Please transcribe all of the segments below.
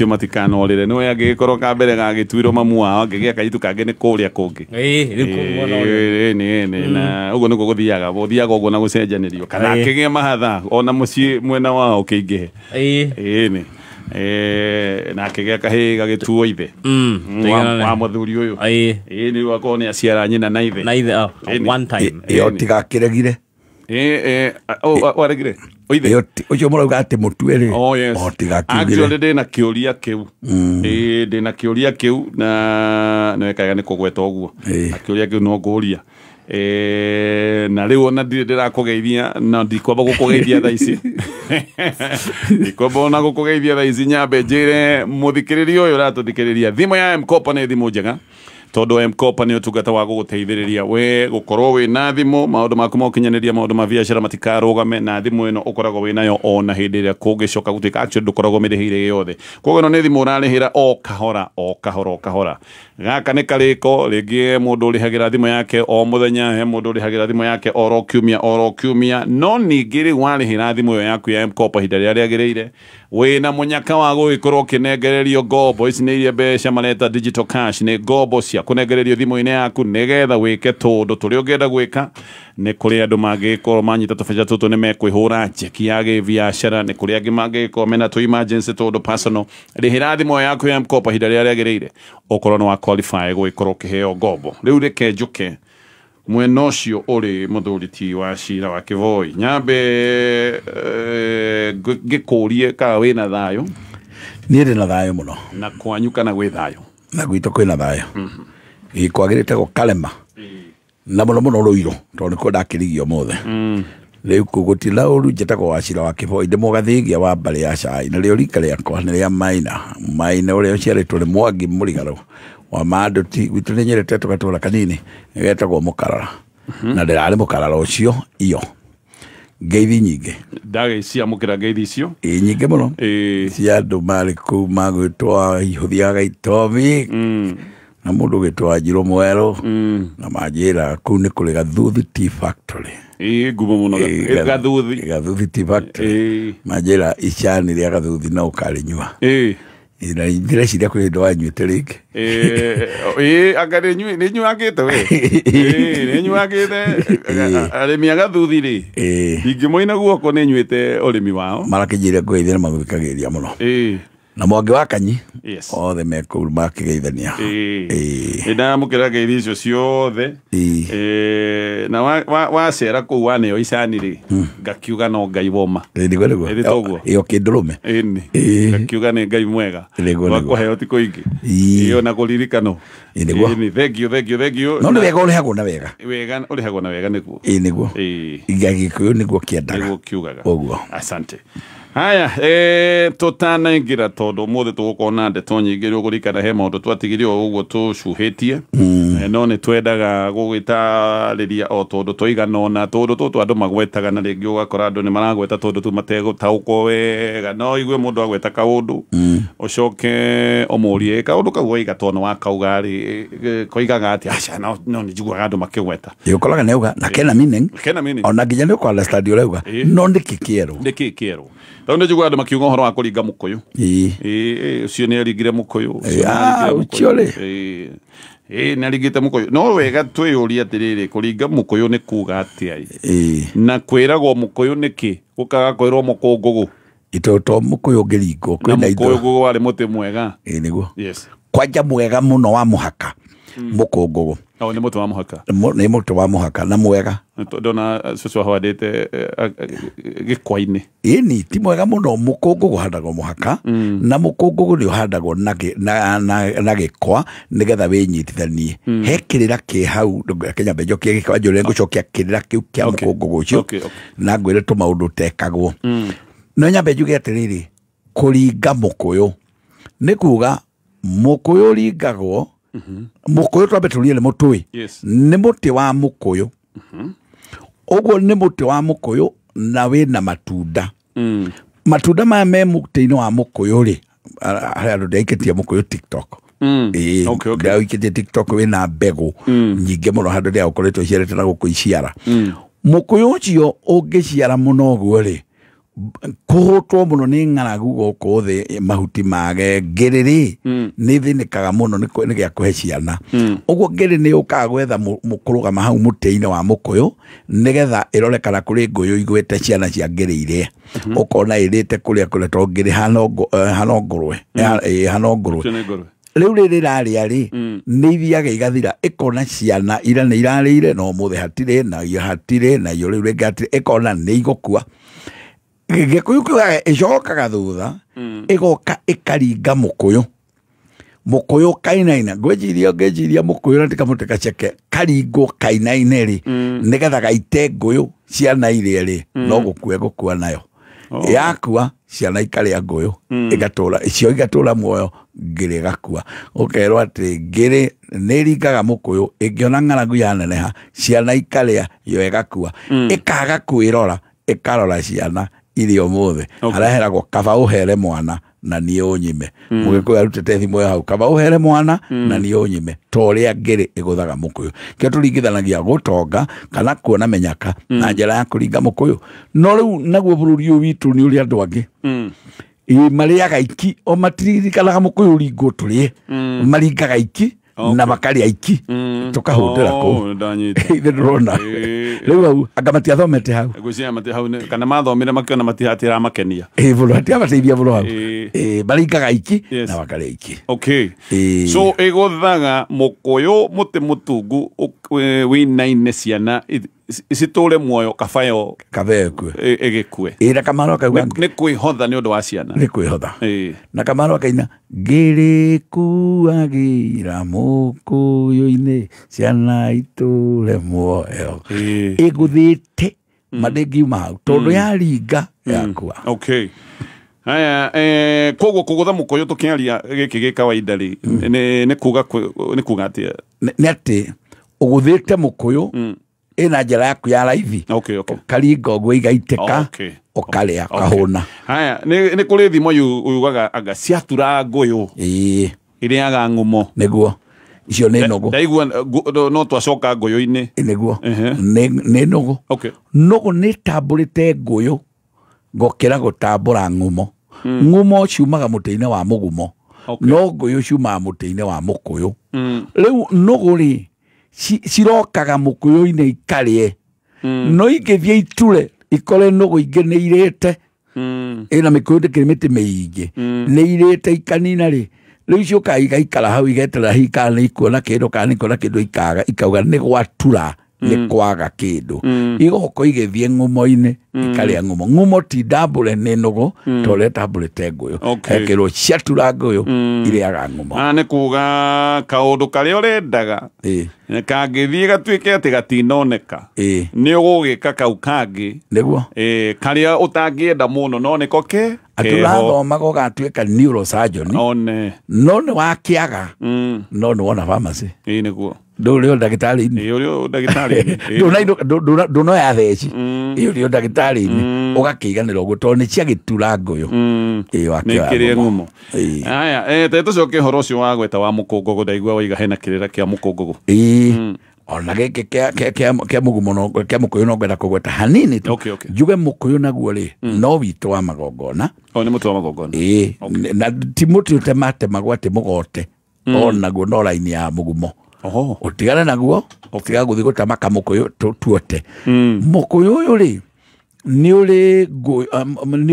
Acio matikanorĩre nĩwe angĩgĩkorwo ka mbere gagĩtuirwo mamu wao angĩgĩa kairĩtu kangĩ nĩ kũrĩa kũngĩ. Ĩĩ, rĩu kũu mwena ũyũ. Ĩĩ, nĩ na ũguo nĩguo gũthiaga, gũthiaga ũguo na gũcenjanĩrio kana Ĩĩ. akĩgĩa mahatha ona mũciĩ mwena wao ũkĩingĩhe. Ĩĩ. Ĩĩ nĩ na akĩgĩa kahĩĩ gagĩtuo ithe. Wa mũthuri ũyũ. Ĩĩ. Ĩĩ nĩ akorwo nĩ aciara nyina na ithe. Na ithe, oh, Ĩĩ, one time. Ĩyo tigakĩregire. Ĩĩ, waregire oithe. Ĩyo ũcio mũrauga atĩ mũtue rĩ. Oh, yes. O tigakiugire. Actually ndĩna kĩũria kĩu. Ĩĩ, ndĩna kĩũria kĩu na nĩ wekaga nĩ kũgweta ũguo. Ĩĩ. Na kĩũria kĩu no ngũria. Na rĩu ona ndirĩ ndĩrakũgeithia na ndikwamba gũkũgeithia thaa ici. Ndikwamba ona gũkũgeithia thaa ici, nyambe njĩre mũthikĩrĩria ũyũ ũratũthikĩrĩria thimũ ya M-Kopa nĩ thimũ njega tondũ M-Kopa nĩ ũtungata wa gũgũteithĩrĩria we gũkorwo wĩna thimũ, maũndũ maku ma ũkinyanĩria, maũndũ ma biacara matikarũgame, na thimũ ĩno ũkoragwo wĩnayo ona hĩndĩ ĩrĩa kũngĩcoka gũtuĩka actually ndũkoragwo mĩrĩhĩire yothe. Koguo ĩno nĩ thimũ ũrarĩhĩra o kahora o kahora o kahora. Gaka nĩ karĩko, rĩngĩ mũndũ ũrĩhagĩra thimũ yake o mũthenya, he mũndũ ũrĩhagĩra thimũ yake oro kiumia oro kiumia, no ningĩ rĩu warĩhĩra thimũ ĩyo yaku ya M-Kopa ihinda rĩrĩa rĩagĩrĩire, wĩna mũnyaka wa gũgĩkorwo ũkĩnengererio ngombo ici nĩ iria mbeca mareta digital cash, nĩ ngombo cia kũnengererio thimũ-inĩ yaku nĩgetha wĩke tũndũ tũrĩa ũngĩenda gwĩka. Nĩ kũrĩ andũ mangĩkorwo manyita tũbeca tũtũ nĩ mekwĩhũra njeki ya gĩbiacara, nĩ kũrĩ angĩ mangĩkorwo mena tũ emergency tũndũ personal. Rĩhĩra thimũ yaku ya M-Kopa ihinda rĩrĩa rĩagĩrĩire ũkorwo nĩ wa qualify gũgĩkorwo ũkĩheo ngombo. Rĩu reke njũke mwena ũcio ũrĩ mũthuri ti wa cira wa Kĩboi, nyambe ngĩkũrie kana wĩna thayũ. Niĩ ndĩ na thayũ mũno. Na kwanyu kana gwĩ thayũ? Na gwitũ kwĩna thayũ. Ĩĩ, kwagĩrĩte gũkarema na mũno mũno Rũirũ tondũ nĩkuo ndakĩrigio ũmũthĩ. Rĩu kũu gũtirĩ na ũru, njĩtagwo Wachira wa Kĩboi, ndĩ mũgathĩgia wa mbarĩ ya Cai, narĩo rika rĩakwa nĩ rĩa Maina. Maina ũrĩa ũciarĩtwo nĩ Mwangi Mũrigarũ wa Manduti, gwitũ nĩ nyerete tũgatũra kanini getagwo Mũkarara. Na ndĩrarĩ Mũkarara ũcio iyo. Ngeithi nyingĩ. Ndagĩciamũkĩra ngeithi icio? Ĩĩ, nyingĩ mũno. Ĩĩ. Cia andũ marĩ kũu magwĩtwo Ihũthia Gaitomi. Na mũndũ ũgĩtwo Wanjirũ Mwerũ. Na manjĩra kũu nĩ kũrĩ Gathuthi Tea Factory. Ĩĩ, ngumo mũno. Ĩĩ, Gathuthi. Gathuthi Tea Factory. Ĩĩ. Manjĩra icani rĩa Gathuthi no ũkarĩnyua. Ĩĩ. Ĩĩ, na ndĩreciria kwĩ hĩndĩ wanyuĩte rĩngĩ. Ĩĩ, ĩĩ, anga nĩ nyuangĩte we. Ĩĩ, nĩ nyuangĩte. Arĩmi a Gathuthi rĩ. Ĩĩ. Ingĩmoina guoko nĩ nyuĩte ũrĩmi wao. Marakĩnjĩra ngũgeithia na magũthikagĩrĩria mũno. Ĩĩ. Na Mwangi wa Kanyi. Yes. Othe me kũu makĩgeithania. Ĩĩ. Ĩĩ. Nĩ ndamũkĩra ngeithi icio ciothe. Ĩĩ. Ĩĩ, na wacera kũu waneo icani rĩ, ngakiuga no Ngai woma. Ĩĩ, nĩguo, nĩguo. Ĩrĩ toguo? Ĩyo kĩndũrũme. Ĩĩ, nĩ. Ĩĩ. Ngakiuga nĩ Ngai mwega. Nĩguo, Wa nĩguo. kũheo ti kũingĩ. Ĩĩ. Ĩĩ, ona kũririkanwo. Ĩĩ, nĩguo. Ĩĩ, nĩ. Thank you, thank you, thank you. No nĩ wega ũrĩhagwo na wega. Wega ũrĩhagwo na wega nĩguo. Ĩĩ, nĩguo. Ĩĩ. Gĩkũyũ nĩguo kĩendaga. Nĩguo kiugaga. Ũguo. Asante. Haya, tũtanaingĩra tondũ ũmũthĩ tũgũkorwo na ndeto nyingĩ rĩu ũkũririkana he maũndũ twatigire o ũguo tũcuhĩtie. No nĩ twendaga gũgĩtarĩria o tondũ twaigana ũna, tũndũ tũtũ andũ magwetaga na rĩngĩ ũgakora andũ nĩ maragweta tũndũ tu mategũtaũkwo wega. No igue mũndũ agweta kaũndũ, ũcoke ũmũrie kaũndũ kau waiga tondũ wakauga rĩ, koigaga atĩa? Aca, no nĩ njiguaga andũ makĩgweta. Ĩ, ũkoraga nĩ auga, na kena meaning. Kena meaning. Ona nginya nĩ ũkũ understand ũrĩa auga. Ĩ. No nĩkĩ kĩerũ? Nĩkĩ kĩerũ? Tondũ nĩ njiguaga andũ makiuga ũhoro wa kũringa mũkũyũ. Ĩ. Ĩ, ũcio nĩ aringire mũkũyũ, ũcio Ĩ, nĩ aringire ah, mũkũyũ. ũcio rĩ. Ĩ, ĩ, nĩ aringĩte mũkũyũ. No wega twĩyũrie atĩrĩrĩ, kũringa mũkũyũ nĩ kuga atĩa? Ĩ. Na kwĩragwo mũkũyũ nĩkĩ? Gũkaga kwĩrwo mũkũngũgũ. Ito to mũkũyũ ũngĩringwo, Na kwĩna indo. mũkũngũgũ warĩ mũtĩ mwega. Ĩ, nĩguo. Yes. Kwanja mwega mũno wa mũhaka. Mũkũngũgũ. O, nĩ mũtĩ wa mũhaka. Nĩ mũtĩ wa mũhaka na mwega. Ndona cũcũ ahandĩte gĩkwa-inĩ. Ĩni, ti mwega mũno. Mũkũngũgũ ũhandagwo mũhaka, na mũkũngũgũ nĩ ũhandagwo na gĩkwa nĩgetha wĩnyitithanie. He kĩrĩra kĩ hau, reke nyambe njokie gĩkwa, njũre ngũcokia kĩrĩra kĩu kĩa mũkũngũgũ ũcio, na ngwĩre tũmaũndũ ũtekagwo. No nyambe njuge atĩrĩrĩ, kũringa mũkũyũ nĩ kuga mũkũyũ ũringagwo, mũkũyũ twambe tũrie nĩ mũtũĩ. Nĩ mũtĩ wa mũkũyũ. Ũguo nĩ mũtĩ wa mũkũyũ na wĩna matunda. Matunda maya me mũtĩ-inĩ wa mũkũyũ rĩ, harĩa andũ ndĩraikĩtie mũkũyũ TikTok. Ĩĩ, ndĩraikĩtie TikTok wĩna mbegũ nyingĩ mũno handũ rĩrĩa ũkoretwo ũciarĩte na gũkũ iciara. Mũkũyũ ũcio ũngĩciara mũno ũguo rĩ, Kũhũtwo mũno nĩ ng'aragu gũkũ thĩ mahuti mage ngĩrĩ rĩ nĩ thĩnĩkaga mũno nĩ gĩa kũhe ciana. Ũguo ngĩrĩ nĩ yũkaga gwetha kũrũgama hau mũtĩ-inĩ wa mũkũyũ nĩgetha ĩrore kana kũrĩ ngũyũ igwĩte ciana cia ngĩrĩ iria. Ũkona ĩrĩte kũrĩa kũrĩa tondũ ngĩrĩ hana ngũrwe. Hana ngũrwe. Rĩu rĩrĩ rarĩa rĩ nĩ ithiaga igathira ĩkona ciana ira nĩ irarĩire no ũmũthĩ hatirĩ na iyo hatirĩ na iyo rĩu rĩngĩ hatirĩ ĩkona nĩ igũkua. Gĩkũyũ kiugaga ĩcokaga thutha ĩgoka ĩkaringa mũkũyũ. Mũkũyũ kainaina ngwĩciria mũkũyũ na ti kamũtĩ gaceke karingwo kainaine rĩ nĩgetha gaite ngũyũ ciana iria rĩ no gũkua gũkua nayo. Yakua ciana ikarĩa ngũyũ igatũra icio igatũra muoyo ngĩrĩ ĩgakua. Ũkerwo atĩ ngĩrĩ nĩ ĩringaga mũkũyũ ĩngĩona ng'aragu yaneneha ciana ikarĩa yo ĩgakua. Ĩkaga kwĩrora ĩkarora ciana iria ũmũthĩ. Hareheragwo kaba ũhere mwana na niĩ ũnyime. Mũgĩkũyũ arutĩte thimũ ĩyo hau kaba ũhere mwana na niĩ ũnyime ta ũrĩa ngĩrĩ ĩgũthaga mũkũyũ. Kĩo tũringithanagia gũtonga kana kuona menyaka na njĩra ya kũringa mũkũyũ. No rĩu naguo bũrũri ũyũ witũ nĩ ũrĩa andũ angĩ marĩaga iki o matiririkanaga mũkũyũ ũringwo tũrĩe. Maringaga iki na makarĩa iki tũkahũndĩra kũu. Ithe ndũrona rĩu hau anga matiathomete hau. Ngwĩciria mati hau kana mathomire makĩona matiramakenia. Mũno hatiamateithia mũno hau. Maringaga iki na makarĩa iki. Okay. So ĩgũthaga mũkũyũ mũtĩ mũtungu wĩinaine ciana citũre muoyo kaba yo kaba ĩkue ĩgĩkue. Na Kamaro akauga nĩ kwĩhotha nĩ ũndũ wa ciana. Nĩ kwĩhotha. Na Kamaro akaina ngĩrĩ kuagĩra mũkũyũ-inĩ ciana itũre muoyo. Ĩgũthĩte ma ndĩngiuma hau tondũ yaringa yakua. Okay. Haya, koguo kũgũtha mũkũyũ tũkĩaria gĩkĩ gĩ kawaida rĩ nĩ kuga atĩa? Nĩ atĩ ũgũthĩte mũkũyũ ĩna njĩra yaku ya raithi. Ũkaringa ũguo igaitĩka ũkarĩa ũkahũna. Haya, nĩ kũrĩ thimo yugaga anga ciatura ngũyũ ĩrĩaga ng'ũmo. Nĩguo icio nĩ nũgũ. Ndaigua no twacoka ngũyũ-inĩ. Nĩguo nĩ nũgũ. Nũgũ nĩ ĩtambũrĩte ngũyũ gũkĩra gũtambũra ng'ũmo. Ng'ũmo ciumaga mũtĩ-inĩ wa mũgumo no ngũyũ ciumaga mũtĩ-inĩ wa mũkũyũ. Rĩu nũgũ rĩ cirokaga mũkũyũ-inĩ ikarĩe no ingĩthiĩ iture ikore nũgũ ingĩ nĩ irĩte ĩna mĩkũyũ ndĩkĩrĩ mĩtĩ mĩingĩ nĩ irĩte ikanina rĩ rĩu ciũkaga igaikara hau igeterera hihi kana nĩ ikuona kĩndũ kana nĩ ikuona kĩndũ ikaga ikauga nĩ gwatura nĩ kwaga kĩndũ igoka igĩthiĩ ng'ũmo-inĩ ikarĩa ng'ũmo. Ng'ũmo ti ndambũre nĩ nũgũ ta ũrĩa ĩtambũrĩte ngũyũ. Ekĩrwo ciatura ngũyũ irĩaga ng'ũmo. Nĩ kuga kaũndũ karĩa ũrendaga kangĩthiĩ gatuĩke atĩ gatinoneka nĩ ũgũgĩka kau kangĩ. Nĩguo karĩa ũtangĩenda mũno no nĩko ke atĩ ũrathomaga ũgatuĩka neurosurgeon no nĩ wakĩaga no nĩ wona pharmacy. Nĩguo ndũrĩ o ndagĩtarĩ-inĩ. Ũrĩ o ndagĩtarĩ-inĩ. Ndũnoya theci. Ũrĩ o ndagĩtarĩ-inĩ ũgakĩiganĩra ũguo tondũ nĩ ciagĩtura ngũyũ. Nĩ kĩrĩa ng'ũmo. Haya, tũcoke ũhoro ũcio wa gweta wa mũkũngũgũ ndaigua waiga hena kĩrĩra kĩa mũkũngũgũ. Ona gĩkĩ kĩa mũgumo no kĩa mũkũyũ no ngwenda kũgweta hanini tu. Njuge mũkũyũ naguo rĩ no witũ wa magongona. Nĩ mũtĩ wa magongona. Na ti mũtĩ ũtematemagwo atĩ mũgote onaguo no raini ya mũgumo. Ũtigane naguo ũtiga gũthiĩ gũtama kamũkũyũ tuote. Mũkũyũ ũyũ rĩ nĩ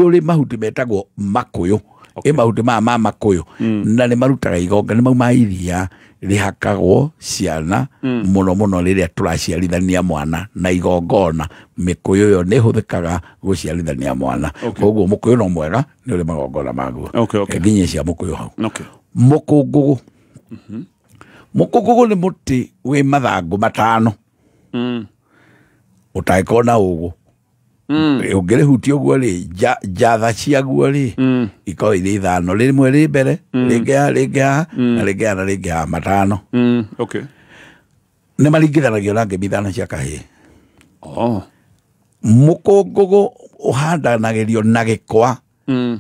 ũrĩ mahuti metagwo makũyũ. Ĩ mahuti maya ma makũyũ na nĩ marutaga igonga nĩ mau ma iria rĩhakagwo ciana mũno mũno rĩrĩa tũraciarithania mwana na igongona. Mĩkũyũ ĩyo nĩ ĩhũthĩkaga gũciarithania mwana. Koguo mũkũyũ no mwega nĩ ũrĩ magongona maguo. Nginya cia mũkũyũ hau. Mũkũngũgũ. Mũkũngũgũ nĩ mũtĩ wĩ mathangũ matano ũtangĩkorwo na ũgũ. Ũngĩrĩhutia ũguo rĩ njatha ciaguo rĩ ikoragwo irĩ ithano rĩmwe rĩ mbere rĩngĩ haha rĩngĩ haha na rĩngĩ haha na rĩngĩ haha matano. Nĩ maringithanagio na ngemi ithano cia kahĩĩ. Mũkũngũgũ ũhandanagĩrio na gĩkwa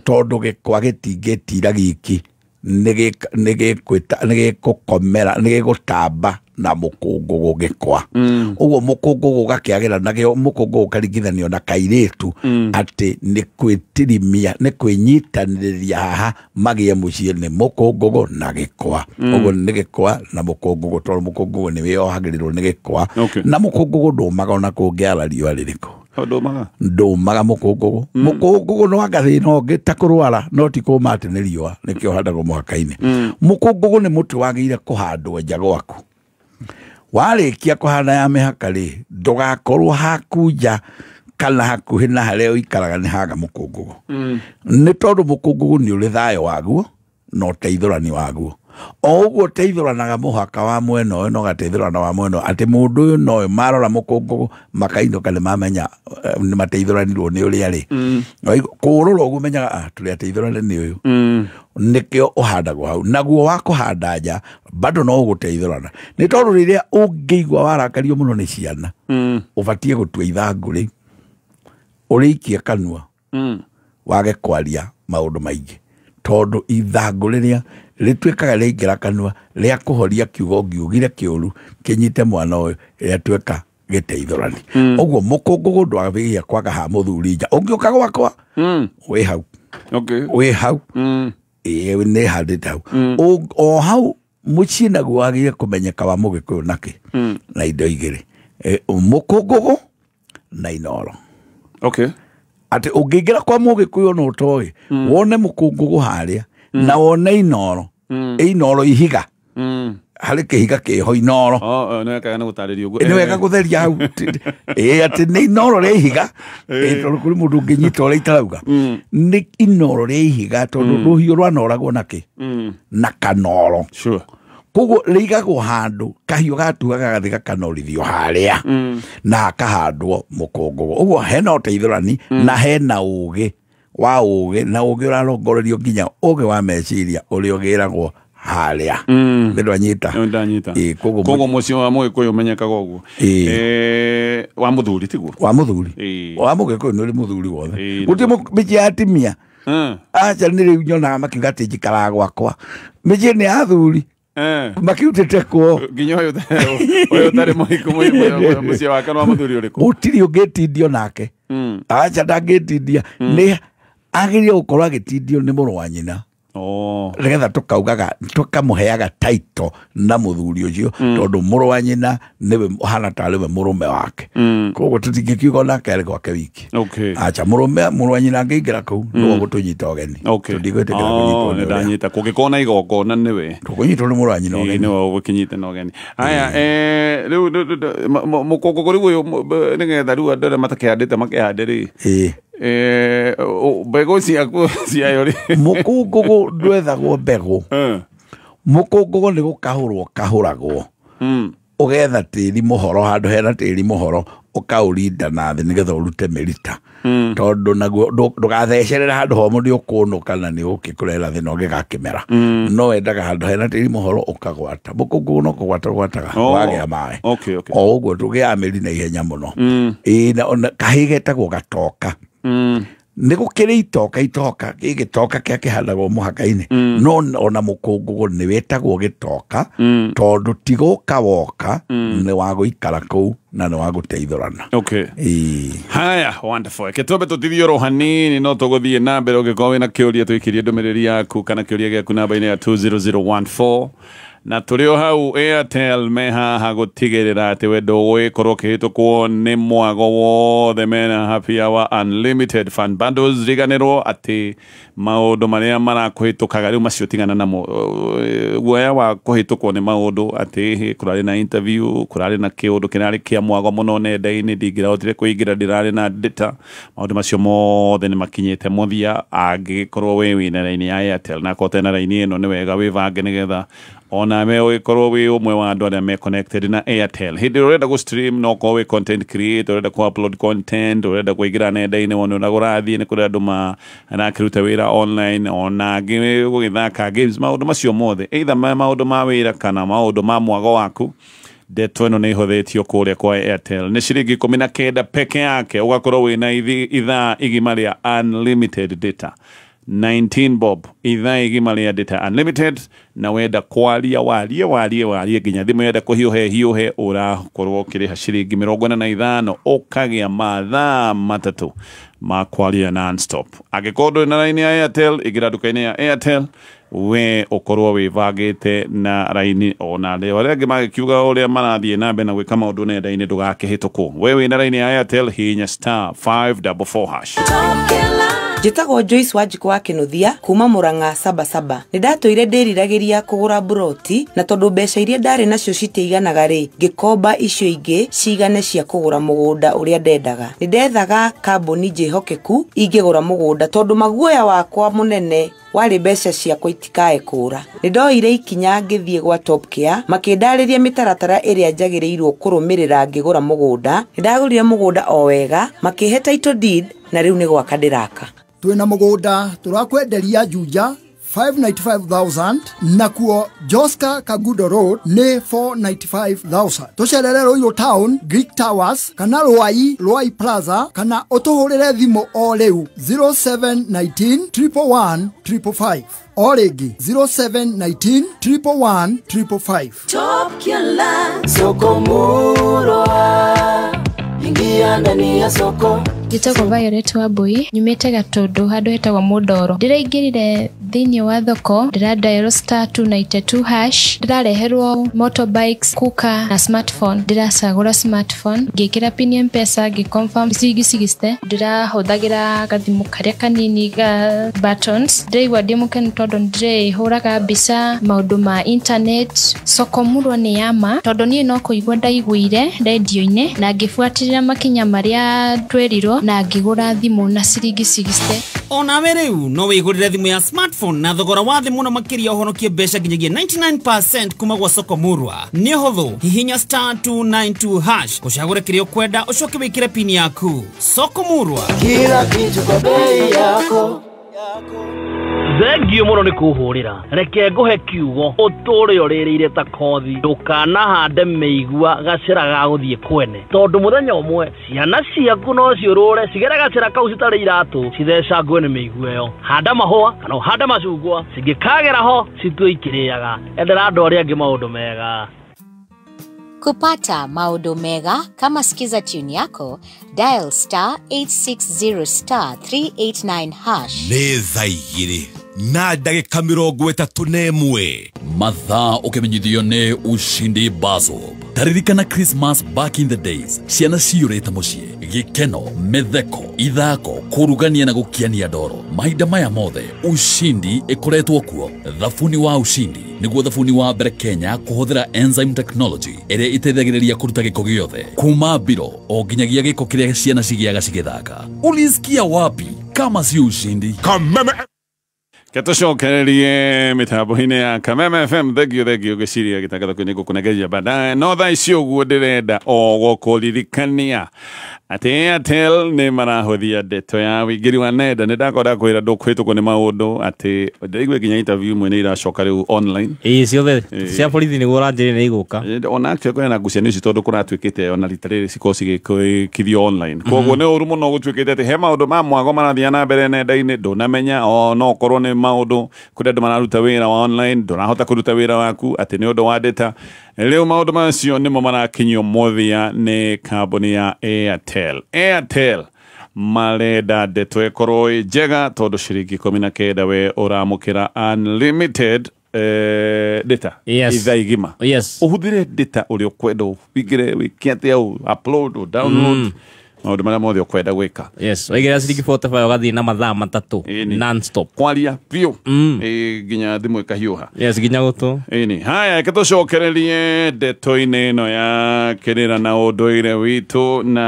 tondũ gĩkwa gĩtingĩtira giki Nĩ gĩgũkomera, nĩ gĩgũtamba na mũkũngũgũ gĩkwa. Ũguo mũkũngũgũ ũgakĩagĩra na mũkũngũgũ ũkaringithanio na kairĩtu, atĩ nĩ kwĩtirimia, nĩ kwĩnyitanĩria haha magĩe mũciĩ nĩ mũkũngũgũ na gĩkwa. Ũguo nĩ gĩkwa na mũkũngũgũ, tondũ mũkũngũgũ nĩ wĩyohagĩrĩrwo nĩ gĩkwa. Na mũkũngũgũ ndũmaga ona kũngĩara riũa rĩrĩkũ. Ndũmaga mũkũngũgũ. Mũkũngũgũ no anga thĩna ũngĩ ta kũrwara, no ti kũma atĩ nĩ riũa, nĩkĩo ũhandagwo mũhaka-inĩ. Mũkũngũgũ nĩ mũtĩ wagĩrĩire kũhandwo nja gwaku. Warĩkia kũhanda ya mĩhaka rĩ, ndũgakorwo haku nja kana hakuhĩ na harĩa ũikaraga nĩ haga mũkũngũgũ. Nĩ tondũ mũkũngũgũ nĩ ũrĩ thayũ waguo na ũteithũrani waguo. O ũguo ũteithũranaga mũhaka wa mwena ũyũ na ũgateithũrana wa mwena ũyũ, atĩ mũndũ ũyũ na ũyũ marora mũkũngũgũ makainũka nĩ mamenya nĩ mateithũranirwo nĩ ũrĩa rĩ. Kũũrũra ũguo menyaga tũrĩ ateithũrane nĩ ũyũ. Nĩkĩo ũhandagwo hau. Naguo wa kũhanda nja bado no ũgũteithũrana. Nĩ tondũ rĩrĩa ũngĩigua warakario mũno nĩ ciana, ũbatiĩ gũtua ithangũ rĩ, ũrĩikie kanua, wage kwaria maũndũ maingĩ. Tondũ ithangũ rĩrĩa rĩtuĩkaga rĩaingĩra kanua rĩa kũhoria kiugo ngiugire kĩũru kĩnyite mwana ũyũ rĩatuĩka gĩteithũrani. Ũguo mũkũngũgũ ndwagĩrĩire kwaga ha mũthuri nja. Ũngĩũka gwakwa wĩ hau. Wĩ hau. Ĩĩ nĩ handĩte hau. O hau mũciĩ naguo wagĩrĩire kũmenyeka wa mũgĩkũyũ nakĩ? Na indo igĩrĩ. Mũkũngũgũ na inoro. Atĩ ũngĩingĩra kwa mũgĩkũyũ no ũtoĩ, wone mũkũngũgũ harĩa na wone inoro. Inoro ihiga. Harĩ kĩhiga kĩho inoro. Nĩ wega nĩ gũtarĩria ũguo. Nĩ wega gũtheria hau. Atĩ nĩ inoro rĩa ihiga. Tondũ kũrĩ mũndũ ũngĩnyita ũrĩa itarauga. Nĩ inoro rĩa ihiga tondũ rũhiũ rwanoragwo nakĩ? Na kanoro. Koguo rĩigagwo handũ kahiũ gatuaga gagathiĩ gakanorithio harĩa na hakahandwo mũkũngũgũ. Ũguo hena ũteithũrani na hena ũgĩ wa ũgĩ, na ũgĩ ũrarongorerio nginya ũgĩ wa meciria ũrĩa ũgĩragwo harĩa. Nĩ ndwanyita? Nĩ ndanyita. Koguo mũciĩ wa mũgĩkũyũ ũmenyekaga ũguo. Wa mũthuri tiguo? Wa mũthuri. Wa mũgĩkũyũ nĩ ũrĩ mũthuri wothe. Gũtirĩ mĩciĩ ya atumia. Aca nĩ rĩu nyonaga makiuga atĩ njikaraga gwakwa. Mĩciĩ nĩ ya athuri. Makĩrutĩte kuo. Nginya ũyũ ũtarĩ mũhiku mũciĩ wake nĩ wa mũthuri ũrĩkũ? Gũtirĩ ũngĩtindio nake. Aca ndangĩtindia. Nĩ agĩrĩire gũkorwo agĩtindio nĩ mũrũ wa nyina. Nĩgetha tũkaugaga tũkamũheaga title na mũthuri ũcio, tondũ mũrũ wa nyina nĩwe ũhana tarĩ we mũrũme wake. Koguo tũtingĩkiuga onake arĩ gwake wiki. Aca mũrũ wa nyina angĩingĩra kũu nĩwe ũgũtũnyita ũgeni. Tũndigwĩtĩkĩra kũnyitwo nĩ ũrĩa. Ndanyita. Kũngĩkorwo na igongona nĩwe. Tũkũnyitwo nĩ mũrũ wa nyina ũgeni. Nĩwe ũgũkĩnyita na ũgeni. Haya, rĩu mũkũngũgũ rĩu ũyũ nĩgetha rĩu andũ arĩa matakĩhandĩte makĩhande rĩ. Mbegũ ciaku ciayo rĩ. Mũkũngũgũ ndwethagwo mbegũ. Mũkũngũgũ nĩ gũkahũrwo kahũragwo. Ũgetha tĩri mũhoro handũ hena tĩri mũhoro ũkaũrinda na thĩ nĩgetha ũrute mĩrita. Tondũ naguo ndũgathecerere handũ homũ nĩ ũkũnũka na nĩ ũgũkĩkũrehera thĩna ũngĩgakĩmera. No wendaga handũ hena tĩri mũhoro ũkagwata. Mũkũngũgũ no kũgwata ũgwataga, wagĩa maĩ. O ũguo ndũgĩaga mĩri na ihenya mũno. Na kahĩ getagwo gatoka. Nĩ gũkĩrĩ itoka, itoka, gĩtoka kĩa kĩhandagwo mũhaka-inĩ. No ona mũkũngũgũ nĩ wĩtagwo gĩtoka, tondũ ti gũka woka, nĩ wa gũikara kũu na nĩ wa gũteithũrana. Haya, wonderful. Reke twambe tũtithie oro hanini, no tũgũthiĩ na mbere. Ũngĩkorwo wĩna kĩũria tũikĩrie ndũmĩrĩri yaku kana kĩũria gĩaku namba-inĩ ya 20014. Na tũrĩ o hau Airtel me haha gũtigĩrĩra atĩ we ndũgũgĩkorwo ũkĩhĩtũkwo nĩ mwago wothe mena happy hour unlimited fun bundles. Riganĩrwo atĩ maũndũ marĩa marakũhĩtũkaga rĩu macio tigana namo. Guoya wa kũhĩtũkwo nĩ maũndũ atĩ kũrarĩ na interview, kũrarĩ na kĩũndũ kĩrarĩ kĩa mwago mũno nenda-inĩ, ndingĩrahotire kũingĩra, ndĩrarĩ na data. Maũndũ macio mothe nĩ makinyĩte mũthia. Angĩgĩkorwo wĩ wĩna raini ya Airtel na akorwo ũtarĩ na raini ĩno, nĩ wega wĩbange nĩgetha ona me ũgĩkorwo wĩ ũmwe wa andũ arĩa me connected na Airtel. Hĩndĩ ĩrĩa ũrenda gũ stream, no ũkorwo wĩ content creator, ũrenda kũ upload content, ũrenda kũingĩra nenda-inĩ wone ũrĩa kũrathiĩ, nĩ kũrĩ andũ marakĩruta wĩra online, ona angĩ gũgĩthaka games, maũndũ macio mothe, either maũndũ ma wĩra kana maũndũ ma mwago waku, ndeto ĩno nĩ ĩhũthĩtio kũrĩa kwa Airtel. Nĩ ciringi 19 peke yake ũgakorwo wĩna ithaa igima rĩa unlimited data. 19 bob ithaa igima rĩa data unlimited na wenda kwaria warie warie warie nginya thimũ yenda kũhiũhe hiũhe ũrakorwo ũkĩrĩha ciringi 45 ũkagĩa mathaa 3 ma kwaria non-stop. Angĩkorwo ndũrĩ na raini ya Airtel ingĩra nduka-inĩ ya Airtel we ũkorwo wĩbangĩte na raini ona rĩo arĩa angĩ magĩkiuga ũrĩa marathiĩ na mbere na gwĩka maũndũ nenda-inĩ ndũgakĩhĩtũkwo. We wĩna raini ya Airtel hihinya star 544 hash. Njĩtagwo Joyce Wanjikũ wa Kĩnuthia kuma Murang'a Sabasaba. Nĩ ndatũire ndĩriragĩria kũgũra mburoti na tondũ mbeca iria ndarĩ nacio citiiganaga rĩ, ngĩkomba icio ingĩ cigane cia kũgũra mũgũnda ũrĩa ndendaga. Nĩ ndethaga kambuni njĩhokeku ingĩgũra mũgũnda tondũ maguoya wakwa mũnene warĩ mbeca ciakwa itikae kũra. Nĩ ndoire ikinya ngĩthiĩ gwa Top Care makĩndarĩria mĩtaratara ĩrĩa njagĩrĩirwo kũrũmĩrĩra ngĩgũra mũgũnda. Nĩ ndagũrire mũgũnda o wega makĩhe title deed na rĩu nĩ gwaka ndĩraka. Twina mugunda turakwenderia Juja 595,000 nakuo Joska Kagudo Road ni 495,000. Tucerere Royal Town, Greek Towers kana Ruai, Ruai Plaza kana utuhurire thimu o riu 0719 111 555 o ringi 0719 111 555. Top Killer Soko Murwa, ingia ndani ya soko. Njĩtagwo Violet Wambui, nyumĩte Gatũndũ handũ hetagwo Mũndoro. Ndĩraingĩrire thĩinĩ wa thoko, ndĩra dial star 292 hash, ndĩrareherwo motorbikes, cooker na smartphone. Ndĩracagũra smartphone, ngĩkĩra pin ya M-Pesa, ngĩ-confirm ciringi 60. Ndĩrahũthagĩra gathimũ karĩa kanini ga buttons. Ndĩraigua ndĩ mũkenu tondũ ndĩrĩhũraga mbica maũndũ ma internet. Soko Murwa nĩ ya ma tondũ niĩ no kũigua ndaiguire rendio-inĩ na ngĩbuatĩrĩra makinya marĩa twerirwo na ngĩgũra thimũ na ciringi 60. Onawe rĩu no wĩgũrĩre thimũ ya smartphone na thogora wa thĩ mũno makĩria ũhonokie mbeca nginyagia 99% kuma gwa Soko Murwa. Nĩ ũhũthũ, hihinya star 292 hash ũcagũre kĩrĩa ũkwenda ũcoke wĩkĩre pin yaku. Soko Murwa, kila kitu kwa bei yako. Thengio mũno nĩ kũhũrĩra. Reke ngũhe kiugo ũtũre ũrĩrĩire ta kothi. Ndũkanahande mĩigua gacĩra ga gũthiĩ kwene, tondũ mũthenya ũmwe ciana ciaku no ciũrũre cigere gacĩra kau citarĩ iratũ cithecangwe nĩ mĩigua ĩyo. Handa mahũa kana ũhande macungwa, cingĩkagera ho citue ikĩrĩaga. Endera andũ arĩa angĩ maũndũ mega. Kupata maũndũ mega kama sikiza tune yako, dial star 860 star 389 hash. Nĩ thaa igĩrĩ na ndagĩka 31. Mathaa ũkĩmenyithio nĩ Ushindi Bazob. Taririkana Christmas back in the days, ciana ciyũrĩte mũciĩ, gĩkeno, mĩtheko, ithako, kũrugania na gũkiania ndoro. Mahinda maya mothe Ushindi ĩkoretwo kuo. Thabuni wa Ushindi nĩguo thabuni wa mbere Kenya kũhũthĩra enzyme technology ĩrĩa ĩteithagĩrĩria kũruta gĩko gĩothe kuma mbiro o nginyagia gĩko kĩrĩa ciana cigĩaga cigĩthaka. Ulisikia wapi kama si Ushindi? Kameme Ketũcokererie mĩtambo-inĩ ya Kameme FM. Thengio thengio ngĩciria gĩtangatho kĩu nĩngũkũnengeria baadaye, no thaa ici ũguo ndĩrenda o gũkũririkania atĩ Airtel nĩ marahũthia ndeto ya ũingĩri wa nenda. Nĩ ndakorwo ndakwĩra ndũkũhĩtũkwo nĩ maũndũ atĩ ndĩraigua nginya interview imwe nĩ iracoka rĩu online. Ĩĩ ciothe cia borithi nĩguo ũranjĩrire nĩ igũka. Ona actually kwĩna ngucanio ici tondũ kũratuĩkĩte ona rita rĩrĩ cikorwo cigĩkithio online. Koguo nĩ ũru mũno gũtuĩkĩte atĩ he maũndũ ma mwago marathiĩ na mbere nenda-inĩ ndũnamenya, o no ũkorwo nĩ maũndũ kũrĩa andũ mararuta wĩra wa online ndũrahota kũruta wĩra waku atĩ nĩ ũndũ wa data. Rĩu maũndũ macio nĩmo marakinyio mũthia nĩ kambuni ya Airtel. Airtel marenda ndeto ĩkorwo ĩ njega tondũ ciringi 19 we ũramũkĩra unlimited data. Yes. Ithaa igima. Yes. Ũhũthĩre data ũrĩa ũkwenda, ũingĩre wĩke atĩa, upload, download, maũndũ marĩa mothe ũkwenda gwĩka. Yes, waigĩrĩra ciringi 45 ũgathiĩ na mathaa 3 non stop. Kwaria biũ nginya thimũ ĩkahiũha. Yes, nginya gũtũ. Ĩni, haya reke tũcokererie ndeto-inĩ ĩno ya kĩrĩra na ũndũire witũ na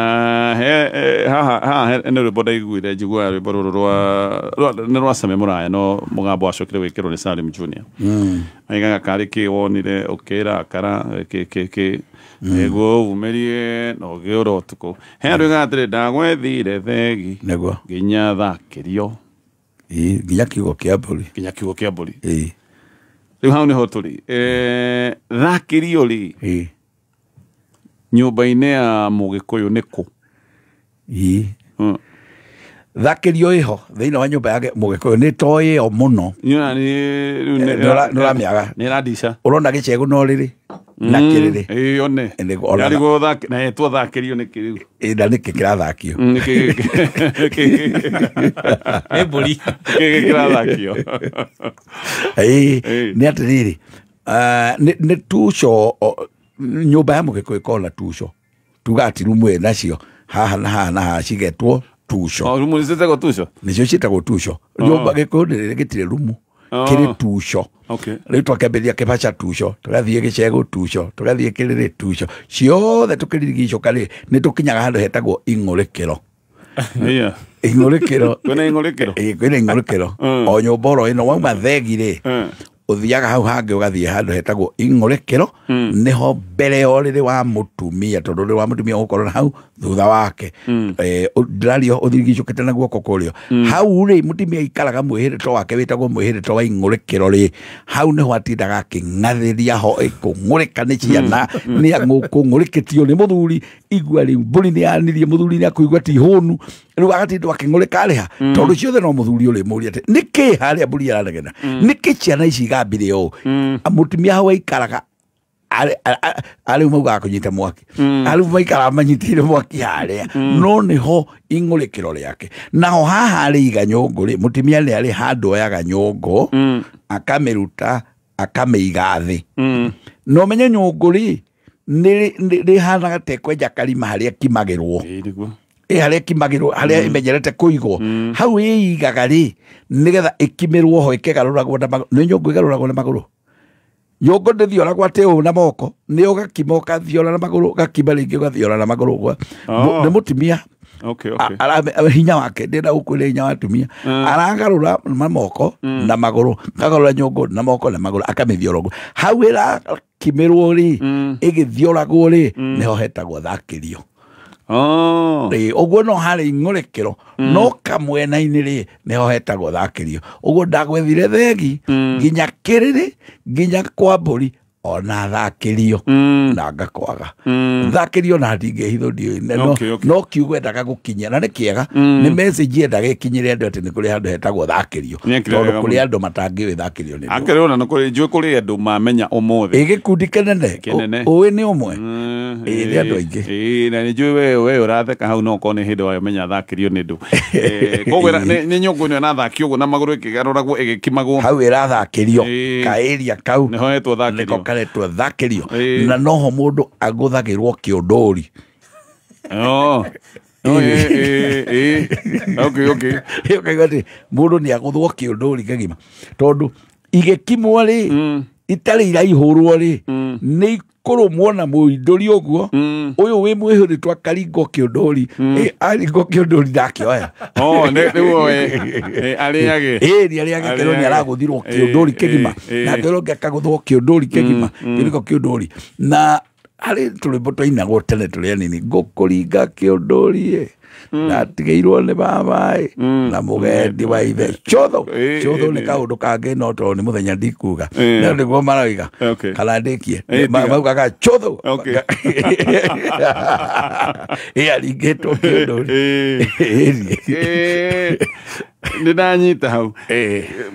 haha haha nĩ rwĩmbo ndaiguire njiguaga rwĩmbo rũrũ rwa nĩ rwa Same Mũraya no mũgambo wacokire gwĩkĩrwo nĩ Salim Junior. Aigaga karĩ kĩ wonire ũkĩrakara kĩ kĩ kĩ nĩguo umĩrie na ũgĩũra ũtukũ. He andũ oigaga atĩrĩ ndagwethire thegi nĩguo nginya thakĩrio. Ĩĩ nginya kiugo kĩa mbũri. Nginya kiugo kĩa mbũri. Ĩĩ rĩu hau nĩho tũrĩ. Thakĩrio rĩ, ĩĩ nyũmba-inĩ ya Mũgĩkũyũ nĩ kũ? Ĩĩ Thakĩrio ĩho thĩinĩ wa nyũmba yake mũgĩkũyũ nĩ toĩ ĩyo mũno. Nĩũramĩaga. Nĩĩrandica. Ũrona gĩcegũ no rĩrĩ na kĩrĩrĩ. Ĩyo nĩ. Yarigwo na yetwo thakĩrio nĩkĩ rĩu? Ĩ na nĩkĩ kĩrathakio? Nĩkĩ Nĩ mbũri. Nĩkĩ kĩrathakio? Ĩ nĩ atĩrĩrĩ, nĩ tuco nyũmba ya mũgĩkũyũ ĩkoragwo na tuco. Tuga atĩ rumu ĩ nacio haha na haha na haha cigetwo tuco. O rumu nĩciĩtagwo tuco? Nĩcio ciĩtagwo tuco. Nyũmba gĩkũyũ nĩ gĩtirĩ rumu. Kĩrĩ tuco. Rĩu twakĩambĩrĩria kĩbaca tuco, tũgathiĩ gĩcegũ tuco, tũgathiĩ kĩrĩrĩ tuco. Ciothe tũkĩrigicũka rĩ, nĩ tũkinyaga handũ hetagwo ing'ũrĩkĩro. Ing'ũrĩkĩro. Kwĩna ing'ũrĩkĩro? Ĩĩ kwĩna ing'ũrĩkĩro. O nyũmba oro ĩno wauma thegi rĩ, ũthiaga hau hangĩ ũgathiĩ handũ hetagwo ing'ũrĩkĩro, nĩho mbere ya ũrĩrĩ wa mũtumia, tondũ ũrĩrĩ wa mũtumia ũgũkorwo na hau thutha wake. Ndĩraria ũthirigicũkĩte na guoko kũrĩo. Hau rĩ mũtumia aikaraga mwĩhĩrĩto wake wĩtagwo mwĩhĩrĩto wa ing'ũrĩkĩro rĩ, hau nĩho atindaga akĩng'athĩria ho ĩkũng'ũrĩka nĩ ciana, nĩ kũng'ũrĩkĩtio nĩ mũthuri, igua rĩu mbũri nĩ yanirie mũthuri nĩ akũigua ti hũnu, rĩu agatinda akĩng'ũrĩka arĩha, tondũ ciothe no mũthuri ũrĩmũria atĩ nĩkĩ harĩa mbũri ĩranegena, nĩkĩ ciana ici igambire ũũ. Mũtumia hau aikaraga arĩu maugaga kũnyita mwaki, arĩu maikaraga manyitĩire mwaki harĩa, no nĩho ing'ũrĩkĩro rĩake. Naho haha arĩ iga nyũngũ rĩ, mũtumia nĩ arĩ handũ oyaga nyũngũ akamĩruta akamĩiga thĩ. Na ũmenye nyũngũ rĩ nĩ rĩhanaga ta ĩkwenja karima harĩa ĩkimagĩrwo. Ĩ harĩa ĩkimagĩrwo, harĩa ĩmenyerete kũigwo, hau ĩigaga rĩ nĩgetha ĩkimĩrwo ho ĩkĩgarũragwo na magũrũ. Nĩ nyũngũ ĩgarũragwo na magũrũ. Nyũngũ ndĩthioragwo atĩ ũũ na moko, nĩ ũgakima ũgathiora na magũrũ, ũgakima rĩngĩ ũgathiora na magũrũ. Nĩ mũtumia hinya wake, ndĩrenda gũkwĩra hinya wa atumia, aragarũra na moko na magũrũ, akagarũra nyũngũ na moko na magũrũ, akamĩthiora ũguo. Hau ĩrakimĩrwo rĩ, ĩgĩthioragwo rĩ, nĩho hetagwo thakĩrio. Ũguo no harĩ ing'ũrĩkĩro, no kamwena-inĩ rĩ, nĩho hetagwo thakĩrio. Ũguo ndagwethire thegi nginya kĩrĩrĩ nginya kwa mbũri ona thakĩrio na ngakwaga. Thakĩrio na ndingĩhithwo ndiũĩ, no kiugo endaga gũkinyia na nĩ kĩega, nĩ message endaga ĩkinyĩre andũ atĩ nĩ kũrĩ handũ hetagwo thakĩrio, tondũ kũrĩ andũ matangĩũĩ thakĩrio nĩ ndũ. Akĩrĩ ona nĩ kũrĩ njũĩ kũrĩ andũ mamenya ũmũthĩ. Ĩ gĩkundi kĩnene, ũĩ nĩ ũmwe, ĩ nĩ andũ aingĩ. Ĩ na nĩ njũĩ we ũratheka hau no ũkorwo nĩ hĩndĩ wamenya thakĩrio nĩ ndũ. Koguo nĩ nyũngũ ĩno ĩrathakio ũguo na magũrũ ĩkĩgarũragwo ĩgĩkimagwo. Hau ĩrathakĩrio kaĩria kau nĩho hetwo thakĩrio. Karetwo thakĩrio, na noho mũndũ agũthagĩrwo kĩũndũri. Ũkaigua atĩ mũndũ nĩ agũthwo kĩũndũri kĩgima, tondũ igĩkimwo rĩ itarĩ iraihũrwo rĩ, nĩ ikũrũmwo na mũindũri ũguo, ũyũ wĩ mwĩhũrĩtwo akaringwo kĩũndũri, aringwo kĩũndũri ndakĩoya. Arĩage. Ĩ nĩ arĩage kĩrwo nĩ aragũthirwo kĩũndũri kĩgima, nake ũrĩa ũngĩ akagũthwo kĩũndũri kĩgima, kĩrĩko kĩũndũri. Na harĩ tũrwĩmbo twainagwo tene tũrĩ anini, ngũkũringa kĩũndũri ĩ, ndatigĩirwo nĩ baba ĩ, na mũgendi wa ithe. Chotho, chotho nĩ kaũndũ kangĩ no tondũ nĩ mũthenya ndikuga. No nĩguo maroiga. Kana ndĩkie. Maugaga chotho. Ĩ aringĩtwo kĩũndũri. Nĩ ndanyita hau.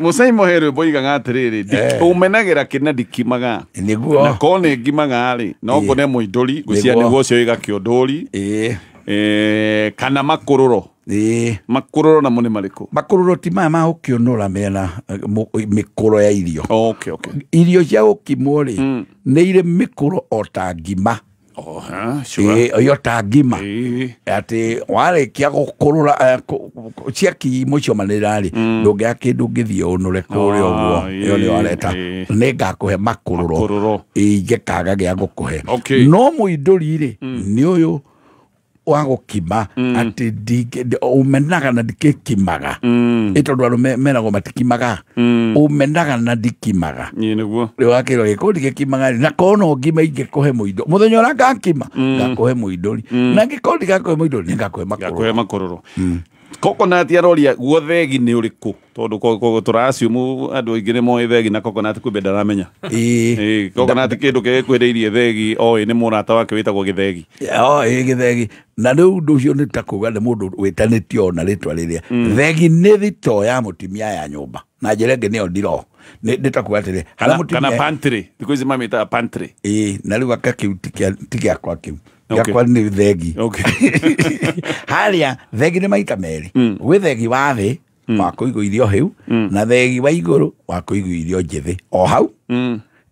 Mũcai Mũhe rwĩmbo oigaga atĩrĩrĩ, ũmenagĩra kĩ na ndikimaga. Nĩguo. Na korwo nĩ ngimaga rĩ, no ngone mũindũri, ngwĩciria nĩguo ũcio oiga kĩũndũri. Kana makũrũro. Makũrũro namo nĩ marĩkũ? Makũrũro ti maya ma gũkĩũnũra mena mĩkũro ya irio. Irio cia gũkimwo rĩ, nĩ irĩ mĩkũro o ta ngima. Ĩyo ta ngima. Atĩ warĩkia gũkũrũra ciakimwo ciomanĩrĩra rĩ, ndũngĩaga kĩndũ ũngĩthiĩ ũnũre kũrĩa ũguo. Ĩyo nĩyo areta. Nĩ ngakũhe makũrũro. Ingĩkaga gĩa gũkũhe. No mũindũri rĩ, nĩ ũyũ wa gũkima atĩ ũmenaga na ndikĩkimaga. Ĩ tondũ arũme meragwo matikimaga. Ũmenaga na ndikimaga. Nĩguo. Rĩu wakĩrwo gĩkũ ndikĩkimaga rĩ, na korwo no ngima ingĩkũhe mũindũ. Mũthenya ũrĩa ngakima, ngakũhe mũindũri. Na angĩkorwo ndigakũhe mũindũri, nĩ ngakũhe makũrũro. Ngakũhe makũrũro. Coconut aroria guo thegi nĩ ũrĩkũ tondũ tũraciumu andũ aingĩ nĩ moĩ thegi na coconut kumbe ndaramenya. Ĩĩ coconut kĩndũ kĩkwĩrĩirie thegi oĩ nĩ mũrata wake wĩtagwo gĩthegi. Ĩĩ gĩthegi na rĩu ũndũ ũcio nĩ ta kuga nĩ mũndũ wĩtanĩtio na rĩtwa rĩrĩa. Thegi nĩ thito ya mũtumia ya nyũmba na njĩra ĩngĩ nĩyo ndiro nĩ ta kuga atĩrĩ kana pantry thikũ ici mamĩtaga pantry. Ĩĩ na rĩu aka kĩu ti gĩakwa kĩu gĩakwa nĩ thegi. Harĩa thegi nĩ maita merĩ, gwĩ thegi wa thĩ wa kũigwo irio hĩu na thegi wa igũrũ wa kũigwo irio njĩthĩ o hau,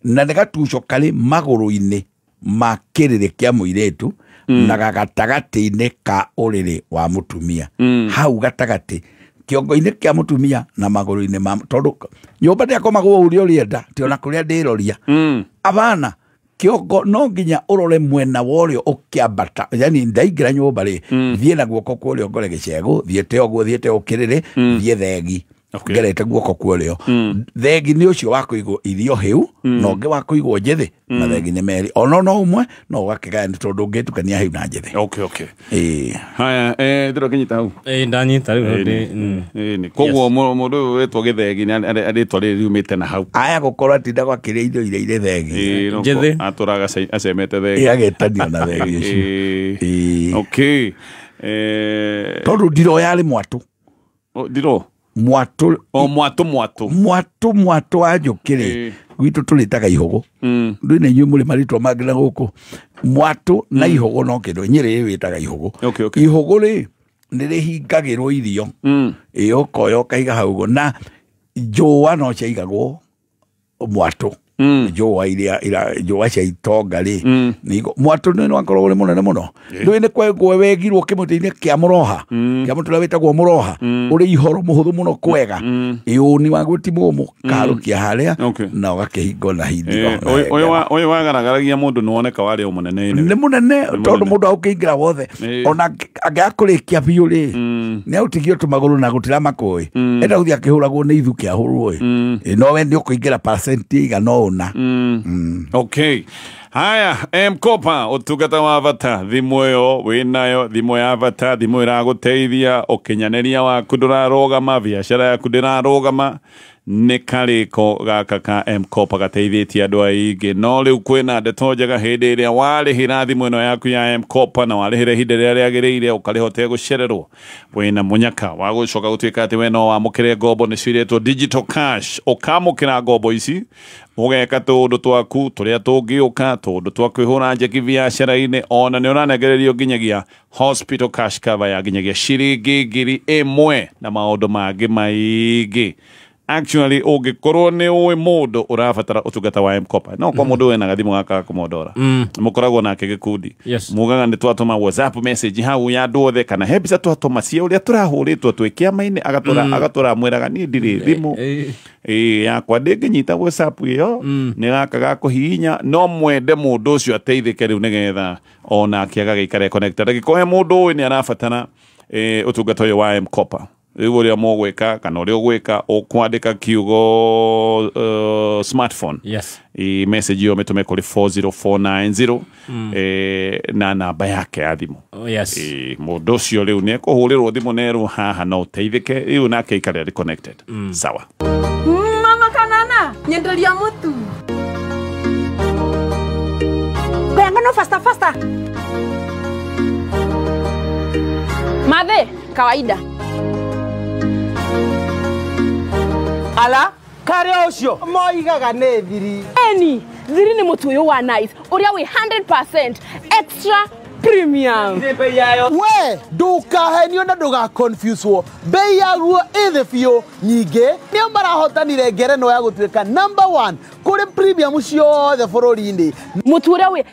na nĩ gatuco karĩ magũrũ-inĩ ma kĩrĩrĩ kĩa mũirĩtu na gatagatĩ-inĩ ka ũrĩrĩ wa mũtumia. Hau gatagatĩ kĩongo-inĩ kĩa mũtumia na magũrũ-inĩ ma tondũ nyũmba ndĩakomagwo ũrĩa ũrĩenda ti ona kũrĩa ndĩroria. Abana kĩongo no nginya ũrore mwena wa ũrĩo ũkĩambata, yani ndaingĩra nyũmba rĩ thiĩ na guoko kwa ũrĩo ngore gĩcegũ, thiĩte ũguo thiĩte ũkĩrĩrĩ thiĩ thegi ngerete guoko kwa ũrĩo. Thegi nĩ ũcio wa kũigwo irio hĩu na ũngĩ wa kũigwo njĩthĩ, na thegi nĩ merĩ ono no ũmwe no ũgakĩgaya nĩ tondũ ũngĩtukania hĩu na njĩthĩ. Okay. Haya, ndĩro kĩnyita hau. Ndanyita rĩu. Ĩĩ koguo mũndũ ũyũ wĩtwo gĩthegi nĩ rĩtwa rĩrĩ riumĩte na hau. Aya gũkorwo atindaga akĩrĩa irio iria irĩ thegi njĩthĩ, atũraga acemete thegi agĩtanio na thegi ũcio. Okay. Tondũ ndiro yarĩ mwatũ. Ndiro mwatũ o mwatũ mwatũ mwatũ mwatũ wa njũkĩ rĩ gwitũ tũrĩtaga ihũgũ. Ndũĩ na inyuĩ mũrĩ marĩtwa mangĩ na gũkũ. Mwatũ na ihũgũ no kĩndũ Nyĩrĩ wĩtaga ihũgũ. Ihũgũ rĩ nĩ rĩhingagĩrwo irio, ĩ ũkoya ũkaiga hau ũguo, na njũa no ciaigagwo mwatũ. Njũa iria njũa cia itonga rĩ mwatũ nĩ wakoragwo ũrĩ mũnene mũno. Ndũĩ nĩ kwegwo wegirwo kĩmũtĩ-inĩ kĩa mũroha, kĩa mũtĩ ũrĩa wĩtagwo mũroha, ũrĩ ihoro mũhũthũ mũno kwega, ĩũni waguo ti mũmũ karũkia harĩa na ũgakĩhingwo na hindigo. Ũyũ wagaragaragia mũndũ nĩwoneka warĩ o mũnene. Nĩ mũnene tondũ mũndũ agũkĩingĩra wothe ona angĩaga kũrĩkia biũ rĩ nĩ aũtigio tũmagũrũ na gũtira makũĩ enda gũthiĩ akĩhũragwo nĩ ithuki ahũrwo ĩ no we nĩ ũkũingĩra percent igana ũna. Okay. Haya, M-Kopa ũtungata wa bata, thimũ ĩyo wĩnayo, thimũ ya bata, thimũ ĩragũteithia, ũkinyanĩria waku ndũrarũgama, biacara yaku ndĩrarũgama, nĩ karĩko gaka ka M-Kopa gateithĩtie andũ aingĩ. No rĩu kwĩna ndeto njega hĩndĩ ĩrĩa warĩhĩra thimũ ĩno yaku ya M-Kopa na warĩhĩra ihinda rĩrĩa rĩagĩrĩire ũkarĩha ũtegũcererwo, wĩna mũnyaka wa gũcoka gũtuĩka atĩ we no wamũkĩre ngombo nĩcio iretwo digital cash. Ũkamũkĩra ngombo ici ũgeka tũũndũ twaku tũrĩa tũngĩũka, tũũndũ twa kwĩhũra njeki biacara-inĩ, ona nĩ ũranengererio nginyagia hospital cash cover ya nginyagia ciringi 1,000 na maũndũ mangĩ maingĩ. Actually ũngĩkorwo nĩ ũĩ mũndũ ũrabatara ũtungata wa M-Kopa, no kwa mũndũ wĩna gathimũ gaka kũmondora mũkoragwo nake gĩkundi, mugaga nĩ twatũma WhatsApp message hau ya andũ othe kana he mbica twatũma cia ũrĩa tũrahũrĩtwo twĩ kĩama-inĩ, agatũra amwĩraga niĩ ndirĩ thimũ yakwa ndĩngĩnyita WhatsApp ĩyo nĩ gaka ga kũhihinya. No mwende mũndũ ũcio ateithĩke rĩu nĩgetha onake agagĩikara connected. Angĩkorwo he mũndũ ũĩ nĩ arabatara ũtungata ũyũ wa M-Kopa, rĩu ũrĩa mũgwĩka kana ũrĩa ũgwĩka ũkwandĩka kiugo smartphone, yes, i message ĩyo mĩtũme kũrĩ 40490 na namba yake ya thimũ. Yes. Mũndũ ũcio rĩu nĩ ekũhũrĩrwo thimũ nerwo haha no ũteithĩke rĩu nake aikare arĩ connected. Sawa. Mama kanana nyenderia mũtu ngano faster faster. Madhe kawaida. Ala kare ucio moigaga nĩ thiri. Eni thiri nĩ mũtu ũyũ wa Nice ũrĩa wĩ 100% extra premium. We ndukahenio na nduga confuse wo bei yaguo ĩthĩ biũ nyingĩ nĩo marahotanire ngerenwa ya gũtuĩka number 1 kũrĩ premium ciothe bũrũri-inĩ. Mũtu ũrĩa wĩ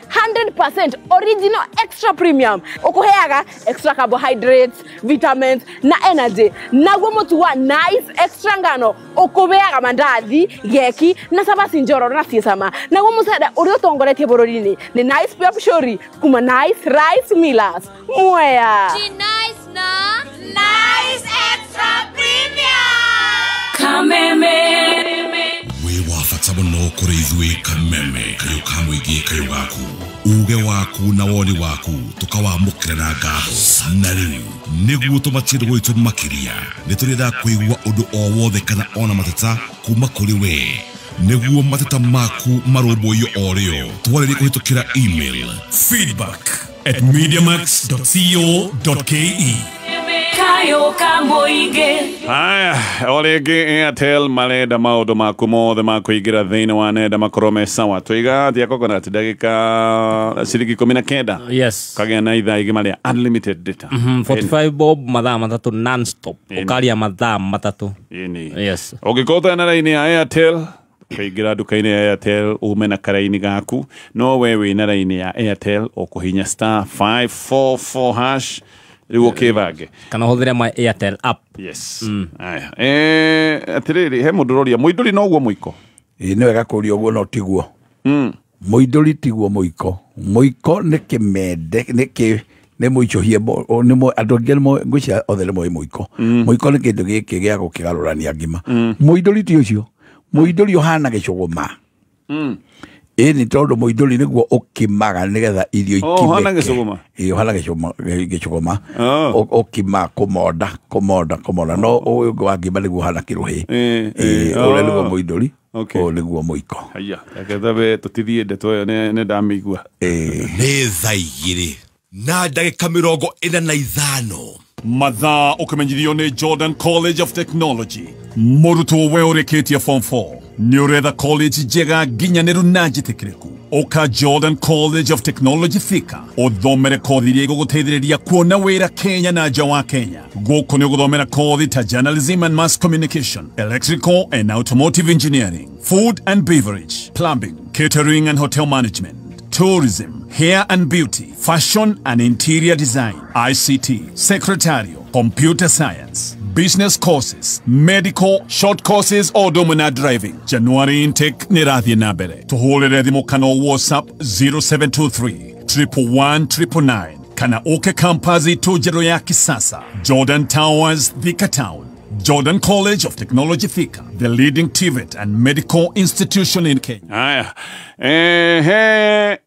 100% original extra premium ũkũheaga extra carbohydrates, vitamins na energy. Naguo mũtu wa Nice extra ngano ũkũheaga mandathi, geki na cabaci njororo na ciĩcama. Naguo mũcere ũrĩa ũtongoretie bũrũri-inĩ nĩ Nice Pure Pshori kuma Nice Rice Millers. Mwea. Nice na Nice Extra Premium. Kameme. Wĩ wa bata mũno kũrĩ ithuĩ Kameme, kayũ ka mũingĩ kayũ gaku. Uge waku na woni waku tukawamũkĩra na ngatho. Na rĩu nĩguo tũmatie ndũgũ itũ makĩria, nĩ tũrenda kũigua ũndũ o wothe kana ona mateta kuma kũrĩ we. Nĩguo mateta maku marũmbũiyo o rĩo, twarĩrie kũhĩtũkĩra email feedback@mediamax.co.ke. Haya, o rĩngĩ Airtel marenda maũndũ maku mothe ma kũingĩra thĩinĩ wa nenda makorwo me sawa. Tũiga atĩa coconut ndagĩka ciringi 19. Yes. Kagĩa na ithaa igima rĩa unlimited data. 45 bob mathaa matatũ non stop. Ũkaria mathaa matatũ. Yes. Ũngĩkorwo ũtarĩ na raini ya Airtel, ũkaingĩra nduka-inĩ ya Airtel ume na karaini gaku, no we wĩna raini ya Airtel ũkũhinya star 544 hash rĩu ũkĩbange kana ũhũthĩre my Airtel app. Yes. Aya, atĩrĩrĩ, he mũndũ ũroria mũindũri noguo mũiko? Ĩĩ nĩ wega kũria ũguo, no tiguo. Mũindũri tiguo mũiko. Mũiko nĩ kĩmende, nĩ nĩ mũicũhie, andũ aingĩ ngwĩciria othe nĩ moĩ mũiko. Mũiko nĩ kĩndũ gĩkĩ gĩa gũkĩgarũrania ngima. Mũindũri ti ũcio. Mũindũri ũhana gĩcũgũma. Ĩĩ nĩ tondũ mũindũri nĩguo ũkimaga nĩgetha irio ikimĩke. Ũhana gĩcũgũma? Ĩĩ ũhana gĩcũgũma. Ũkima kũmonda, kũmonda, kũmonda. No ũyũ ũngĩ wa ngima nĩguo ũhana kĩrũhĩ. Ĩĩ ũrĩa nĩguo mũindũri, ũyũ nĩguo mũiko. Haiya, reke thabe tũtithie ndeto ĩyo nĩ ndamĩigua. Nĩ thaa 2 na ndagĩka 45. Mathaa ũkĩmenyithio nĩ Jordan College of Technology. Mũrutwo we ũrĩkĩtie form 4 nĩ ũretha college njega nginyanĩru na njĩtĩkĩrĩku. Ũka Jordan College of Technology Thika ũthomere kothi iria igũgũteithĩrĩria kuona wĩra Kenya na nja wa Kenya. Gũkũ nĩ ũgũthomera kothi ta journalism and mass communication, electrical and automotive engineering, food and beverage, plumbing, catering and hotel management, tourism, hair and beauty, fashion and interior design, ICT, secretarial, computer science, business courses, medical, short courses or domina driving. January intake nĩ ĩrathiĩ na mbere. Tũhũrĩre thimũ kana WhatsApp 0723 111 999 kana ũke campus itũ njerũ ya kisasa, Jordan Towers, Thika Town. Jordan College of Technology Thika, the leading TVET and medical institution in Kenya. Aya, he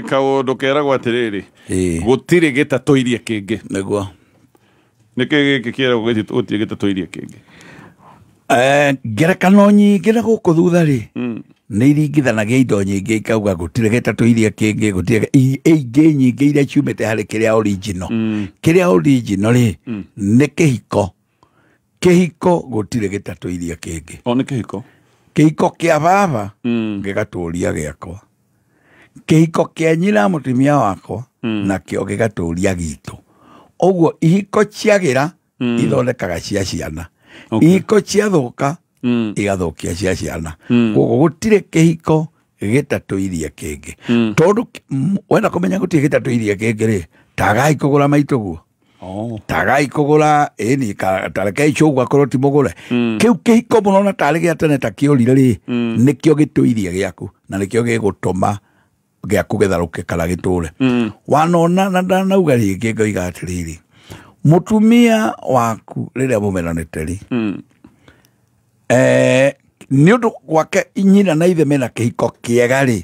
kaũndũ keragwo atĩrĩrĩ, gũtirĩ gĩtatũirie kĩngĩ. Nĩguo. Nĩkĩ gĩkĩ kĩeragwo gũtirĩ gĩtatũirie kĩngĩ? Ngerekano nyingĩ na gũkũ thutha rĩ, nĩ iringithanagia indo nyingĩ ikauga gũtirĩ gĩtatũirie kĩngĩ, gũtirĩ ingĩ nyingĩ iria ciumĩte harĩ kĩrĩa original. Kĩrĩa original rĩ, nĩ kĩhiko. Kĩhiko gũtirĩ gĩtatũirie kĩngĩ. O nĩ kĩhiko? Kĩhiko kĩa baba gĩgatũria gĩakwa. Kĩhiko kĩa nyina mũtumia wakwa nakĩo gĩgatũria gitũ. Ũguo ihiko ciagĩra ithondekaga cia ciana. Ihiko ciathũka igathũkia cia ciana. Koguo gũtirĩ kĩhiko gĩtatũirie kĩngĩ. Tondũ wenda kũmenya gũtirĩ gĩtatũirie kĩngĩ rĩ, tagai kũgũra maitũguo. Tagai kũgũra ĩni tareke icũgwa korwo ti mũgũre. Kĩu kĩhiko mũno na tarĩ gĩa tene ta kĩũrire rĩ, nĩkĩo gĩtũirie gĩaku na nĩkĩo gĩgũtũma gĩaku gĩtharũke kana gĩtũre. Wanona na ndanauga rĩngĩ ngoiga atĩrĩrĩ, mũtumia waku rĩrĩa mũmenanĩte rĩ, nĩ ũndũ gwake nyina na ithe mena kĩhiko kĩega rĩ,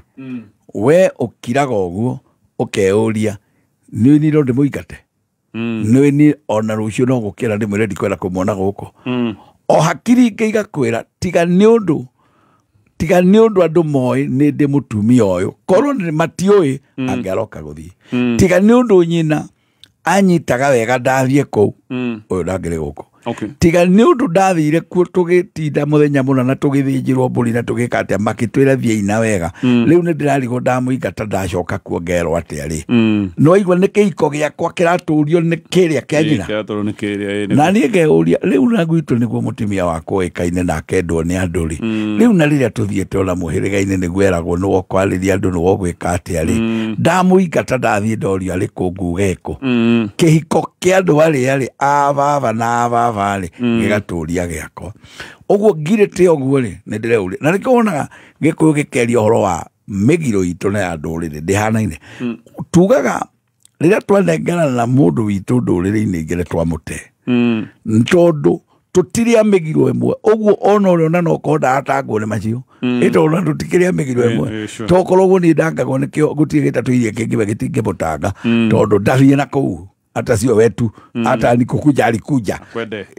we ũkiraga ũguo ũkeyũria nĩ niĩ no ndĩmũingate. Nĩ niĩ ona rũciũ no gũkĩra ndĩmwĩre ndikwenda kũmuona gũkũ. O hakiri ingĩ igakwĩra tiga nĩ ũndũ andũ moĩ nĩ ndĩ mũtumia ũyũ, korwo nĩ matiũĩ angĩaroka gũthiĩ. Tiga nĩ ũndũ nyina anyitaga wega ndathiĩ kũu, ũyũ ndangĩrĩ gũkũ. Tiga nĩ ũndũ ndathire kuo tũgĩtinda mũthenya mũna na tũgĩthĩnjĩrwo mbũri na tũgĩka atĩa, makĩtwĩra thiĩi na wega. Rĩu nĩ ndĩrarigwo ndamũingata ndacoka kuo ngerwo atĩa rĩ. No aigua nĩ kĩhiko gĩakwa kĩratũrio nĩ kĩrĩa kĩa nyina. Na niĩ ngeyũria rĩu na gwitũ nĩguo mũtumia wakwa oĩkaine na akendwo nĩ andũ rĩ. Rĩu na rĩrĩa tũthiĩte ona mũhĩrĩga-inĩ nĩguo eragwo nĩwe ũkwarĩria andũ nĩwe ũgwĩka atĩa rĩ. Ndamũingata ndathiĩ ndorio arĩ kũ nguge kũ. Kĩhiko kĩa andũ arĩa rĩ, a baba na a baba rĩ, gĩgatũria gĩakwa. Ũguo ngirĩte ũguo rĩ, nĩ ndĩreuria. Na nĩkĩo wonaga Gĩkũyũ gĩkĩaria ũhoro wa mĩgiro itũ na ya ndũrĩrĩ ndĩhanaine. Tugaga rĩrĩa twanengerana na mũndũ witũ ndũrĩrĩ-inĩ ingĩ nĩ twamũte. Tondũ Tũtirĩ a mĩgiro ĩmwe ũguo ona ũrĩa ona no korwo ndaratangwo nĩ macio ĩtondũ tũtikĩrĩ a mĩgiro ĩmwe tokorwo ũguo niĩ ndangagwo nĩkĩo gũtirĩ gĩtatũ iria kĩngĩ gĩtingĩmũtanga tondũ ndathiĩ na kũu hata sio wetu hata ni kukuja alikuja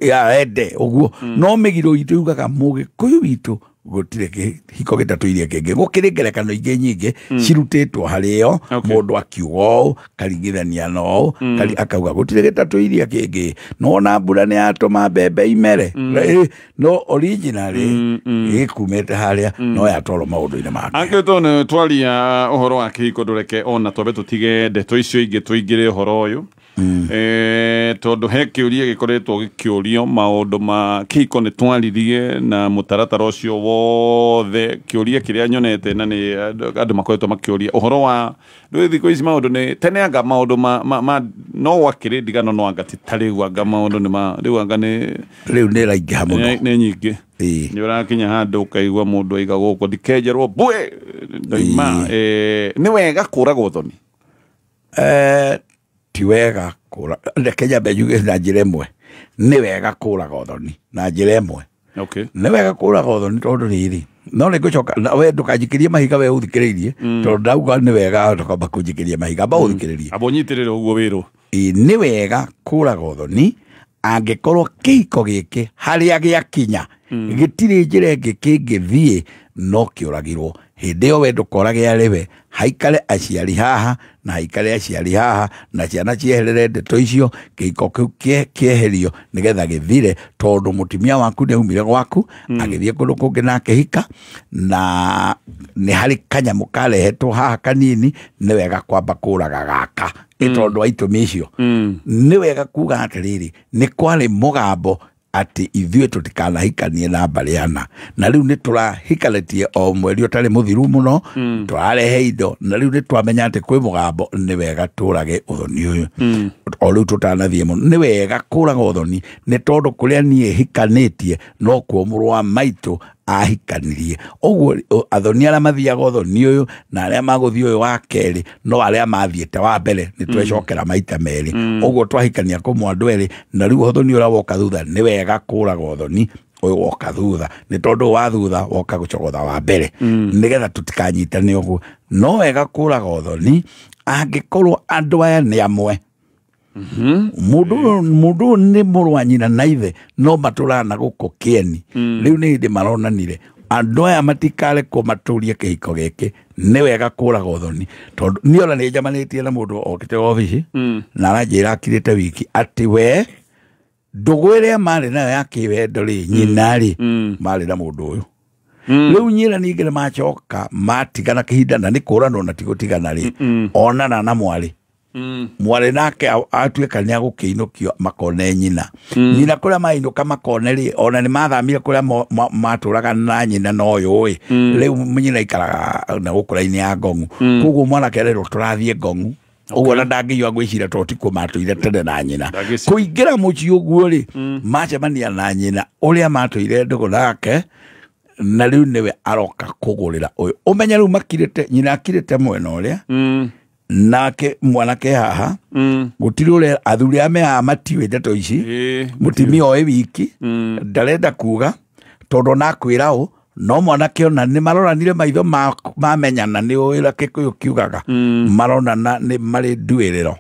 ya ende ũguo no mĩgiro itũ yugaga mũgĩkũyũ witũ gũtirĩ kĩhiko gĩtatũ iria kĩngĩ gũkĩrĩ ngerekano ingĩ nyingĩ cirutĩtwo harĩ yo mũndũ akiuga ũũ karingithania na ũũ akauga gũtirĩ gĩtatũ iria kĩngĩ no na mbura nĩ yatũma mbembe imere no originally ĩkumĩte harĩa no yatwarwo maũndũ-inĩ make. Angĩ tondũ twaria ũhoro wa kĩhiko ndũreke ona twambe tũtige ndeto icio ingĩ tũingĩre ũhoro ũyũ tondũ he kĩũria gĩkoretwo gĩkĩũrio maũndũ ma kĩhiko nĩ twaririe na mũtaratara ũcio wothe kĩũria kĩrĩa nyonete na nĩ andũ makoretwo makĩũria ũhoro wa rĩu thikũ ici maũndũ nĩ tene anga maũndũ ma no gwakĩrĩ ndigano no anga ti ta rĩu anga maũndũ nĩ ma rĩu anga nĩ rĩu nĩ ĩraingĩha mũno nĩ nyingĩ nĩ ũrakinya handũ ũkaigua mũndũ aiga gũkũ ndikenjerwo mbwe ndoima nĩ wega kũragwo thoni ti wega kũra reke nyambe njuge na njĩra ĩmwe nĩ wega kũraga ũthoni na njĩra ĩmwe nĩ wega kũraga ũthoni tondũ rĩrĩ no nĩ ngũcoka we ndũkanjikĩrie mahiga we ũthikĩrĩirie tondũ ndauga nĩ wega ndũkamba kũnjikĩria mahiga amba ũthikĩrĩrie amba ũnyitĩrĩre ũguo wĩrwo nĩ wega kũraga ũthoni angĩkorwo kĩhiko gĩkĩ harĩa gĩakinya gĩtirĩ njĩra ĩngĩ kĩngĩthiĩ no kĩũragirwo hĩndĩ ĩyo we ndũkorage arĩ we haikare aciari haha na haikare aciari haha na ciana cieherere ndeto icio kĩhiko kĩu kĩeherio nĩgetha gĩthire tondũ mũtumia waku nĩ aumire gwaku agĩthiĩ kũndũ kũngĩ na akĩhika na nĩ harĩ kanyamũ karehetwo haha kanini nĩ wega kwamba kũraga gaka nĩ tondũ wa itũmi icio nĩ wega kuga atĩrĩrĩ nĩ kwarĩ mũgambo atĩ ithuĩ tũtikanahikanie na mbarĩ ana na rĩu nĩ tũrahikanitie o mweri ũtarĩ mũthiru mũno tũrarehe indo na rĩu nĩ twamenya atĩ kwĩ mũgambo nĩ wega tũrage ũthoni ũyũ o rĩu tũtanathiĩ mũno nĩ wega kũraga ũthoni nĩ tondũ kũrĩa niĩ hikanĩtie no kuo mũrũ wa maitũ ahikanirie ũguo athoni arĩa mathiaga ũthoni ũyũ na arĩa magũthiĩ ũyũ wa kerĩ no arĩa mathiĩte wa mbere nĩ twecokera maita merĩ ũguo twahikania kũmwe andũ erĩ na rĩu ũthoni ũrĩa woka thutha nĩ wega kũraga ũthoni ũyũ woka thutha nĩ tondũ wa thutha woka gũcogotha wa mbere nĩgetha tũtikanyitane ũguo no wega kũraga ũthoni angĩkorwo andũ aya nĩ amwe Mundu nĩ mũrũ wa nyina na ithe no matũrana gũkũ kĩeni rĩu nĩ hĩndĩ maronanire andũ aya matikarekwo matũrie kĩhiko gĩkĩ nĩ wega kũraga ũthoni tondũ niĩ ona nĩ njamanĩtie na mũndũ okĩte obici na aranjĩra akirĩte wiki atĩ we ndũgũ ĩrĩa marĩ nayo ya kĩwendo rĩ nyina rĩ marĩ na mũndũ ũyũ rĩu nyina ningĩ nĩ macoka matigana kĩhinda na nĩ kũranwo na ti gũtigana rĩ onana na mwarĩ mwarĩ nake atuĩka nĩ agũkĩinũkio makone nyina nyina kũrĩa mainũka makone rĩ ona nĩ mathamire kũrĩa matũraga na nyina na ũyũ ĩ rĩu nyina ikaraga na gũkũ raini ya Ngong'u koguo mwanake arerwo tũrathiĩ Ngong'u ũguo ona ndangĩigua ngwĩciria tondũ tikuo matũire tene na nyina kũingĩra mũciĩ ũguo rĩ macemania na nyina ũrĩa matũire ndũgũ nake na rĩu nĩwe aroka kũgũrĩra ũyũ ũmenye rĩu makirĩte nyina akirĩte mwena ũrĩa nake mwanake haha gũtirĩ ũrĩa athuri arĩa me haha matiũĩ ndeto ici mũtumia oĩ wiki ndarenda kuga tondũ ona akwĩra ũ no mwanake ona nĩ maroranire maitho mamenyana nĩ ũĩ Gĩkũyũ kiugaga maronana nĩ marĩ nduĩrĩro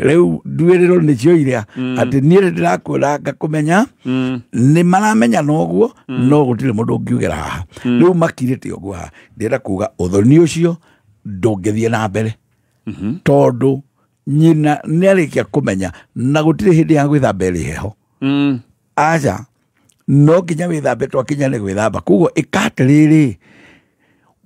rĩu nduĩrĩro nĩcio iria atĩ niĩ nĩ ndĩrakwĩra ngakũmenya nĩ maramenyana ũguo no gũtirĩ mũndũ ũngiugĩra haha rĩu makirĩte ũguo haha ndĩrenda kuga ũthoni ũcio ndũngĩthiĩ na mbere tondũ nyina nĩ arĩkia kũmenya na gũtirĩ hĩndĩ ya gwĩthamba ĩrĩ heho aca no nginya wĩthambe twakinya nĩ gwĩthamba koguo ĩka atĩrĩrĩ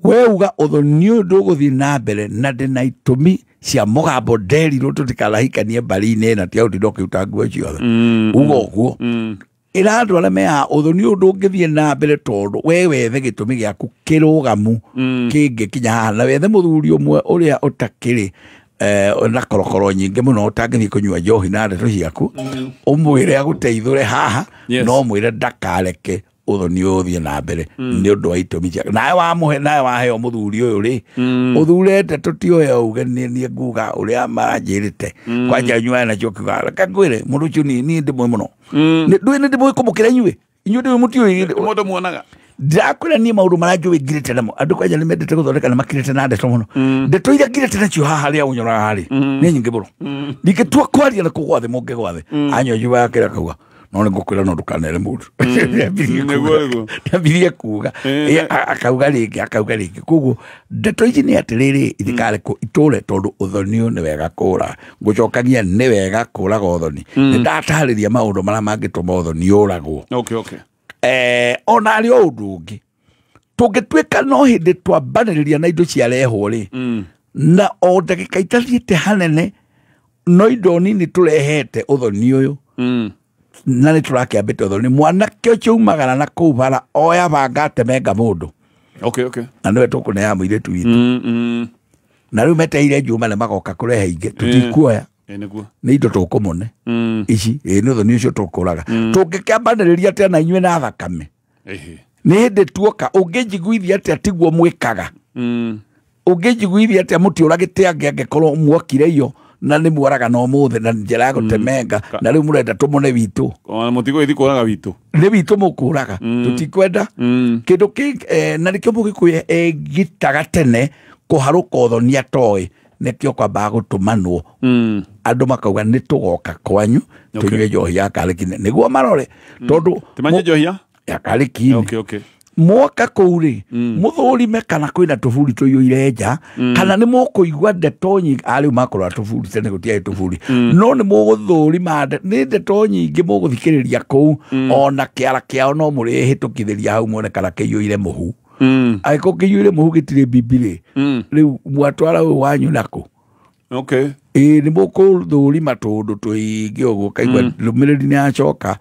we uga ũthoni ũyũ ndũgũthiĩ na mbere na ndĩna itũmi cia mũgambo nderirwo tũtikanahikanie mbari-inĩ na tiga gũtinda ũkĩruta nguo ciothe uga ũguo ĩra andũ arĩa me haha ũthoni ũyũ ndũngĩthiĩ na mbere tondũ we wethe gĩtũmi gĩaku kĩrũgamu kĩngĩkinya haha na wethe mũthuri ũmwe ũrĩa ũtakĩrĩ na korokoro nyingĩ mũno ũtangĩthiĩ kũnyua njohi na ndeto ciaku ũmwĩre agũteithũre haha no mwĩre ndakareke Ũthoni ũyũ ũthiĩ na mbere nĩ ũndũ wa itũmi cia nawe wamũhe nawe waheo mũthuri ũyũ rĩ ũthurĩte tũtioya uge niĩ nguga ũrĩa maranjĩrĩte kwanja nyuaga nacio kiuga reke ngwĩre mũndũ ũcio niĩ ndĩmũĩ mũno ndũĩ nĩ ndĩmũĩ kũmũkĩra inyuĩ inyuĩ ndĩmũĩ mũtiũĩ mũndũ muonaga ndakwĩra niĩ maũndũ marĩa njũĩ ngirĩte namo andũ kwanja nĩ mendete gũthondeka na makirĩte na ndeto mũno ndeto iria ngirĩte nacio haha rĩa ũnyoraga rĩ nĩ nyingĩ mũno ndingĩtua kwaria na kũgwa thĩ mũngĩgwa thĩ anyua yakĩra akauga no nĩ ngũkwĩra no ndũkanere mũndũ nĩambirie kuga akauga rĩngĩ koguo ndeto ici nĩ atĩrĩrĩ ithikarekwo itũre tondũ ũthoni ũyũ nĩ wega kũra ngũcokagia nĩ wega kũraga ũthoni nĩ ndatarĩria maũndũ marĩa mangĩtũma ũthoni ũragwo ona arĩ o ũndũ ũngĩ tũngĩtuĩka no hĩndĩ twambanĩrĩria na indo ciarehwo rĩ na o ndagĩka itathiĩte hanene no indo nini tũrehete ũthoni ũyũ na nĩ tũrakĩambĩte ũthoni mwanake ũcio umagara na kũu bara oya banga atemenga mũndũ na nĩwe tũkũneaga mũirĩtu witũ na rĩu metereire Juma nĩ magoka kũrehe ingĩ tũtikuoya nĩ indo tũkũmũne ici ĩ nĩ ũthoni ũcio tũkũraga tũngĩkĩambanĩrĩria atĩa na inyuĩ na thakame nĩ hĩndĩ tuoka ũngĩnjiguithia atĩa tiguo mwĩkaga ũngĩnjiguithia atĩa mũtiũragĩte angĩ angĩkorwo muokire iyo na nĩ muoraga na ũmũthĩ na njĩra ya gũtemenga na rĩu mũrenda tũmũne witũ mũtigũgĩthiĩ kũraga witũ nĩ witũ mũkũraga tũtikwenda kĩndũ kĩ na nĩkĩo mũgĩkũyũ egitaga tene kũharũka ũthoni atoĩ nĩkĩo kwambaga gũtũmanwo andũ makauga nĩ tũgoka kwanyu tũnyue njohi ya karĩki nĩguo marore tondũ timanye njohi ya karĩki mwoka kũu rĩ mũthũrime kana kwĩna tũburi tũiyũire nja kana nĩ mũkũigua ndeto nyingĩ arĩu makorwa tũburi tene gũtiarĩ tũburi no nĩ mũgũthũrima nĩ ndeto nyingĩ mũgũthikĩrĩria kũu ona kĩara kĩao no mũrĩhĩtũkithĩria hau muone kana kĩiyũire mũhu angĩkorwo kĩiyũire mũhu gĩtirĩ bibi rĩ rĩu mwatwara ũyũ wanyu nakũ ĩĩ nĩ mũkũthũrima tũũndũ tũingĩ ũguo kaigua ndũmĩrĩri nĩ yacoka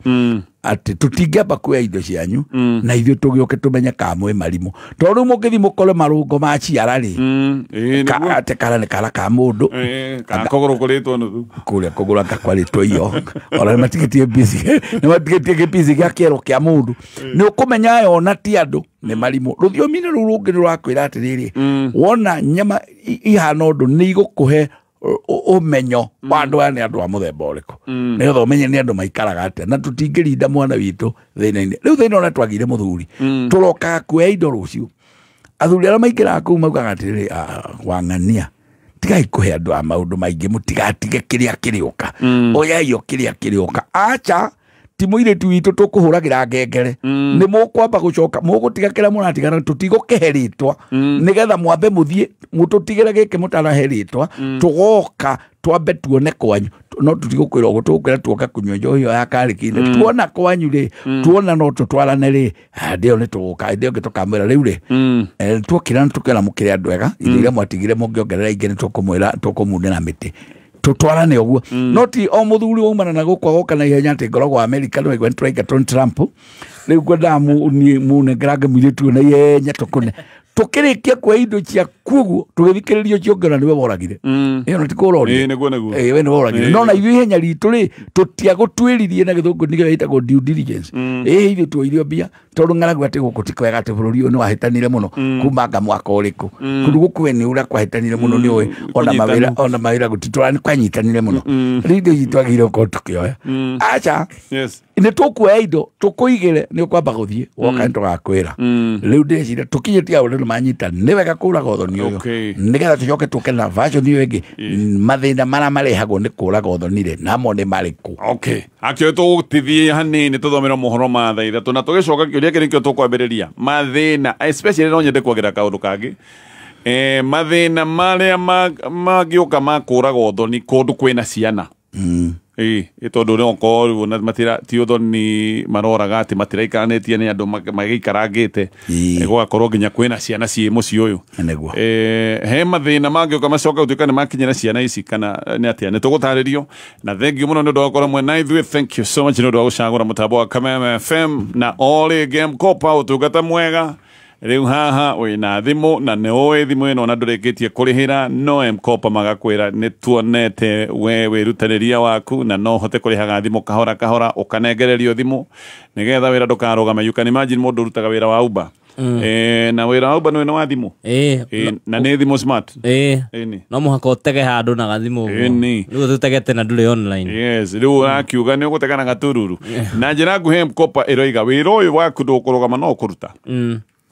atĩ tũtingĩamba kuoya indo cianyu na ithuĩ tũgĩũke tũmenye kana mwĩ marimũ tondũ rĩu mũngĩthiĩ mũkore marũngo ma ciara rĩ atĩ kara nĩ kara ka mũndũ kana kũgũrũ kũrĩtwo nuthu kũrĩa kũgũrũ anga kwarĩtwo iyo ona nĩmatigĩtie mbici nĩmatigĩtie gĩpici gĩa kĩero kĩa mũndũ nĩ ũkũmenya yona ti andũ nĩ marimũ rũthiomi-inĩ rũu rũngĩ nĩ rũrakwĩra atĩrĩrĩ wona nyama ihana ũndũ nĩ igũkũhe ũmenyo wa andũ aya nĩ andũ a mũthemba ũrĩkũ nĩgetha ũmenye nĩ andũ maikaraga atĩa na tũtingĩrinda mwana witũ thĩna-inĩ rĩu thĩna ũrĩa twagire mũthuri tũrokaga kuoya indo rũciũ athuri arĩa maingĩraga kũu maugaga atĩrĩrĩ wang'ania tigai kũhe andũ a maũndũ maingĩ mũtigatige kĩrĩa kĩrĩũka oyai o kĩrĩa kĩrĩũka acha ti mũirĩtu witũ tũkũhũragĩra ngengere nĩ mũkwamba gũcoka mũgũtiga kĩrĩa mũratigana tũtigũkĩhe rĩtwa nĩgetha mwambe mũthiĩ mũtũtigĩre gĩkĩ mũtanahe rĩtwa tũgoka twambe tuone kwanyu no tũtigũkwĩra ũguo tũgũkwĩra tuoka kũnyua njohi ĩyo ya karĩki-inĩ tuona kwanyu rĩ tuona no tũtwarane rĩ hĩndĩ ĩyo nĩ tũgũka hĩndĩ ĩyo ĩngĩ tũkamwĩra rĩu rĩ tuokĩra nĩ tũkĩona mũkĩrĩ andũ ega indo iria mwatigire mũngĩongerera ingĩ nĩ tũkũmwĩra tũkũmunĩra mĩtĩ tutwarane ũguo no ti o mũthuri waumana na gũkũ agoka na ihenya atĩ ngoragwo Amerika nĩ waigua nĩtũraingatwo nĩ Trump rĩu ngwendaga mũnengerange mũirĩtu ũyũ na ihenya tũkũne tũkĩrĩkia kuoya indo ciaku ũguo tũgĩthikĩrĩria ũcio ũngĩ ona nĩwe woragire ĩyo na ti kũũra nĩguo we nĩwe woragire no na ithuĩ ihenya ritũ rĩ tũtiagũtuĩririe na gĩthũngũ nĩkĩo ĩtagwo due diligence ĩ ithuĩ tuoirio mbia tondũ ng'aragu atĩ gũkũ ti kwega atĩ bũrũri ũyũ nĩwahĩtanire mũno kuma anga mwaka ũrĩkũ kũndũ gũkũ we nĩ ũrĩa kwahĩtanire mũno nĩ ũĩ ona mawĩra gũtitũra nĩ kwanyitanire mũno rĩu indo ici twagĩrĩire gũkorwo tũkĩoya aca nĩ tũkuoya indo tũkũigĩre nĩ ũkwamba gũthiĩ woka nĩ tũgakwĩra rĩu ndĩreciria tũkinyĩtie hau rĩu manyita nĩ wega kũraga ũthoni ũyũ nĩgetha tũcoke tũke na version ĩyo ĩngĩ mathĩna marĩa marehagwo nĩ kũraga ũthoni rĩ namo nĩ marĩkũ akĩo tũgũtithie hanini tũthomere mohoro ma thaa ithatũ na tũgĩcoka kĩũria kĩrĩ kĩo tũkwambĩrĩria mathĩna especially no nyende kuongerera kaũndũ kangĩ mathĩna marĩa mangĩũka ma kũraga ũthoni kũndũ kwĩna ciana ĩ tondũ no korwo na matira ti ũthoni maroraga atĩ matiraikaranitie nĩ andũ magĩikarangĩte gũgakorwo nginya kwĩna ciana ciĩ mũciĩ ũyũ he mathĩna mangĩũka macoka gũtuĩka nĩ makinyĩra ciana ici kana nĩ atĩa nĩ tũgũtarĩrio na thengiũ mũno nĩ ũndũ wa gũkorwo mwena ithuĩ thank you so much nĩ ũndũ wa gũcagũra mũtambo wa Kameme FM na o rĩngĩ M-Kopa ũtungata mwega Rĩu haha wĩna thimũ na nĩ ũĩ thimũ ĩno na ndũrĩkĩtie kũrĩhĩra, no M-Kopa magakwĩra nĩ tuonete we wĩrutanĩria waku na no ũhote kũrĩhaga thimũ kahora kahora, ũkanengererio thimũ nĩgetha wĩra ndũkarũgame. You can imagine mũndũ ũrutaga wĩra wa Uber. Na wĩra wa Uber nĩ wa thimũ. Na nĩ thimũ smart. No mũhaka ũtege handũ na gathimũ ũguo. Rĩu tũtegete na ndũrĩ online. Yes, rĩu ũrakiuga nĩ ũgũtega na gatururu. Na njĩra nguhĩ M-Kopa ĩroiga wĩra ũyũ waku ndũkũrũgama no ũkũruta.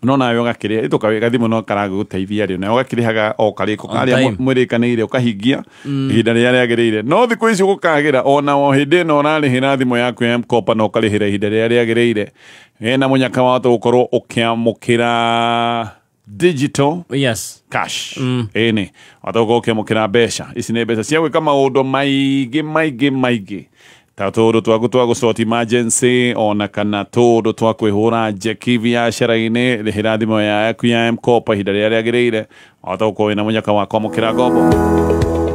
No nawe ũgakĩrĩha ĩtũka gathimũ no karagũteithia rĩu, nawe ũgakĩrĩhaga o karĩko karĩa mwĩrĩkanĩire ũkahingia ihinda rĩrĩa rĩagĩrĩire. No thikũ ici gũkagĩra ona o hĩndĩ ĩno ũrarĩhĩra thimũ yaku ya M-Kopa na ũkarĩhĩra ihinda rĩrĩa rĩagĩrĩire, hena mũnyaka wa gũkorwo ũkĩamũkĩra digital cash. Ĩni watoka ũkĩamũkĩra mbeca ici nĩ mbeca cia gwĩka maũndũ maingĩ maingĩ maingĩ ta tũũndũ twaku twa gũsort emergency ona kana tũũndũ twa kwĩhũra njeki biacara-inĩ. Rĩhĩra thimũ yaku ya M-Kopa ihinda rĩrĩa rĩagĩrĩire, wahota gũkorwo wĩna mũnyaka wa kwamũkĩra ngombo.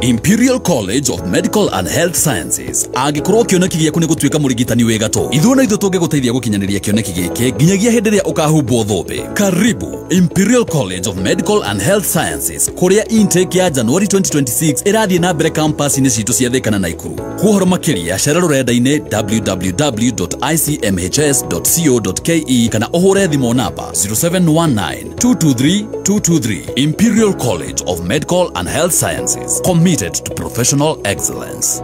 Imperial College of Medical and Health Sciences. Angĩkorwo kĩoneki gĩaku nĩ gũtuĩka mũrigitani wĩ gatũ, ithuĩ na ithuĩ tũngĩgũteithia gũkinyanĩria kĩoneki gĩkĩ nginyagia hĩndĩ ĩrĩa ũkahumbwo thũmbĩ. Karibu Imperial College of Medical and Health Sciences, kũrĩa intake ya January 2026 ĩrathiĩ na mbere campus-inĩ citũ cia Thika na Naikuru. Kwa ũhoro makĩria cera rũrenda-inĩ www.icmhs.co.ke kana ũhũre thimũ namba 0719 223 223. Imperial College of Medical and Health Sciences, committed to professional excellence.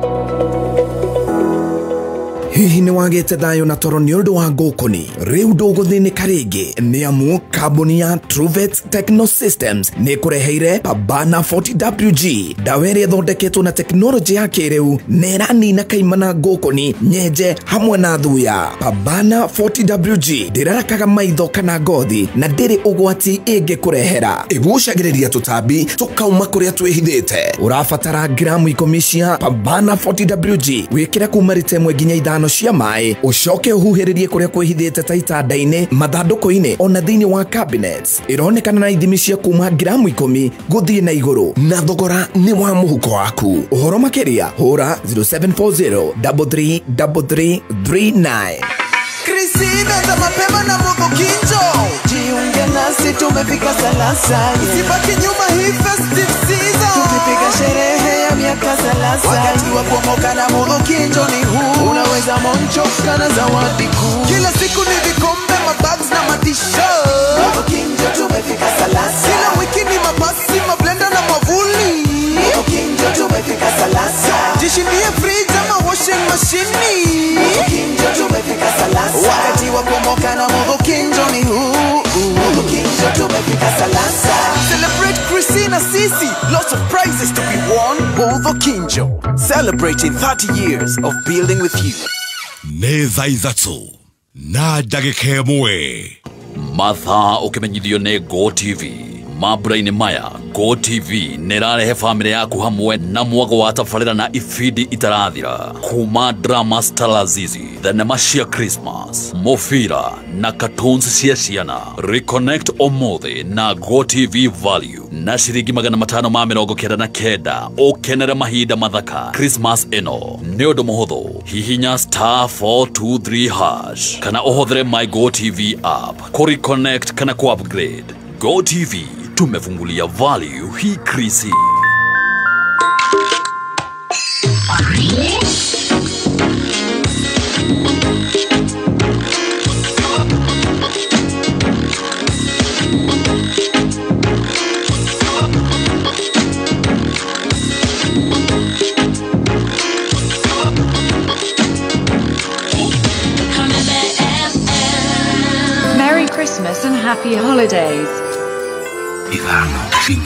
Hihi nĩ wagĩte thayũ na toro nĩ ũndũ wa ngũkũni? Rĩu ndũgũthĩnĩka rĩngĩ nĩ amu kambuni ya Truvet Techno Systems nĩ ĩkũreheire Pabana 40WG, ndawa ĩrĩa ĩthondeketwo na tekinoronjĩ ya kĩrĩu na ĩranina kaimana ngũkũni, nyenje hamwe na thuya. Pabana 40WG ndĩrarakaga maitho kana ngothi na ndĩrĩ ũgwati ĩngĩkũrehera. Ĩgucagĩrĩria tũtambi tũkauma kũrĩa twĩhithĩte. Ũrabatara gramu 10 cia Pabana 40WG wĩkĩre kuma rita 1 nginya 5 cia maĩ, ũcoke ũhuhĩrĩrie kũrĩa kwĩhithĩte ta itanda-inĩ, mathandũkũ-inĩ ona thĩinĩ wa cabinets. Ĩronekana na ithimi cia kuma gramu 10 gũthiĩ na igũrũ, na thogora nĩ wa mũhuko waku. Ũhoro makĩria hũra 0740 333339. Kristina mapema na Muthukinjo, jiunge nasi tumefika salasa. Usibaki nyuma hii festive season, tukipiga sherehe ya miaka salasa. Wakati wa kuomoka na Muthukinjo ni huu, unaweza monchoka na zawadi kuu. Kila siku ni vikombe, mabags na matisho. Muthukinjo tumefika salasa. Kila wiki ni mapasi, mablender na mavuli. Muthukinjo tumefika salasa. Jishindie fridge ama washing machine. Muthukinjo tumefika salasa. Wakati wa kuomoka na Muthukinjo ni huu. Muthukinjo tumefika salasa. Celebrate Christina Sisi. Lots of prizes to be won. Muthukinjo, celebrating 30 years of building with you. Nĩ thaa 3 na ndagĩka 1. Mathaa ũkĩmenyithio nĩ Go TV. Mambura-inĩ maya Go TV nĩrarehe famĩlĩ yaku hamwe na mwago wa tabarĩra na ibindi itarathira, kuma drama Stalazizi, thenema cia Christmas, mũbira na cartoons cia ciana. Reconnect ũmũthĩ na Go TV Value na ciringi 599 ũkenere mahinda mathaka Christmas ĩno. Nĩ ũndũ mũhũthũ, hihinya *423# kana ũhũthĩre My Go TV app kũ reconnect kana kũ upgrade. Go TV, tumefungulia value hii krisi. Merry Christmas and happy holidays. 5 4 3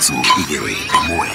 2 1.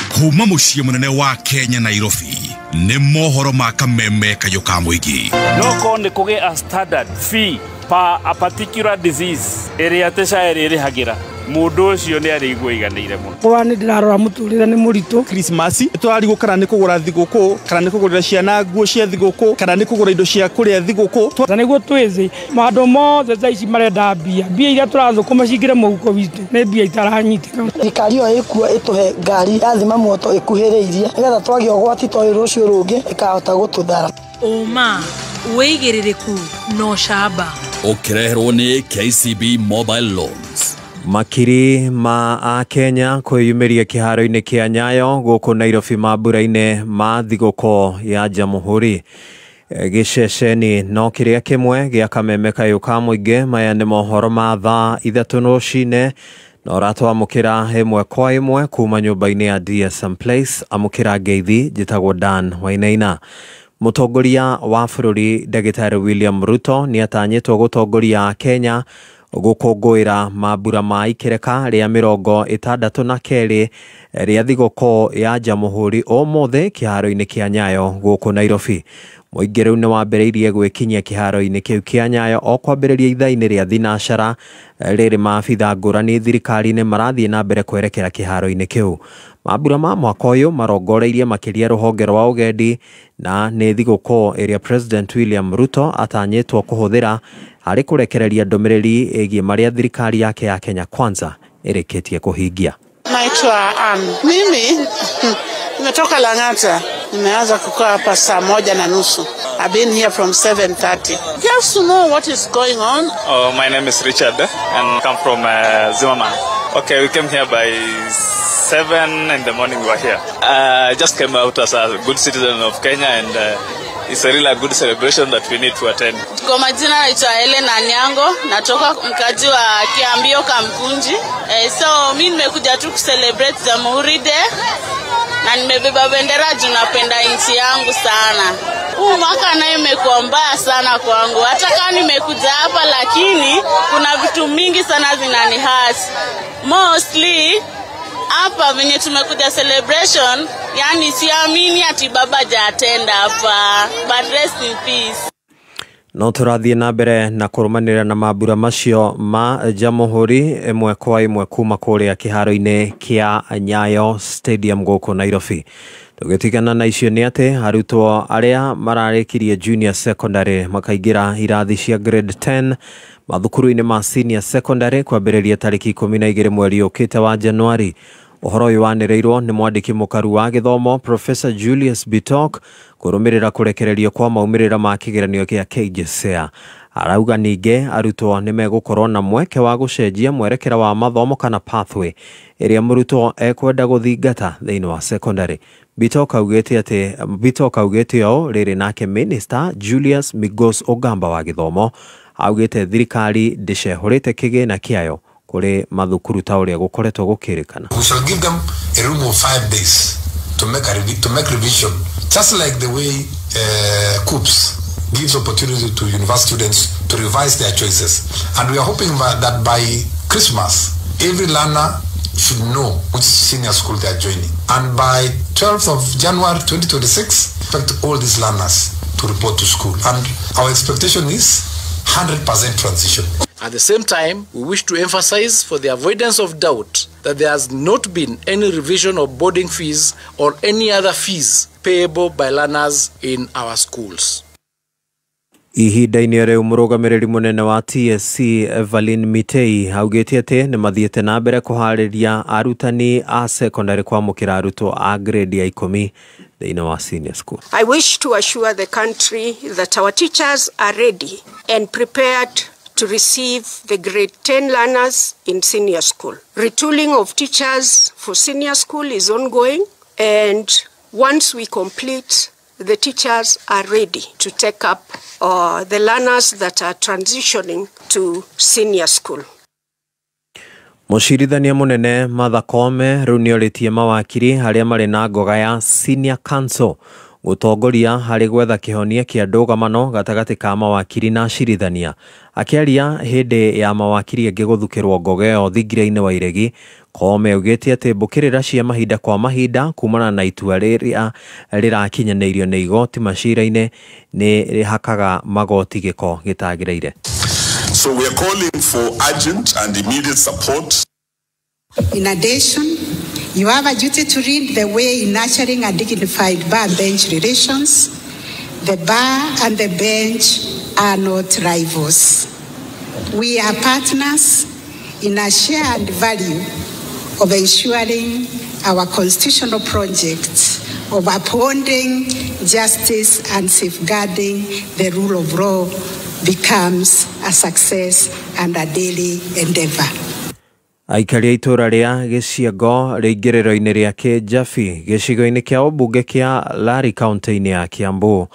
Kuma mũciĩ mũnene wa Kenya Nairobi nĩ mohoro ma kameme kayũ ka mũingĩ. No korwo nĩ kũgĩe a standard fee per a particular disease ĩrĩa atĩ SHA ĩrĩrĩhagĩra, mũndũ ũcio nĩ arĩigua aiganĩire mũno. Kwa nĩ ndĩrarora mũtũrĩre nĩ mũritũ. Krismasi tũrarigwo kana nĩ kũgũra thigũkũ, kana nĩ kũgũrĩra ciana nguo cia thigũkũ, kana nĩ kũgũra indo cia kũrĩa thigũkũ. Na nĩguo twĩthĩ maũndũ mothe thaa ici marenda mbia, mbia iria tũrathũkũma cingĩre mũhuko witũ nĩ mbia itaranyitĩka. Thirikari ĩyo ĩkuo ĩtũhe ngari ya thima moto ĩkuhĩrĩirie nĩgetha twagĩa ũgwati ta ũyũ rũciũ rũngĩ ĩkahota gũtũthara. Ũma, wĩigĩrĩrĩku na ũcamba. Ũkĩreherwo nĩ KCB Mobile Loans. Makiri ma akenya kwĩyumĩria kĩharo-inĩ kĩa Nyayo gũkũ Nairobi mambura-inĩ ma thigũkũ ya Jamhuri. Gĩceceni no kĩrĩa kĩmwe gĩa kameme kayũ ka mũingĩ. Maya nĩ mohoro ma thaa 3 rũcinĩ na ũratwamũkĩra ĩmwe kwa ĩmwe kuma nyũmba-inĩ ya DSM Place. Amũkĩra ngeithi, njĩtagwo Dan Wainaina. Mũtongoria wa bũrũri Ndagĩtarĩ William Ruto nĩatanyĩtwo gũtongoria Kenya gũkũngũĩra mambura ma ikereka rĩa 62 rĩa thigũkũ ya Jamhuri ũmũthĩ kĩharo-inĩ kĩa Nyayo gũkũ Nairobi. Mũingĩ rĩu nĩwambĩrĩirie gwĩkinyia kĩharo-inĩ kĩu kĩa Nyayo o kwambĩrĩria ithaa-inĩ rĩa thinacara rĩrĩ maabitha ngũrani thirikari-inĩ marathiĩ na mbere kwerekera kĩharo-inĩ kĩu. Mambura ma mwaka ũyũ marongoreirie makĩria rũhonge rwa ũgendi na nĩ thigũkũ ĩrĩa President William Ruto atanyĩtwo kũhũthĩra harĩ kũrekereria ndũmĩrĩri ĩgiĩ marĩa thirikari yake ya Kenya Kwanza ĩrĩkĩtie kũhingia. Naitwa Ann. Mimi nimetoka Lang'ata. Nimeanza kukaa hapa saa 1:30. I've been here from 7:30. Just to know what is going on. Oh, my name is Richard and come from Zimmerman. Okay, we came here by 7 in the morning. We were here. I just came out as a good citizen of Kenya and it's a really good celebration that we need to attend. Kwa majina naitwa Helen Anyango, natoka mkaji wa Kiambio Kamkunji. So mimi nimekuja tu kucelebrate Jamhuri Day na nimebeba bendera juu napenda nchi yangu sana. Huu mwaka nayo imekuwa mbaya sana kwangu. Hata kama nimekuja hapa lakini kuna vitu mingi sana zinanihurt. Mostly hapa venye tumekuja celebration, yani siamini ati baba hajatenda hapa, but rest in peace. No tũrathiĩ na mbere na kũrũmanĩrĩra na mambura macio ma Jamhuri ĩmwe kwa ĩmwe kuma kũrĩa kĩharo-inĩ kĩa Nyayo Stadium gũkũ Nairobi. Tũgĩtigana na icio nĩ atĩ arutwo arĩa mararĩkirie junior secondary makaingĩra irathi cia grade 10 mathukuru-inĩ ma senior secondary kwambĩrĩria tarĩki 12 mweri ũkĩte wa Januari. Ũhoro ũyũ wanĩrĩirwo nĩ mwandĩki mũkaru wa gĩthomo Professor Julius Bitok kũrũmĩrĩra kũrekererio kwa maumĩrĩra ma kĩgeranio kĩa KJSEA. Arauga ningĩ arutwo nĩ megũkorwo na mweke wa gũcenjia mwerekera wa mathomo kana pathway ĩrĩa mũrutwo ekwenda gũthingata thĩinĩ wa secondary. Bitok augĩte ũũ rĩrĩ nake Minister Julius Migos Ogamba wa gĩthomo augĩte thirikari ndĩcehũrĩte kĩgĩna kĩayo kũrĩ mathukuru ta ũrĩa gũkoretwo gũkĩrĩkana. We shall give them a room of 5 days to make revision, just like the way COOPS gives opportunity to university students to revise their choices. And we are hoping that by Christmas, every learner should know which senior school they are joining. And by 12th of January 2026, expect all these learners to report to school. And our expectation is 100% transition. At the same time, we wish to emphasize for the avoidance of doubt that there has not been any revision of boarding fees or any other fees payable by learners in our schools. Ihinda-inĩ rĩu mũrũgamĩrĩri mũnene wa TSC Evelyn Mitei augĩte atĩ nĩ mathiĩte na mbere kũharĩria arutani a secondary kwamũkĩra arutwo a grade ya 10 thĩinĩ wa senior school. I wish to assure the country that our teachers are ready and prepared to receive the grade 10 learners in senior school. Retooling of teachers for senior school is ongoing, and once we complete, the teachers are ready to take up the learners that are transitioning to senior school. Mũcirithania mũnene Martha Koome rĩu nĩorĩtie mawakiri arĩa marĩ na ngoga ya Senior Counsel gũtongoria harĩ gwetha kĩhonia kĩa ndũgamano gatagatĩ ka mawakiri na acirithania. Akĩaria hĩndĩ ya mawakiri angĩ gũthukĩrwo ngoga ĩyo thingira-inĩ wa Iregi, Koome augĩte atĩ mbũkĩrĩra cia mahinda kwa mahinda kumana na itua rĩrĩa rĩrakinyanĩirio nĩ igoti macira-inĩ nĩ rĩhakaga magoti gĩko gĩtagĩrĩire. So we are calling for urgent and immediate support. In addition, you have a duty to lead the way in nurturing and dignified bar-bench relations. The bar and the bench are not rivals. We are partners in a shared value of ensuring our constitutional project of upholding justice and safeguarding the rule of law becomes a success and a daily endeavor. Aikari a itũra rĩa Gĩciango rĩingĩrĩro-inĩ rĩa Kĩnjabi gĩcigo-inĩ kĩa ũmbunge kĩa Lari kaunti-inĩ ya Kiambu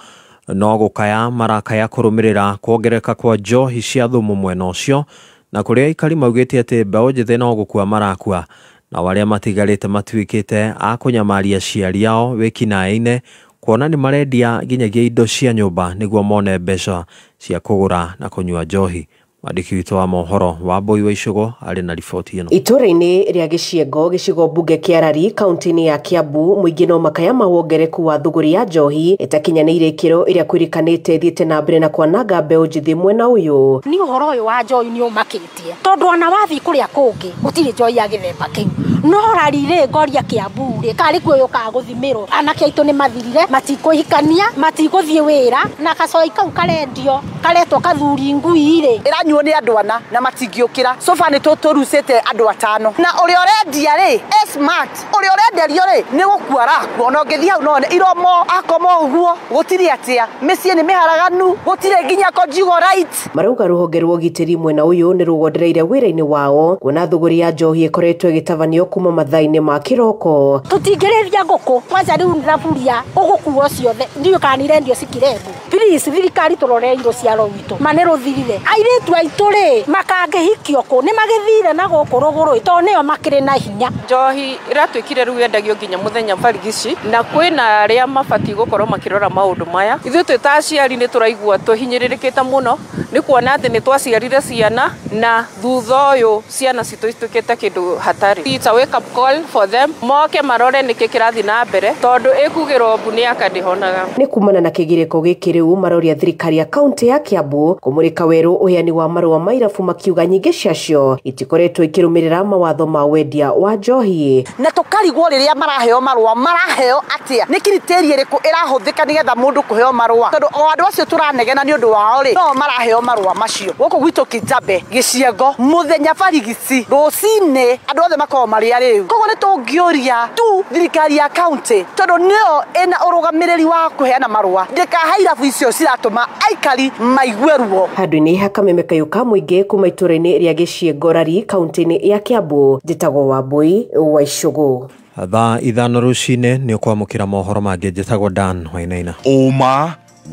no gũkaya marakaya kũrũmĩrĩra kuongerereka kwa njohi cia thumu mwena ũcio, na kũrĩa aikari maugĩte atĩ mbeũ njĩthĩ no gũkua marakua na arĩa matigarĩte matuĩkĩte a kũnyamaria aciari ao wĩkinaĩ-inĩ kuona nĩ marendia nginyagia indo cia nyũmba nĩguo mone mbeca cia kũgũra na kũnyua njohi. Mwandĩki witũ wa mohoro Wambui wa Icũgũ arĩ na riboti ĩno. Itũra-inĩ rĩa Gĩciengo gĩcigo mbunge kĩa Rari kaunti-inĩ ya Kiambu mũingĩ no makaya ma wongereku wa thũgũrĩ ya njohi ĩtakinyanĩire ikĩro ĩrĩa kwĩrĩkanĩte ĩthiĩte na mbere na kwananga mbeũ njĩthĩ mwena ũyũ. Ni ũhoro ũyũ wa njohi nĩ ũmakĩtie tondũ ona wathiĩ kũrĩa kũngĩ gũtirĩ njohi ya gĩthemba kĩu, no Rari rĩ ngoria Kiambu rĩ karĩ kuo yũkaga gũthimĩrwo. Anake aitũ nĩ mathirire, matikũhikania, matigũthiĩ wĩra, na gacoi kau karendio karetwo kathuri ngui rĩ ĩranyuo nĩ andũ ana na matingĩũkĩra. Sofa nĩ tũtũrucĩte andũ atano, na ũrĩa ũrendia rĩ e smart, ũrĩa ũrenderio rĩ nĩ gũkua arakua. Ona ũngĩthiĩ hau no one iromo akoma ũguo, gũtirĩ atĩa, mĩciĩ nĩ mĩharaganu, gũtirĩ nginya conjugal right. Marauga rũhonge rwa ũgitĩri mwena ũyũ nĩ rũgondereire wĩra-inĩ wao kuona thũgũrĩ ya njohi ĩkoretwo ĩgĩtabanio kuma mathaa-inĩ ma kĩroko. Tũtingĩrĩria ngũkũ kwanza rĩu thaburia ũgũkuo ciothe, ndiũĩ kana nĩirendio cikirengwo. Please thirikari tũrorei rũciaro rwitũ, ma nĩ rũthirire. Airĩtu aitũ rĩ makangĩhikio kũ nĩ magĩthire na gũkũ rũgũrũ tondũ nĩo makĩrĩ na hinya. Njohi ĩratuĩkire rĩu yendagio nginya mũthenya barigici, na kwĩna arĩa mabatiĩ gũkorwo makĩrora maũndũ maya. Ithuĩ twĩ ta aciari nĩ tũraigua tũhinyĩrĩrĩkĩte mũno nĩ kuona atĩ nĩ twaciarire ciana na thutha ũyũ ciana citũ ituĩkĩte kĩndũ hatarĩ. It's a wake up call for them, moke marore nĩkĩ kĩrathiĩ na mbere tondũ ĩkugĩrwo mbu nĩ akandĩhonaga. Nĩ kumana na kĩgirĩko gĩkĩ rĩu maroria thirikari ya kaunti ya Kiambu kũmũrĩka werũ ũheani wa marũa ma irabu makiuga nyingĩ ciacio itikoretwo ikĩrũmĩrĩra mawatho ma wendia wa njohi. Na tũkarigwo rĩrĩa maraheo marũa maraheo atĩa, nĩ criteria ĩrĩkũ ĩrahũthĩka nĩgetha mũndũ kũheo marũa, tondũ o andũ acio tũranegena nĩ ũndũ wao rĩ no maraheo marũa macio. Gũkũ gwitũ Kĩnjabe Gĩciango mũthenya barigici rũcinĩ andũ othe makoragwo marĩ arĩu. Koguo nĩ tũngĩũria tu thirikari ya kaunti tondũ nĩyo ĩna ũrũgamĩrĩri wa kũheana marũa, ndĩkahe irabu icio ciratũma aikari maigue ruo. Handũ-inĩ ha kameme kayũ ka mũingĩ kuma itũra-inĩ rĩa Gĩciengo Rari kaunti-inĩ ya Kiambu, njĩtagwo Wambui wa Icũgũ. Thaa 5 rũcinĩ nĩ ũkwamũkĩra mohoro mangĩ. Njĩtagwo Dan Wainaina. Ũma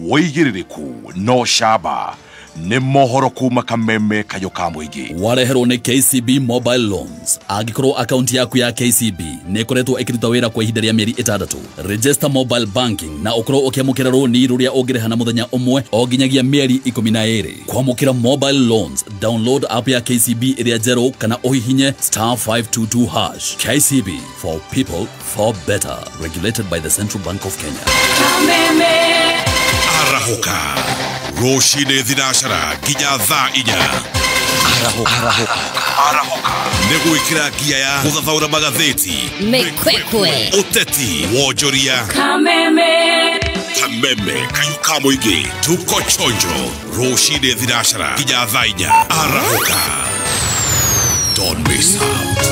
wĩigĩrĩrĩku no camba nĩ mohoro kuma kameme kayũ ka mũingĩ. Wareherwo nĩ KCB Mobile Loans. Angĩkorwo akaunti yaku ya KCB nĩ ĩkoretwo ĩkĩruta wĩra kwa ihinda rĩa mĩeri 6, register mobile banking na ũkorwo ũkĩamũkĩra rũni rũrĩa ũngĩrĩha na mũthenya ũmwe o nginyagia mĩeri 12. Kwamũkĩra mobile loans, download app ya KCB ĩrĩa njerũ kana ũhihinye *522#. KCB, for people for better. Regulated by the Central Bank of Kenya. Kameme Arahoka rũcinĩ 3 nginya thaa 4. Arahoka nĩ gwĩkĩra ngia ya gũthathaũra magathĩti, mĩkwekwe, ũteti, wonjoria. Kameme Kameme kayũ ka mũingĩ, tuko chonjo rũcinĩ 3 nginya thaa 4. Arahoka, don't miss out.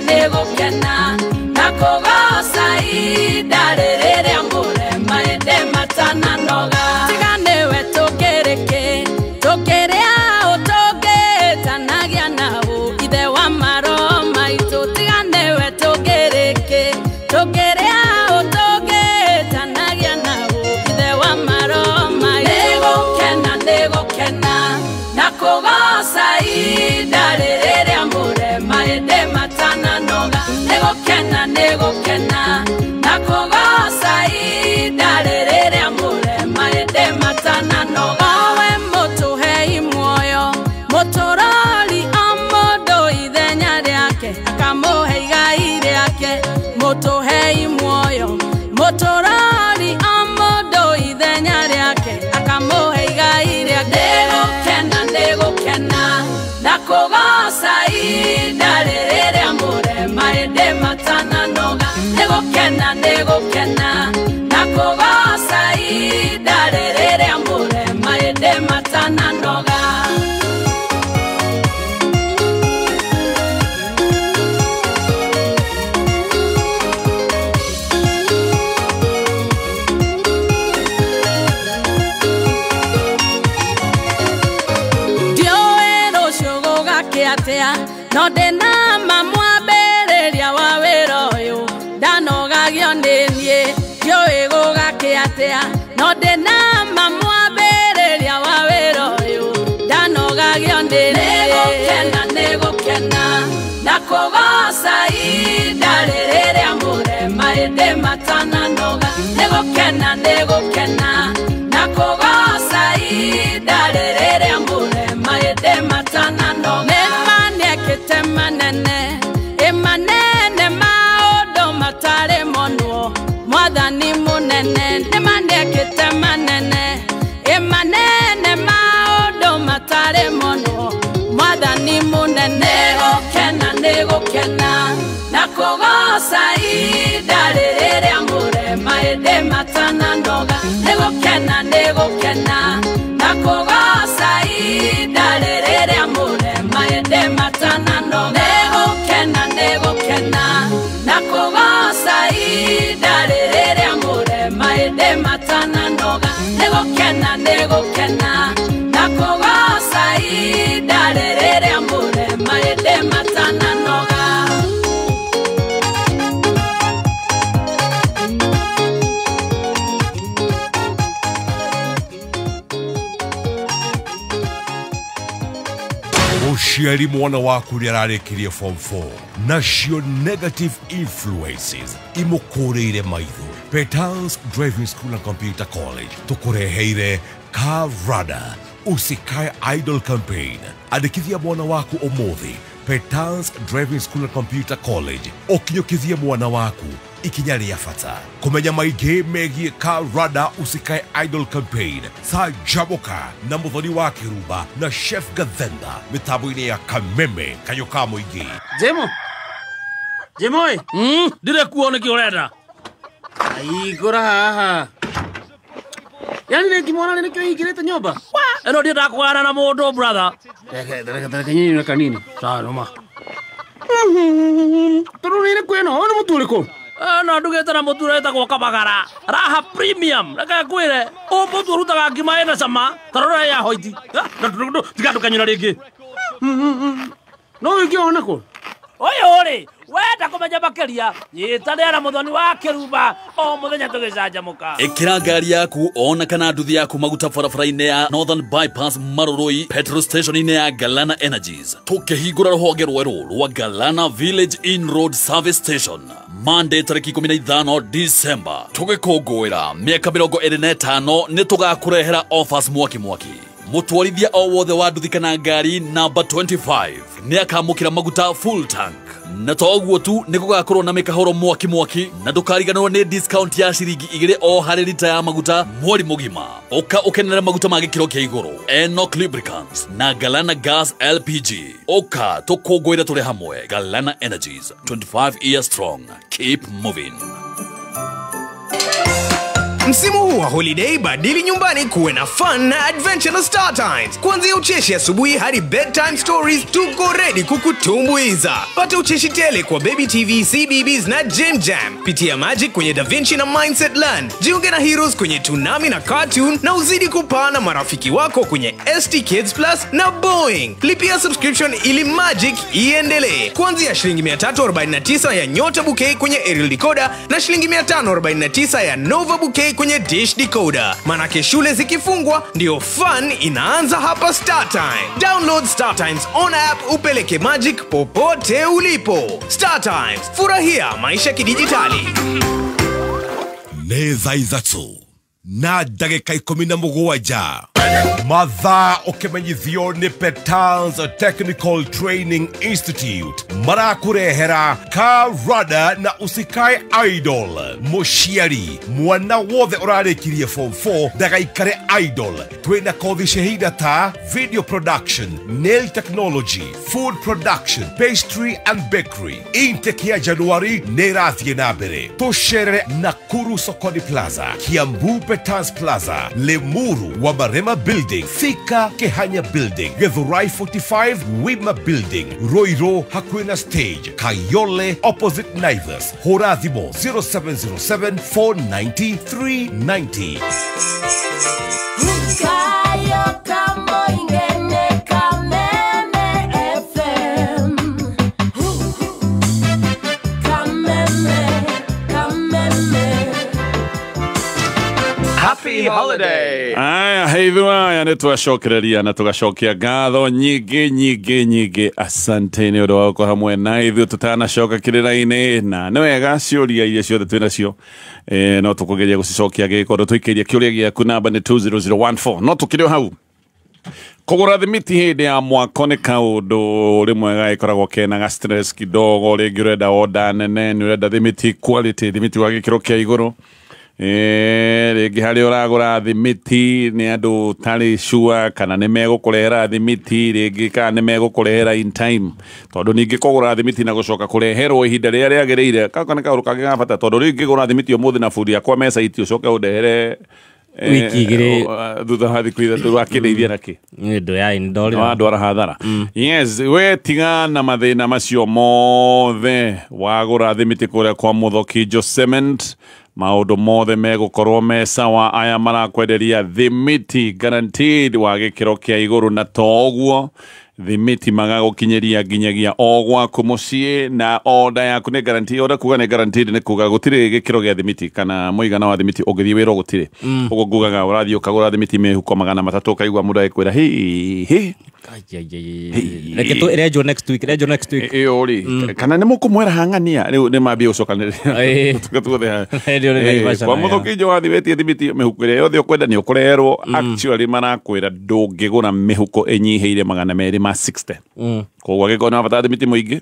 Negokena na kogosa idarere amore maende matana noga tiganewe tokereke tokerea otogeta nawo ithe wa maro maitũ tiganewe tokereke tokerea otogeta nawo ithe wa maro maitũ negokena negokena na kogosa idarere amore maende matana noga negokena negokena na kogosa idarere amore. Nĩgũkena nĩgũkena na kũgoca ihinda rĩrĩa mũrema ĩndĩ matananoga. No ndĩna ma mwambĩrĩria wa wĩra ũyũ ndanogagio nĩ niĩ ndiũĩ gũgakĩ atĩa. No ndĩna ma mwambĩrĩria wa wĩra ũyũ ndanogagio nĩ niĩ. Nĩgũkena nĩgũkena na kũgoca ihinda rĩrĩa mũrema ĩndĩ matananoga. Nĩgũkena nĩgũkena na kũgoca ihinda rĩrĩa mũrema ĩndĩ matananoga. Manene imanene maũndũ matarĩ monwo mwathani mũnene nĩmanekĩte manene imanene maũndũ matarĩ monwo mwathani mũnene. Nĩgũkena nĩgũkena na kũgoca ihinda rĩrĩa mũrema ĩndĩ matananoga. Nĩgũkena nĩgũkena na kũgoca ihinda rĩrĩa mũrema ĩndĩ matananoga. Nĩgũkena nĩgũkena na kũgoca ihinda rĩrĩa mũrema ĩndĩ matananoga. Nĩgũkena nĩgũkena na kũgoca ihinda rĩrĩa mũrema ĩndĩ matananoga. Mũciari mwana waku nĩ ararĩkirie form 4 nacio negative influences imũkũrĩire maitho. Petals Driving School and Computer College tũkũreheire Car Radar Usikae Idol Campaign. Andĩkithia mwana waku ũmũthĩ Petals Driving School and Computer College ũkinyũkithie mwana waku ikinya rĩa bata. Kũmenya maingĩ megiĩ Car Radar Usikae Idol Campaign canjamũka na Mũthoni wa Kĩrumba na Chef Gathenda mĩtambo-inĩ ya Kameme kayũ ka mũingĩ. Jemo Jemo ĩ ndirĩ kuo nĩkĩ ũrenda aigũra haha. Yani nĩngĩmwona nĩkĩo hingĩrĩte nyũmba ĩno ndiendaga kũgana na mũndũ brother. Reke nyinyi kanini sawa noma tondũ nĩ ĩrĩkũ ĩno ũyũ nĩ mũtu ũrĩkũ? No ndugĩte na mũtu ũrĩa wĩtagwo Kabagara Raha Premium. Reke ngwĩre ũyũ mũtu ũrutaga ngima ĩna cama ta rora ya hoiti. Tiga ndũkanyũra rĩngĩ. No ũngĩona kũ? Ũyũ rĩ wenda kũmenya makĩria nyitanĩra na Mũthoni wa Kĩrumba o mũthenya tũgĩcanjamũka. Ĩkĩra ngari yaku ona kana nduthi yaku maguta barabara-inĩ ya Northern Bypass Marurui petrol station-inĩ ya Galana Energies. Tũkĩhingũra rũhonge rwerũ rwa Galana Village Inn Road Service Station Monday tarĩki 15 December. Tũgĩkũngũĩra mĩaka 25 nĩ tũgakũrehera offers mwaki mwaki. Mũtwarithia o wothe wa nduthi kana ngari namba 25 nĩ akamũkĩra maguta full tank. Na to ũguo tu nĩ gũgakorwo na mĩkahũro mwaki mwaki na ndũkariganĩrwo nĩ discount ya ciringi 2 o harĩ rita ya maguta mweri mũgima. Ũka ũkenere maguta ma gĩkĩro kĩa igũrũ Enoch Lubricants na Galana Gas LPG. Ũka tũkũngũĩre tũrĩ hamwe. Galana Energies, 25 years strong. Keep moving. Msimu huu wa holiday, badili nyumbani kuwe na fun na adventure na Star Times. Kuanzia ucheshi asubuhi hadi bedtime stories, tuko ready kukutumbuiza. Pata ucheshi tele kwa Baby TV, CBBS na Jim Jam. Pitia magic kwenye Da Vinci na Mindset Learn. Jiunge na Heroes kwenye Toonami na Cartoon na uzidi kupaa na marafiki wako kwenye ST Kids Plus na Boeing. Lipia subscription ili magic iendelee. Kuanzia shilingi 349 ya Nyota Bouquet kwenye aerial decoder na shilingi 549 ya Nova Bouquet kwenye dish decoder. Manake shule zikifungwa ndio fun inaanza hapa Star Times. Download Star Times on app upeleke magic popote ulipo. Star Times, furahia maisha kidijitali. Nĩ thaa 3 na ndagĩka 17. Mathaa ũkĩmenyithio nĩ Petals Technical Training Institute marakũrehera Karada na Usikae Idol. Mũciari mwana wothe ũrarĩkirie form 4 ndagaikare idol. Twĩna kothi cia ta video production, nail technology, food production, pastry and bakery. Intake ya Januari nĩ ĩrathiĩ na mbere. Tũcerere Nakuru Sokoni Plaza, Kiambu Petals Plaza, Limuru Wamarema Building, Thika Kehanya Building, Githurai 45 Wima Building, Ruiru hakuhĩ na stage, Kayole opposite Naivas. Hũra thimũ 0707 490 390. Happy holiday. Aya, heithua nä twacokereria na tå gacokia ngatho nyingä nyingä nyingä. Asante nä å ndå wa gũkorwo hamwe na ithuĩ tũtanacoka kĩrĩra-inĩ, na nĩ wega ciũria iria ciothe twĩ nacio no tũkũgeria gũcicokia gĩkorwo tũikĩirie kĩũria gĩaku namba nĩ 20014 no tũkĩrĩ o hau. Kũgũra thimiti hĩndĩ ya mwako nĩ kaũndũ rĩmwe gagĩkoragwo kena ga stress kidogo, rĩngĩ ũrenda order nene, nĩ ũrenda thimiti quality, thimiti wa gĩkĩro kĩa igũrũ. Rĩngĩ harĩa ũragũra thimiti nĩ andũ ũtarĩ sure kana nĩ megũkũrehera thimiti rĩngĩ kana nĩ megũkũrehera in time, tondũ ningĩ kũgũra thimiti na gũcoka kũreherwo ihinda rĩrĩa rĩagĩrĩire gaka nĩ kaũndũ kangĩ ga bata, tondũ rĩu ingĩgũra thimiti ũmũthĩ na bundi akwa me site ũcoke ũndehere wiki igĩrĩ thutha wa thikũ ithatũ wakĩndeithia nakĩ nĩ ũndũ ya ndorĩra wandwara hathara. Yes, we tiga na mathĩna macio mothe wagũra thimiti kũrĩa kwa Mũthokinjo Cement, maũndũ mothe megũkorwo me sawa. Aya marakwenderia thimiti guaranteed wa gĩkĩro kĩa igũrũ, na to ũguo thimiti magagũkinyĩria nginyagia o gwaku mũciĩ, na order yaku nĩ guarantee. Order kuga nĩ guaranteed nĩ kuga gũtirĩ gĩkĩro gĩa thimiti kana mũigana wa thimiti ũngĩthiĩ wĩra gũtirĩ. Ũguo ngugaga ũrathiĩ ũkagũra thimiti mĩhuko 300 ũkaigua mũndũ agĩkwĩra hi hi reke tũ ĩrenjwo next week, ĩrenjwo next week ĩyo rĩ, kana nĩ mũkũmwĩra hang'ania rĩu nĩ mambie gũcokanĩrĩria tugathuothe kwa Mũthokinjo wathiĩ wetie thimiti mĩhuko ĩrĩa yothe ũkwenda nĩ ũkũreherwo. Actually marakwĩra ndũngĩgũra mĩhuko ĩnyihĩire 260. Koguo angĩkorwo nĩ wabatara thimiti mũingĩ,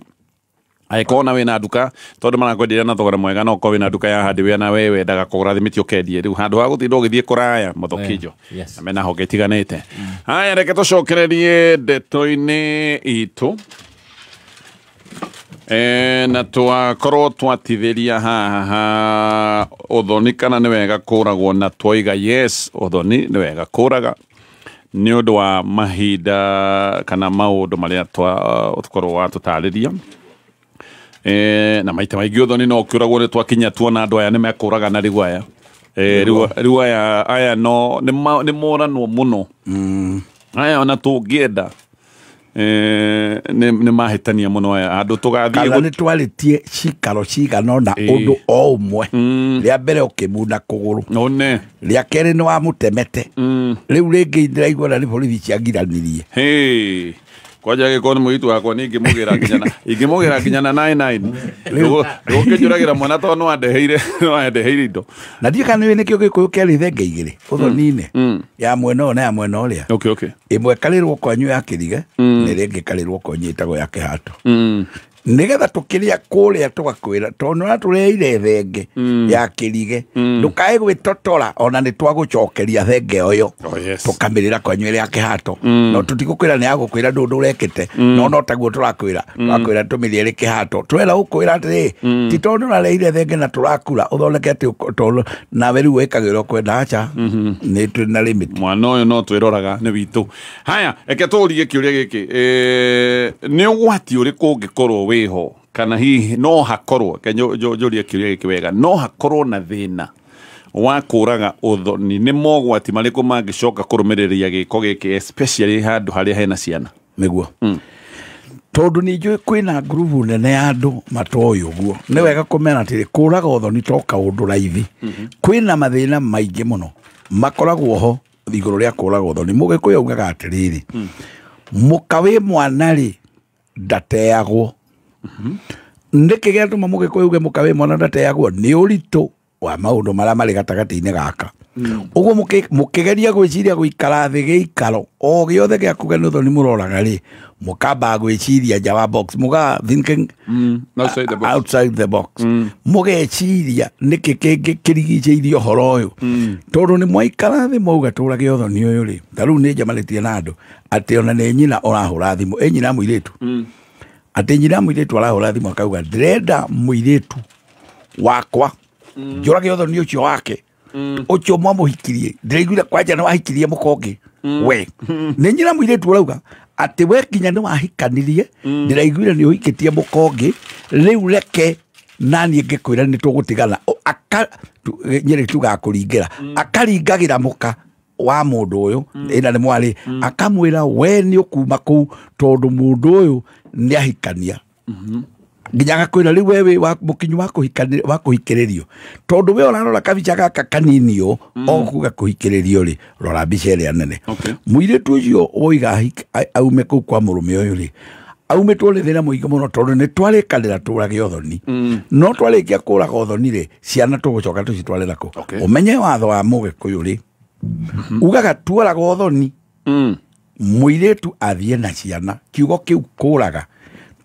angĩkorwo na wĩna nduka, tondũ marakwenderia na thogora mwega, no ũkorwo wĩna nduka ya hardware na we wendaga kũgũra thimiti ũkendie, rĩu handũ ha gũtinda ũgĩthiĩ kũraya Mũthokinjo na mena honge itiganĩte. Haya, reke tũcokererie ndeto-inĩ itũ na twakorwo twatithĩria haha ũthoni kana nĩ wega kũragwo, na twaiga yes, ũthoni nĩ wega kũraga nĩ ũndũ wa mahinda kana maũndũ marĩa twakorwo watũtarĩria. Na maita maingĩ ũthoni no ũkĩũragwo nĩ twakinya tuona andũ aya nĩ mekũragana rĩu aya. Rĩu aya no nĩ moranwo mũno. Aya ona tũngĩenda nĩ mahĩtania mũno aya andũ tũgathiĩ kana nĩ twarĩtie cikaro cigana ũna ũndũ o ũmwe. Rĩa mbere ũkĩmuna kũgũrũ, one rĩa kerĩ nĩ wamũtemete, rĩu rĩngĩ ndĩraigua na nĩ borithi ciangiranirie. Kwanja gĩkorwo nĩ mũirĩtu wakwa nĩ ingĩmũgĩra nginya na ingĩmũgĩra nginya na 99 ndũngĩnjũragĩra mwana tondũ no andeheire indo. Na ndiũĩ kana nĩũĩ nĩkĩo gĩkũyũ kĩarĩ thenge igĩrĩ ũthoni-inĩ, ya mwena ũyũ na ya mwena ũrĩa. Okay. Ĩmwe ĩkarĩrwo kwanyu ya kĩrige na ĩrĩa ĩngĩ ĩkarĩrwo kwanyu ĩtagwo ya kĩhato. Nĩgetha tũkĩrĩa kũrĩa tũgakwĩra tondũ nĩ ũratũreheire thenge ya kĩrige, ndũkae gwĩtotora ona nĩ twagũcokeria thenge ũyũ tũkamĩrĩra kwanyu ĩrĩa ya kĩhato. No tũtigũkwĩra nĩ yagũkwĩra ndũ ũndũ ũrekĩte, no taguo tũrakwĩra tũrakwĩra tũmĩrĩe ĩrĩ kĩhato. Twera gũkwĩra atĩrĩ, ti tondũ nĩ ũrareheire thenge na tũrakura ũthondeke atĩ tondũ nawe rĩu wĩkagĩra ũkwenda, acha nĩ twĩ na limit. Mwana ũyũ no twĩroraga nĩ witũ. Haya, reke tũrie kĩũria gĩkĩ, nĩ ũgwati ũrĩkũ ũngĩkorwo wĩho kana hihi no hakorwo, njũrie kĩũria gĩkĩ wega, no hakorwo na thĩna wa kũraga ũthoni, nĩ mogwati marĩkũ mangĩcoka kũrũmĩrĩria gĩko gĩkĩ especially handũ harĩa hena ciana? Nĩguo tondũ nĩ njũĩ kwĩna ngurubu nene ya andũ matoĩ ũguo, nĩ wega kũmenya atĩrĩ, kũraga ũthoni to kaũndũ raithi. Kwĩna mathĩna maingĩ mũno makoragwo ho igũrũ rĩa kũraga ũthoni. Mũgĩkũyũ augaga atĩrĩrĩ, mũka wĩ mwana rĩ ndateagwo. Nĩkĩ gĩatũma mũgĩkũyũ uge mũka wĩ mwana ndateagwo? Nĩ ũritũ wa maũndũ marĩa marĩ gatagatĩ-inĩ gaka. Ũguo mũkĩgeria gwĩciria gũikara thĩ gĩikaro o gĩothe gĩa kuga nĩ ũthoni mũroraga rĩ, mũkamba gwĩciria nja wa box, mũga thinking outside the box, mũgeciria nĩkĩ kĩngĩ kĩrigicĩirie ũhoro ũyũ, tondũ nĩ mwaikara thĩ mwauga tũrage ũthoni ũyũ rĩ. Ta rĩu nĩ njamanĩtie na andũ atĩ ona nĩ nyina ũrahũra thimũ, ĩ nyina mũirĩtu, atĩ nyina mũirĩtu arahũra thimũ akauga ndĩrenda mũirĩtu wakwa njũrage ũthoni ũcio wake ũcio mwamũhikirie, ndĩraiguire kwanja nĩ wahikirie mũkonge we. Nĩ nyina mũirĩtu ũrauga atĩ we nginya nĩ wahikanirie, ndĩraiguire nĩ ũhikĩtie mũkonge, rĩu reke naniĩ ngĩkwĩra nĩ tũgũtigana. Nyĩrĩ tugaga kũringĩra, akaringagĩra mũka wa mũndũ ũyũ ĩna nĩ mwarĩ, akamwĩra we nĩ ũkuma kũu tondũ mũndũ ũyũ nĩ ahikania, nginya agakwĩra rĩu we wĩ mũkinyu wa kũhikĩrĩrio, tondũ we ũrarora kabica gaka kanini ũ o kuga kũhikĩrĩrio rĩ, rora mbica ĩrĩa nene. Mũirĩtu ũcio woiga aume kũu kwa mũrũme ũyũ rĩ, aumĩtwo nĩ thĩna mũingĩ mũno, tondũ nĩ twarĩkanĩra tũrage ũthoni, no twarĩkia kũraga ũthoni rĩ, ciana tũgũcoka tũcitware nakũ. Ũmenye watho wa Mũgĩkũyũ rĩ, ugaga tuoraga ũthoni, mũirĩtu athiĩ na ciana, kiugo kĩu kũraga,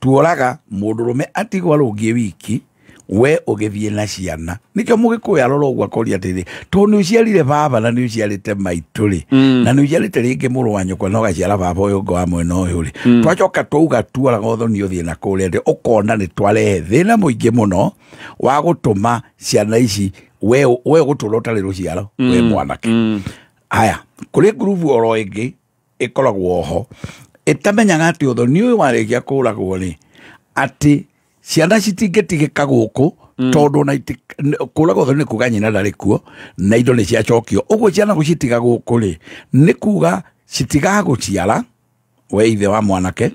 tuoraga mũndũrũme atigwo arũngiĩ wiki, we ũgĩthiĩ na ciana. Nĩkĩo Mũgĩkũyũ arora ũguo akoria atĩrĩ, tondũ nĩ ũciarire baba na nĩ ũciarĩte maitũ rĩ, na nĩ ũciarĩte rĩngĩ mũrũ wa nyũkwa na ũgaciara baba ũyũ ũngĩ wa mwena ũyũ rĩ, twacoka twauga tuoraga ũthoni ũthiĩ na kũrĩa rĩ, ũkona nĩ twarehe thĩna mũingĩ mũno wa gũtũma ciana ici we ũgũtũra ũtarĩ rũciaro we mwanake. Aya, kũrĩ ngurubu oro ĩngĩ ĩkoragwo oho ĩtamenyaga atĩ ũthoni ũyũ warĩkia kũragwo rĩ, atĩ ciana citingĩtigĩka gũkũ, tondũ na kũraga ũthoni nĩ kuga nyina ndarĩ kuo na indo nĩ ciacokio, ũguo ciana gũcitiga gũkũ rĩ nĩ kuga citigagũciara we ithe wa mwanake,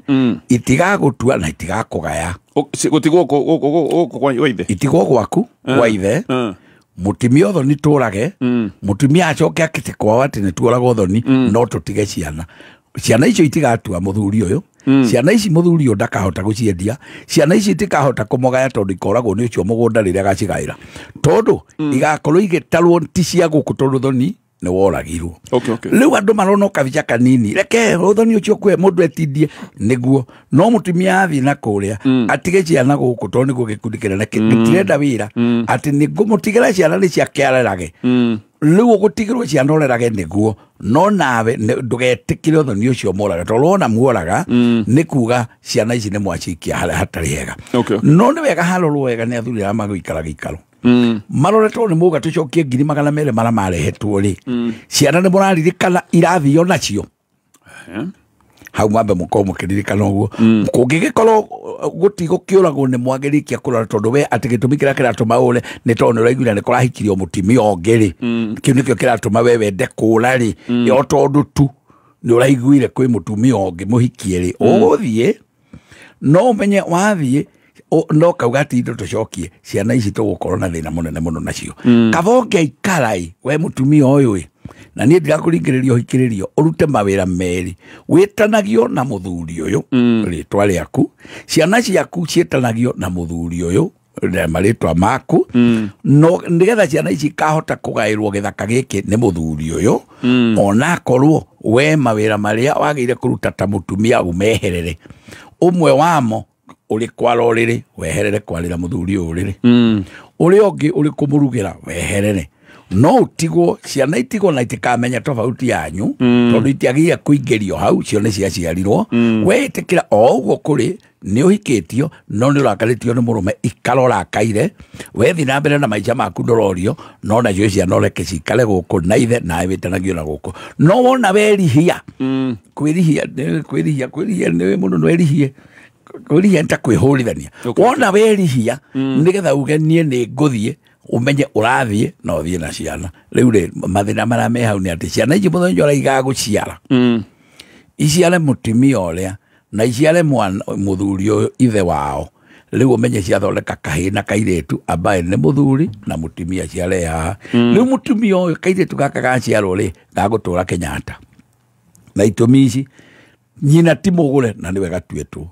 itigagũtua na itigakũgaya. Gũtigwo gũkũ kwa ithe, itigwo gwaku kwa ithe. Mũtumia ũthoni tũrage, mũtumia acoke akĩte kwao atĩ nĩ tuoraga ũthoni, no tũtige ciana. Ciana icio itigatua mũthuri ũyũ, ciana ici mũthuri ũyũ ndakahota gũciendia, ciana ici itikahota kũmũgaya tondũ ikoragwo nĩ ũcio mũgũnda rĩrĩa agacigaĩra, tondũ igakorwo igĩtarwo ti cia gũkũ tondũ ũthoni nĩ woragirwo. Rĩu andũ marona kabica kanini, reke ũthoni ũcio kwe mũndũ etindie nĩguo, no mũtumia athiĩ na kũrĩa atige ciana gũkũ tondũ nĩguo gĩkundi kĩnene gĩtirenda wĩra, atĩ nĩ ngũmũtigĩra ciana nĩ ciake arerage. Rĩu ũgũtigĩrwo ciana ũrerage nĩguo, no nawe ndũgetĩkĩre ũthoni ũcio mũraga, tondũ wona muoraga nĩ kuga ciana ici nĩ mwacikia harĩa hatarĩ hega. No nĩ wega harorwo wega nĩ athuri arĩa magũikara gĩikaro, maroretwo nĩ muga tũcokie 200,000 mara marehetwo rĩ, ciana nĩ mũraririkana irathio nacio hau, mwambe mũkorwo mũkĩririkana ũguo. Kũngĩgĩkorwo gũtigũkĩũragwo nĩ mwagĩrĩkia kũrora, tondũ we atĩ gĩtũmi kĩrĩa kĩratũma ũre nĩ tondũ nĩ ũraiguire nĩ kũrahikirio mũtumia ũngĩ rĩ, kĩu nĩkĩo kĩratũma we wende kũra rĩ, o tondũ tu nĩ ũraiguire kwĩ mũtumia ũngĩ mũhikie rĩ, ũgũthiĩ no ũmenye wathiĩ no kauga atĩ indo tũcokie, ciana ici tũgũkorwo na thĩna mũnene mũno nacio. Kaba ũngĩaikara ĩ we mũtumia ũyũ ĩ, na niĩ ndirakũringĩrĩria ũhikĩrĩrio, ũrute mawĩra merĩ, wĩtanagio na mũthuri ũyũ rĩtwa rĩaku, ciana ciaku ciĩtanagio na mũthuri ũyũ na marĩtwa maku, no nĩgetha ciana ici ikahota kũgaĩrwo gĩthaka gĩkĩ nĩ mũthuri ũyũ, onakorwo we mawĩra marĩa wagĩrĩire kũruta ta mũtumia ũmeherere, ũmwe wamo ũrĩ kwara ũrĩrĩ weherere kwarĩra mũthuri ũyũ ũrĩrĩ, ũrĩa ũngĩ ũrĩ kũmũrugĩra weherere, no ũtigwo ciana itigwo na itikamenya tofauti yanyu, tondũ itiagĩrĩire kũingĩrio hau, cio nĩ ciaciarirwo. We ĩtĩkĩra o ũguo kũrĩ nĩ ũhikĩtio no nĩ ũrakarĩtio nĩ mũrũme, ikara ũrakaire, wethiĩ na mbere na maica maku ndũrorio, no nacio ciana ũreke cikare gũkũ na ithe nawe wĩtanagio na gũkũ. No wona werihia, kwĩrihia kwĩrihia kwĩrihia nĩ mũndũ no erihie, kwĩrihia nĩ ta kwĩhũrithania. Wona werihia nĩgetha uge niĩ nĩ ngũthiĩ, umenye ũrathiĩ na ũthiĩ na ciana. Rĩu rĩ mathĩna marĩa me hau nĩ atĩ ciana ici mũthenya ũrĩa igagũciara iciare mũtumia ũrĩa na iciare mũthuri ũyũ ithe wao, rĩu ũmenye ciathondeka kahĩĩ na kairĩtu ambaye nĩ mũthuri na mũtumia ciare haha. Rĩu mũtumia ũyũ kairĩtu gaka gaciarwo rĩ gagũtũra Kenyatta, na itũmi ici nyina ti mũgũre na nĩwe gatuĩtwo.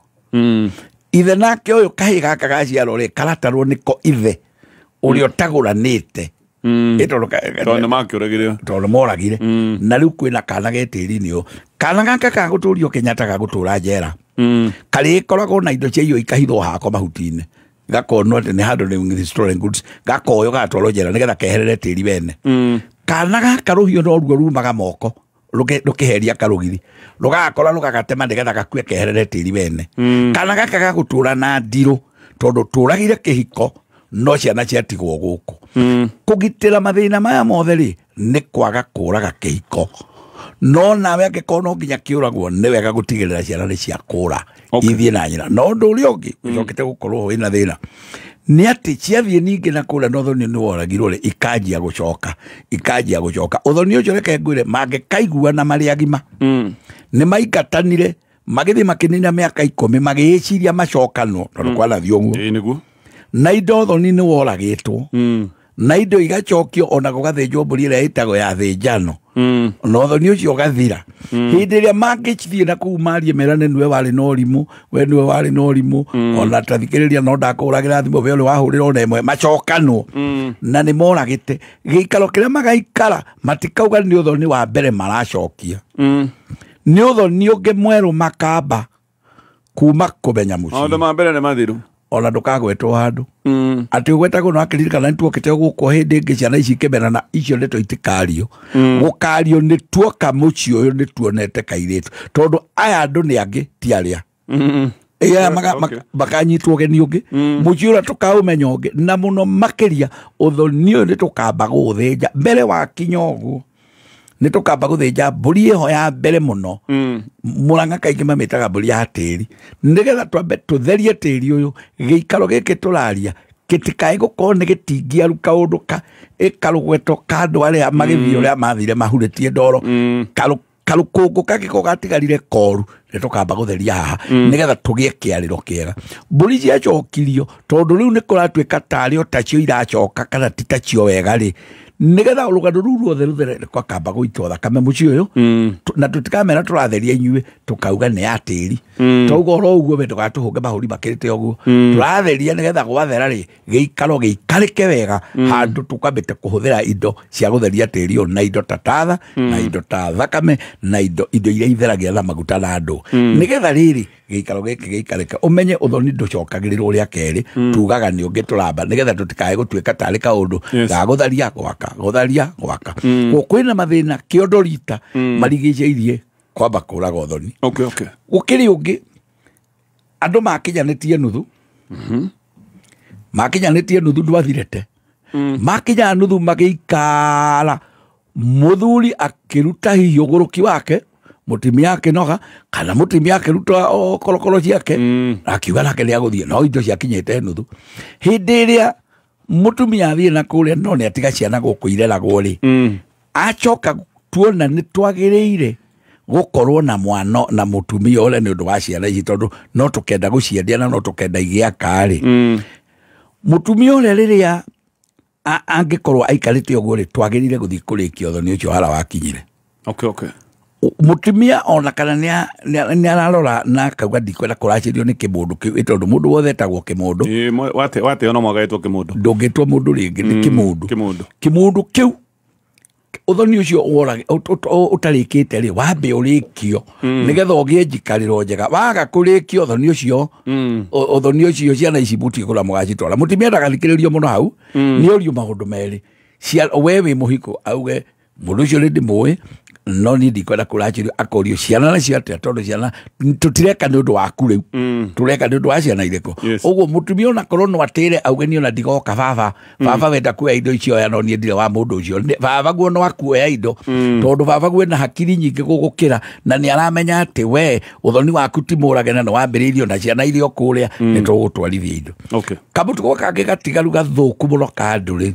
Ithe nake ũyũ kahĩĩ gaka gaciarwo rĩ karatarwo nĩko ithe ũrĩa ũtagũranĩte Tondũ nĩmakĩũragire. Tondũ moragire. Na rĩu kwĩna kana ge tĩri-inĩ ũyũ. Kana gaka gagũtũrio Kenyatta gagũtũra njera. Karĩkoragwo na indo cia irio ikahithwo hako mahuti-inĩ. Gakonwo atĩ nĩ handũ nĩ stolen goods. Gakoywo gatwarwo njera nĩgetha keherere tĩri wene. Kana gaka rũhiũ no ruo rumaga moko. Rũkĩheria karũgiri. Rũgakora rũgagatema nĩgetha gakue keherere tĩri wene. Kana gaka gagũtũra na ndirũ tondũ tũragire kĩhiko no ciana ciatigwo gũkũ. Kũgitĩra mathĩna maya mothe rĩ nĩ kwaga kũraga kĩhiko. No nawe angĩkorwo no nginya kĩũragwo nĩ wega gũtigĩrĩra ciana nĩ ciakũra ithiĩ na nyina. No ũndũ ũrĩa ũngĩ ũcokete gũkorwo wĩna thĩna nĩ atĩ ciathiĩ ningĩ na kũrĩa na ũthoni nĩ woragirwo rĩ ikanjia gũcoka ikanjia gũcoka. Ũthoni ũcio reke ngwĩre mangĩkaiguana marĩ agima nĩ maingatanire magĩthiĩ makĩnina mĩaka 10 magĩĩciria macokanwo tondũ kwanathiĩ ũguo. Na indo ũthoni nĩ woragĩtwo na indo igacokio ona gũgathĩnjwo mbũri ĩrĩa ĩtagwo ya thĩnjano na ũthoni ũcio ũgathira. Hĩndĩ ĩrĩa mangĩthiĩ na kũu marie merane nĩwe warĩ na ũrimũ, we nĩwe warĩ na ũrimũ, ona tathikĩrĩria no ndakũhũragĩra thimũ we ũrĩ wahũrĩra ona ĩmwe macokanwo na nĩ moragĩte. Gĩikaro kĩrĩa magaikara matikauga nĩ ũthoni wa mbere maracokia, nĩ ũthoni ũngĩ mwerũ makamba kuma kũmenya mũciĩ. Maũndũ ma mbere nĩ mathiru. Ona ndũkagwetwo handũ atĩ ũgwetagwo no akĩririkana nĩtuokĩte gũkũ hĩndĩ ĩngĩ ciana ici ikĩmenana icio ndeto itikario. Gũkario nĩ tuoka mũciĩ ũyũ nĩ tuonete kairĩtu tondũ aya andũ nĩ angĩ ti arĩa makanyitwo ũgeni ũngĩ mũciĩ ũrĩa tũkaũmenya ũngĩ na mũno makĩria ũthoni ũyũ nĩ tũkamba gũũthĩnja mbere wa kinya ũguo nĩ tũkamba gũthĩnja mbũri ĩho ya mbere mũno. Mũrang'a kaingĩ mamĩtaga mbũri ya tĩri nĩgetha twambe tũtherie tĩri ũyũ gĩikaro gĩkĩ tũraria gĩtikae gũkorwo nĩ gĩtingĩaru kaũndũ ka ĩkarũgweto ka andũ arĩa magĩthiĩ ũrĩa mathire mahurĩtie ndoro karũkũngũ kangĩkorwo gatigarire koru nĩ tũkamba gũtheria haha nĩgetha tũgĩe kĩarĩro kĩega. Mbũri ciacokirio tondũ rĩu nĩ kũratuĩka tarĩ o tacio iracoka kana ti tacio wega rĩ nĩgetha rũgano rũu ruothe rũthere kwakamba gũitwo thakame mũciĩ ũyũ na tũtikamera tũratheria inyuĩ tũkauga nĩ ya tĩri twauga oro ũguo we ndũgatũhũnge mahũri makĩrĩte ũguo tũratheria nĩgetha gwathera rĩ gĩikaro gĩikarĩke wega handũ tũkambĩte kũhũthĩra indo cia gũtheria tĩri ũyũ na indo ta tatha na indo ta thakame na indo iria itheragia na maguta na andũ nĩgetha rĩrĩ gĩikaro gĩkĩ gĩikarĩke ũmenye ũthoni ndũcokagĩrĩrwo rĩa kerĩ tugaga nĩ ũngĩ tũramba nĩgetha tũtikae gũtuĩka tarĩ kaũndũ ga gũtharia gwaka gũtharia gwaka. Kwĩna mathĩna kĩondo rita marigicĩirie kwamba kũraga ũthoni. Gũkĩrĩ ũngĩ andũ makinyanĩtie nuthu makinyanĩtie nuthu ndwathirĩte makinya nuthu magĩikara mũthuri akĩruta hihi ũgũrũki wake mũtumia akĩnoga kana mũtumia akĩruta korokoro ciake akiuga nake nĩ agũthiĩ no indo ciakinyĩte nuthu. Hĩndĩ ĩrĩa mũtumia athiĩ na kũrĩa no nĩ atiga ciana gũkũ ireragwo rĩ acoka tuona nĩ twagĩrĩire gũkorwo na mwana na mũtumia ũrĩa nĩ ũndũ wa ciana ici tondũ no tũkenda gũciendia na no tũkenda igĩaka rĩ mũtumia ũrĩa rĩrĩa angĩkorwo aikarĩte ũguo rĩ twagĩrĩire gũthiĩ kũrĩkia ũthoni ũcio hara wakinyire. Mũtumia ona kana nĩ ararora na akauga ndikwenda kũracĩrio nĩ kĩmũndũ kĩu tondũ mũndũ wothe etagwo kĩmũndũ. Wateo no mũhaka etwo kĩmũndũ. Ndũngĩtwo mũndũ rĩngĩ nĩ kĩmũndũ. Kĩmũndũ kĩu ũthoni ũcio ũtarĩkĩte rĩ wambe ũrĩkio nĩgetha ũgĩe njikarĩro njega. Waga kũrĩkio ũthoni ũcio ciana ici mũtigũra mũgacitwara. Mũtumia ndagathikĩrĩrio mũno hau nĩ orio maũndũ merĩ. We wĩ mũhiko auge mũndũ ũcio nĩ ndĩmũĩ no niĩ ndikwenda kũracĩrio akorio ciana nacio atĩa tondũ ciana tũtireka nĩ ũndũ waku rĩu tũreka nĩ ũndũ wa ciana irĩkũ. Ũguo mũtumia onakorwo no atĩre auge niĩ ona ndigoka baba baba wenda kuoya indo icio oya no niĩ ndirĩ wa mũndũ ũcio baba guo no akuoya indo tondũ baba guo ena hakiri nyingĩ gũgũkĩra na nĩ aramenya atĩ we ũthoni waku ti mũrage na nĩ wambĩrĩirio na ciana iria kũrĩa nĩ tũgũtwarithia indo. Kamũtugo kangĩ gatigaru gathũku mũno ka andũ rĩ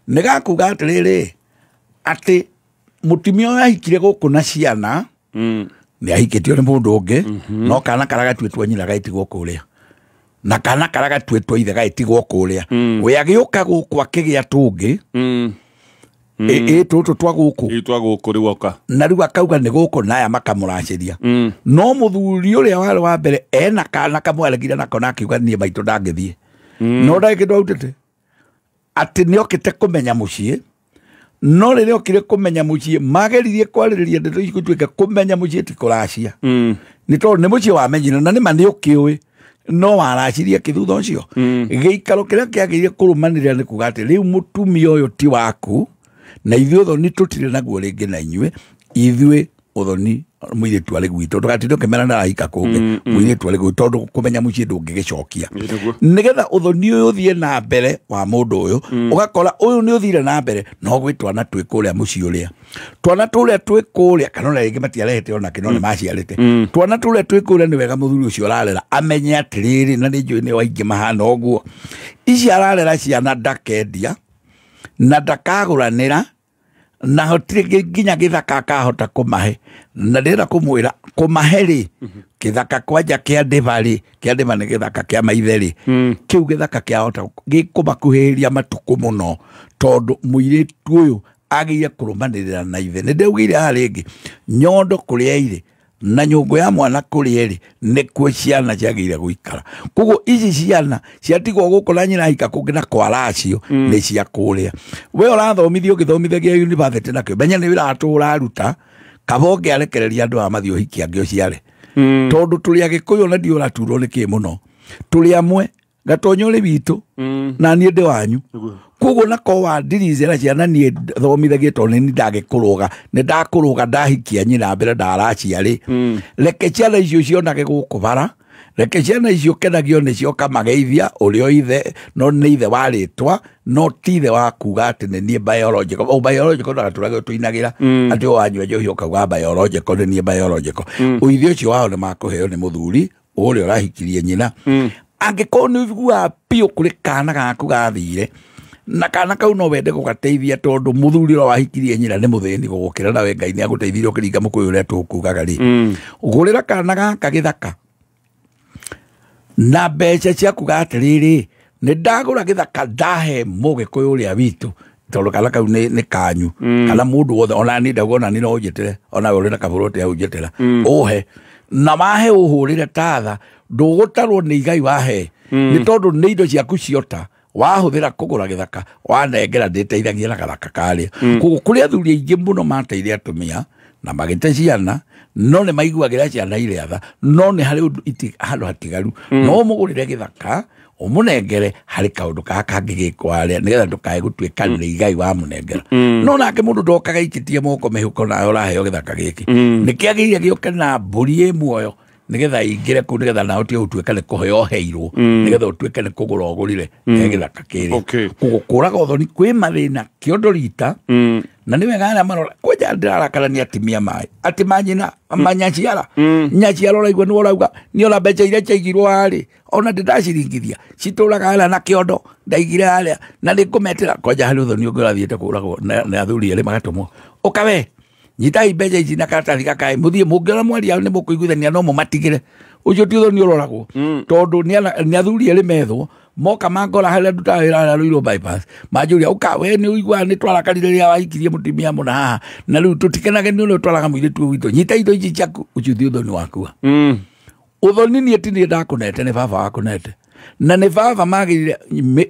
nĩ gakuga atĩrĩrĩ atĩ mũtumia ũyũ ahikire gũkũ na ciana nĩ ahikĩtio nĩ mũndũ ũngĩ no kana karĩa gatuĩtwo nyina gaitigwo kũrĩa na kana karĩa gatuĩtwo ithe gaitigwo kũrĩa we agĩũka gũkũ akĩgĩa tũngĩ ĩ tũtũ twa gũkũ twa gũkũ rĩu oka na rĩu akauga nĩ gũkũ na aya makamũracĩria no mũthuri ũrĩa warĩ wa mbere ena kana kamwe aregire nako na akiuga niĩ maitũ ndangĩthiĩ no ndagĩkĩ ndwautĩte Atĩ nĩ okĩte kũmenya mũciĩ, no rĩrĩa okire kũmenya mũciĩ mageririe kwarĩrĩria ndeto ici gũtuĩka kũmenya mũciĩ ti kũracia. Nĩ tondũ nĩ mũciĩ wamenyire na nĩma nĩ ũkĩũĩ no waracirie kĩ thutha ũcio. Gĩikaro kĩrĩa kĩagĩrĩire kũrũmanĩrĩra nĩ kuga atĩ rĩu mũtumia ũyũ ti waku na ithuĩ ũthoni tũtirĩ naguo rĩngĩ na inyuĩ, ithuĩ ũthoni mũirĩtu arĩ gwitũ, ndũgatinde ũkĩmera na arahika kũngĩ, mũirĩtu arĩ gwitũ tondũ kũmenya mũciĩ ndũngĩgĩcokia. Nĩgetha ũthoni ũyũ ũthiĩ na mbere wa mũndũ ũyũ, ũgakora ũyũ nĩ ũthire na mbere no gwĩ twana twĩ kũrĩa mũciĩ ũrĩa, twana tũrĩa twĩ kũrĩa kana ona rĩngĩ matiarehete ona kĩ no nĩ maciarĩte, twana tũrĩa twĩ kũrĩa nĩ wega mũthuri ũcio ũrarera amenye atĩrĩrĩ, na nĩ njũĩ nĩ waingĩ mahana ũguo, ici ararera ciana ndakendia na ndakagũranĩra na hatirĩ nginya gĩthaka akahota kũmahe, na ndĩrenda kũmwĩra kũmahe rĩ gĩthaka kwanja kĩa ndĩva rĩ, kĩa ndĩva nĩ gĩthaka kĩa maithe rĩ, kĩu gĩthaka kĩahota gĩkũmakuhĩrĩria matukũ mũno tondũ mũirĩtu ũyũ agĩire kũrũmanĩrĩra na ithe. Nĩ ndaugire haha rĩngĩ nyondo kũrĩa irĩ na nyũngũ ya mwana kũrĩa ĩrĩ nĩkuo ciana ciagĩrĩire gũikara. Koguo ici ciana ciatigwo gũkũ na nyina ahika kũngĩ na kwaracio nĩ cia kũrĩa. We ũrathomithio ũgĩthomithagia university nakĩo menya nĩ wĩra ũraruta, kaba ũngĩarekereria andũ aya mathiĩ ũhiki angĩ ũciare. Tondũ tũrĩ Agĩkũyũ na ndiũ ũraturwo nĩ kĩ mũno, tũrĩ amwe Gatonyo ũrĩ witũ na niĩ ndĩ wanyu. Koguo nako wa ndiricera ciana niĩ thomithagie tondũ nĩ ndagĩkũrũga, nĩ ndakũrũga ndahikia nyina mbere ndaracia rĩ, reke ciana icio cionage gũkũ bara, reke ciana icio kenagio nĩcio ũkamageithia ũrĩa ithe, no nĩ ithe wa rĩtwa no ti ithe wa kuga atĩ nĩ niĩ biological. O biological ndagatũrage tũinagĩra atĩ wanyua njohi ũkauga biological nĩ niĩ biological. Ũithe ũcio wao nĩ makũheo nĩ mũthuri ũrĩa ũrahikirie nyina. Angĩkorwo nĩ ũiguaga biũ kũrĩ kana gaku gathire na kana kau no wende gũgateithia tondũ mũthuri ũrĩa wahikirie nyina nĩ mũthĩni gũgũkĩra nawe Ngai nĩ agũteithirie ũkĩringa mũkũyũ ũrĩa tũkugaga rĩ, ũgũrĩra kana gaka gĩthaka na mbeca cia kuga atĩrĩrĩ, nĩ ndagũra gĩthaka ndahe mũgĩkũyũ ũrĩa witũ tondũ kana kau nĩ kanyu kana mũndũ wothe, ona niĩ ndauga ona niĩ no ũnjĩtĩre, ona we ũrĩ na kabũrũti hau njĩtĩra ũhe na wahe ũhũrĩre tatha, ndũgũtarwo nĩ igai wahe nĩ tondũ nĩ indo ciaku ciota wahũthĩra kũgũra gĩthaka wanengera ndĩteithagia na gathaka karĩa. Koguo kũrĩ athuri aingĩ mũno mateire atumia na magĩte ciana no nĩ maiguagĩra ciana irĩa tha, no nĩ harĩ ũndũ handũ hatigaru, no ũmũgũrĩre gĩthaka ũmũnengere harĩ kaũndũ gaka kangĩgĩkwo harĩa nĩgetha ndũkae gũtuĩka nĩ igai wamũnengera. No nake mũndũ ndokaga aikĩtie moko mĩhuko nawe ũraheo gĩthaka gĩkĩ, nĩ kĩagĩrĩire gĩũke na mbũri ĩ muoyo nĩgetha ingĩre kũu nĩgetha nawe ũtige gũtuĩka nĩ kũheo ũheirwo, nĩgetha ũtuĩke nĩ kũgũra ũgũrire gĩthaka kĩrĩa. Koguo kũraga ũthoni kwĩ mathĩna kĩondo rita, na nĩ wega arĩa marora kwanja ndĩrarakara nĩ atimia maĩ atĩ manyina manyaciara nyaciara ũraigua nĩ ũrauga nĩ ona mbeca iria ciaigirwo harĩ ona ndĩdaciringithia citũraga harĩa na kĩondo ndaigire harĩa na nĩ ngũmetĩra. Kwanja harĩ ũthoni ũngĩ ũrathiĩte kũragwo nĩ athuri erĩ magatũmwo ũkawe nyitai mbeca ici na karatathi gakaĩ mũthiĩ mũngĩona mwaria nĩ mũkũiguithania no mũmatigĩre. Ũcio ti ũthoni ũroragwo tondũ nĩ athuri erĩ methwo moka mangora harĩa ndutaga wĩra harĩa Ruiru bypass manjũria ũka we nĩ ũiguaga nĩ twarakarire rĩrĩa wahikirie mũtumia mũna haha na rĩu tũtikenage nĩ ũrĩa ũtwaraga mũirĩtu ũyũ witũ, nyita indo ici ciaku ũcio ti ũthoni wakua. Ũthoni niĩ ti niĩ ndakũnete nĩ baba wakũnete na nĩ baba magĩrĩire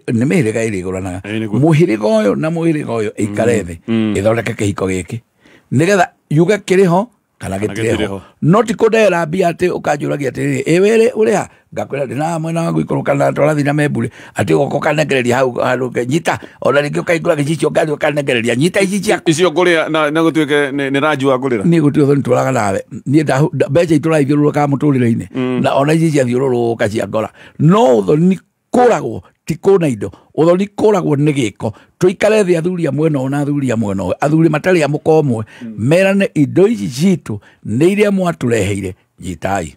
nĩ mĩhĩrĩga ĩrĩ ĩgũranaga, mũhĩrĩga ũyũ na mũhĩrĩga ũyũ ĩikare thĩ ĩthondeke kĩhiko gĩkĩ nĩgetha yuge kĩrĩ ho kana gĩtirĩ ho, no ti kũndehera mbia atĩ ũkanjũragia atĩrĩrĩ ĩ wĩrĩ ũrĩ ha ngakwĩra ndĩ na mwena wa gũikũrũka na tũrathiĩ na membure atĩ ũgoka ũkanengereria hau handũ nyita, ona rĩngĩ ũkaingũra gĩcicio ngari ũkanengereria nyita ici ciaku icio ngũrĩa na gũtuĩke nĩ ranjua ngũrĩra niĩ gũtirĩ ũthoni tũraga nawe niĩ mbeca itũraithiũrũrũkaga mũtũrĩre-inĩ na ona ici ciathiũrũrũka cia ngora, no ũthoni kũragwo ti kũna indo, ũthoni kũragwo nĩ gĩko. Tũikare thĩ athuri a mwena ũyũ na athuri a mwena ũyũ, athuri matarĩ a mũka ũmwe, merane indo ici citũ nĩ iria mwatũreheire nyitai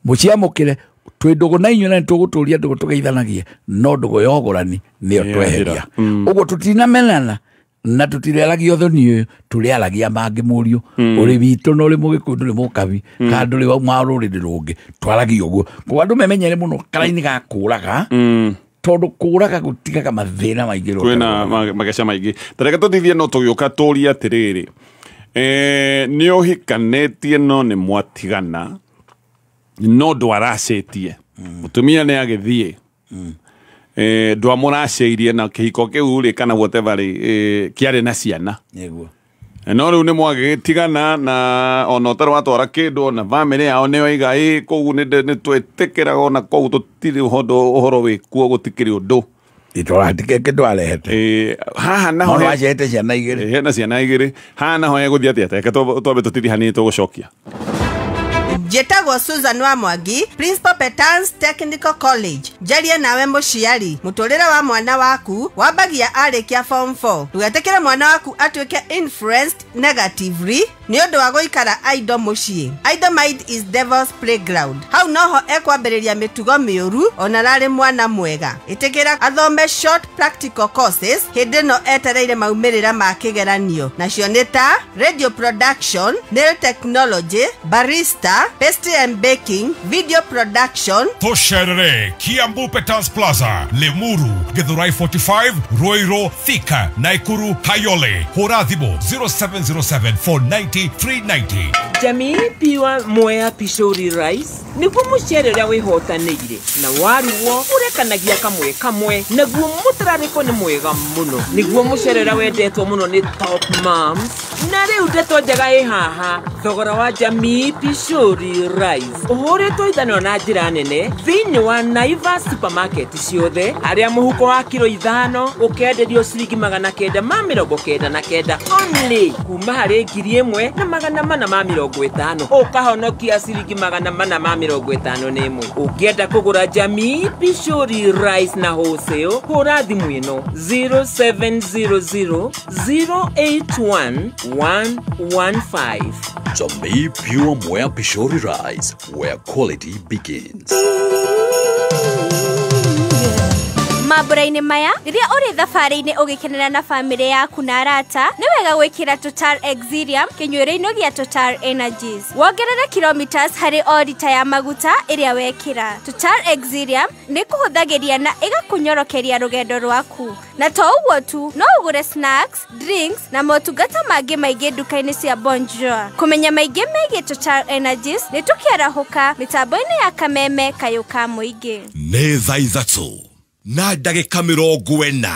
mũciamũkĩre, twĩ ndũgũ na inyuĩ na nĩtũgũtũria ndũgũ tũgeithanagie, no ndũgũ ya ũgũrani nĩyo tweheria. Ũguo tũtinamenana na tũtirĩaragia ũthoni ũyũ, tũrĩaragia mangĩ mũriũ ũrĩ witũ na ũrĩ mũgĩkũyũ ndũrĩ mũkabi kana ndũrĩ wa rũrĩrĩ rũngĩ, twaragia ũguo. Koguo andũ memenyere mũno karaini ga kũraga tondũ kũraga gũtigaga mathĩna maingĩ kwĩna mageca maingĩ. Ta reke tũthithie no tũgĩũka tũrie atĩrĩrĩ, nĩ ũhikanĩtie no nĩ mwatigana no ndwaracĩtie mũtumia nĩ agĩthiĩ Ndwamũracĩirie na kĩhiko kĩu rĩ kana whatever rĩ kĩarĩ na ciana. Nĩguo. No rĩu nĩ mwagĩtigana na ona ũtarĩ watwara kĩndũ ona bamĩrĩ yao nĩyo iga ĩ kũu nĩ twĩtĩkĩraga ona kũu tũtirĩ ũhoro wĩkuo gũtikĩrĩ ũndũ. Itũratike kĩndũ arehete. Haha naho no acehete ciana igĩrĩ. Hena ciana igĩrĩ. Haha naho egũthiĩ atĩa? Reke twambe tũtithie hanini tũgũcokia. Njĩtagwo Susan wa Mwangi, Principal Petans Technical College. Njarie nawe mũciari, mũtũrĩre wa mwana waku wambagia arĩkia form 4. Ndũgetĩkĩre mwana waku atuĩke influenced negatively nĩ ũndũ wa gũikara idle mũciĩ. Idle mind is devil's playground. Hau noho ekwambĩrĩria mĩtugo mĩũru ona ararĩ mwana mwega. Ĩtĩkĩra athome short practical courses hĩndĩ ĩno etereire maumĩrĩra ma kĩgeranio. Nacio nĩ ta radio production, nail technology, barista, pastry and baking, video production. Tosherere, Kiambu Petans Plaza, Limuru, Githurai 45, Ruiru, Thika, Nakuru, Kayole. Hũra thimũ 0707 490 390. Jamii piwa Mwea Pishori Rice nĩguo mũcere ũrĩa wĩhotanĩire na warugwo ũrekanagia kamwe kamwe naguo mũtararĩko nĩ mwega mũno nĩguo mũcere ũrĩa wendetwo mũno nĩ top moms na rĩu ndeto njega ĩ haha thogora wa Jamii Pishori Rice ũhũrĩtwo ithanwa na njĩra nene thĩinĩ wa Naivas supermarket ciothe harĩa mũhuko wa kiro 5 ũkenderio ciringi 999 only kuma harĩ 1450 ũkahonokia ciringi 451. Ũngĩenda kũgũra Jamii Pishori Rice na wholesale hũra thimũ ĩno 0700 081 115. Jamii Pure Mwea Pishori Rice, where quality begins. Mambura-inĩ maya rĩrĩa ũrĩ thabarĩ-inĩ ũgĩkenera na bamĩrĩ yaku na arata nĩ wega gwĩkĩra Total Exilium kĩnyuĩro-inĩ gĩa Total Energies wongerere kilometers harĩ o rita ya maguta ĩrĩa wekĩra. Total Exilium nĩ kũhũthagĩria na ĩgakũnyorokeria rũgendo rwaku na to ũguo tu no ũgũre snacks, drinks na motungata mangĩ maingĩ nduka-inĩ cia Bonjour. Kũmenya maingĩ megiĩ Total Energies nĩ tũkĩarahũka mĩtambo-inĩ ya Kameme kayũ ka mũingĩ. Nĩ thaa 3 na ndagĩka 40.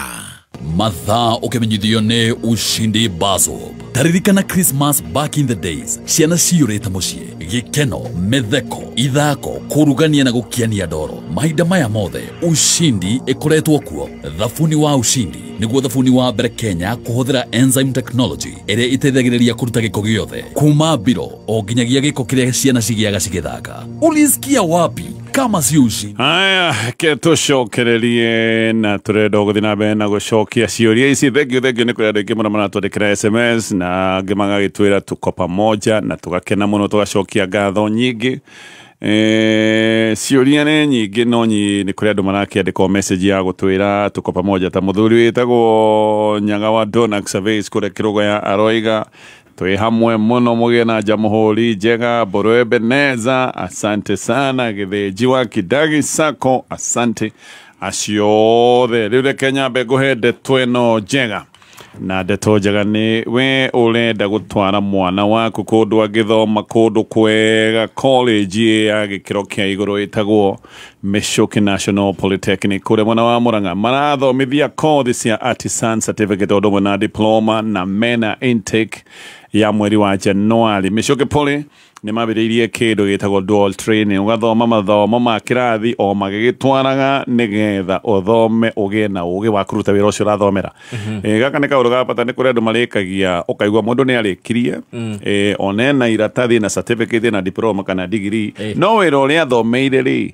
Mathaa ũkĩmenyithio nĩ Ushindi Bazob. Taririkana Christmas back in the days ciana ciyũrĩte mũciĩ gĩkeno mĩtheko ithako kũrugania na gũkiania ndoro mahinda maya mothe Ushindi ĩkoretwo kuo. Thabuni wa Ushindi nĩguo thabuni wa mbere Kenya kũhũthĩra enzyme technology ĩrĩa ĩteithagĩrĩria kũruta gĩko gĩothe kuma mbiro o nginyagia gĩko kĩrĩa ciana cigĩaga cigĩthaka. Ulisikia wapi kama si Ushindi? Haya, ke tũcokererie na tũrenda gũthiĩ na mbere na gũcokia ciũria ici. Thank you nĩ kũrĩ andũ aingĩ mũno maratwandĩkĩra SMS na angĩ magagĩtwĩra tuko pamoja na tũgakena mũno tũgacokia ngatho nyingĩ. Ciũria nĩ nyingĩ no nĩ kũrĩ andũ marakĩandĩka message ya gũtwĩra tuko pamoja ta mũthuri wĩtagwo Nyaga wa Donax Surveys kũrĩa Kĩrũgo ya Aroiga twĩ hamwe mũno mũgĩe na jamhuri njega Mbũrũ Ebeneza asante sana Gĩthĩnji wa Kidagi Sacco asante acio othe. Rĩu reke nyambe ngũhe ndeto ĩno njega na ndeto njega nĩ we ũrenda gũtwara mwana waku kũndũ agĩthoma kũndũ kwega college ya gĩkĩro kĩa igũrũ ĩtagwo Michuki National Polytechnic kũrĩa mwena wa Murang'a marathomithia kothi cia artisan certificate ũndũ ũmwe na diploma na mena intake ya mweri wa Januari. Michuki Poly nĩ mambĩrĩirie kĩndũ gĩtagwo dual training ũgathoma mathomo ma kĩrathi o magĩgĩtwaraga nĩgetha ũthome ũgĩe na ũgĩ wa kũruta wĩra ũcio ũrathomera. Gaka nĩ kaũndũ ga bata nĩ kũrĩ andũ marĩkagia ũkaigua mũndũ nĩ arĩkirie ona ena iratathi na certificate na diploma kana degree no wĩra ũrĩa athomeire rĩ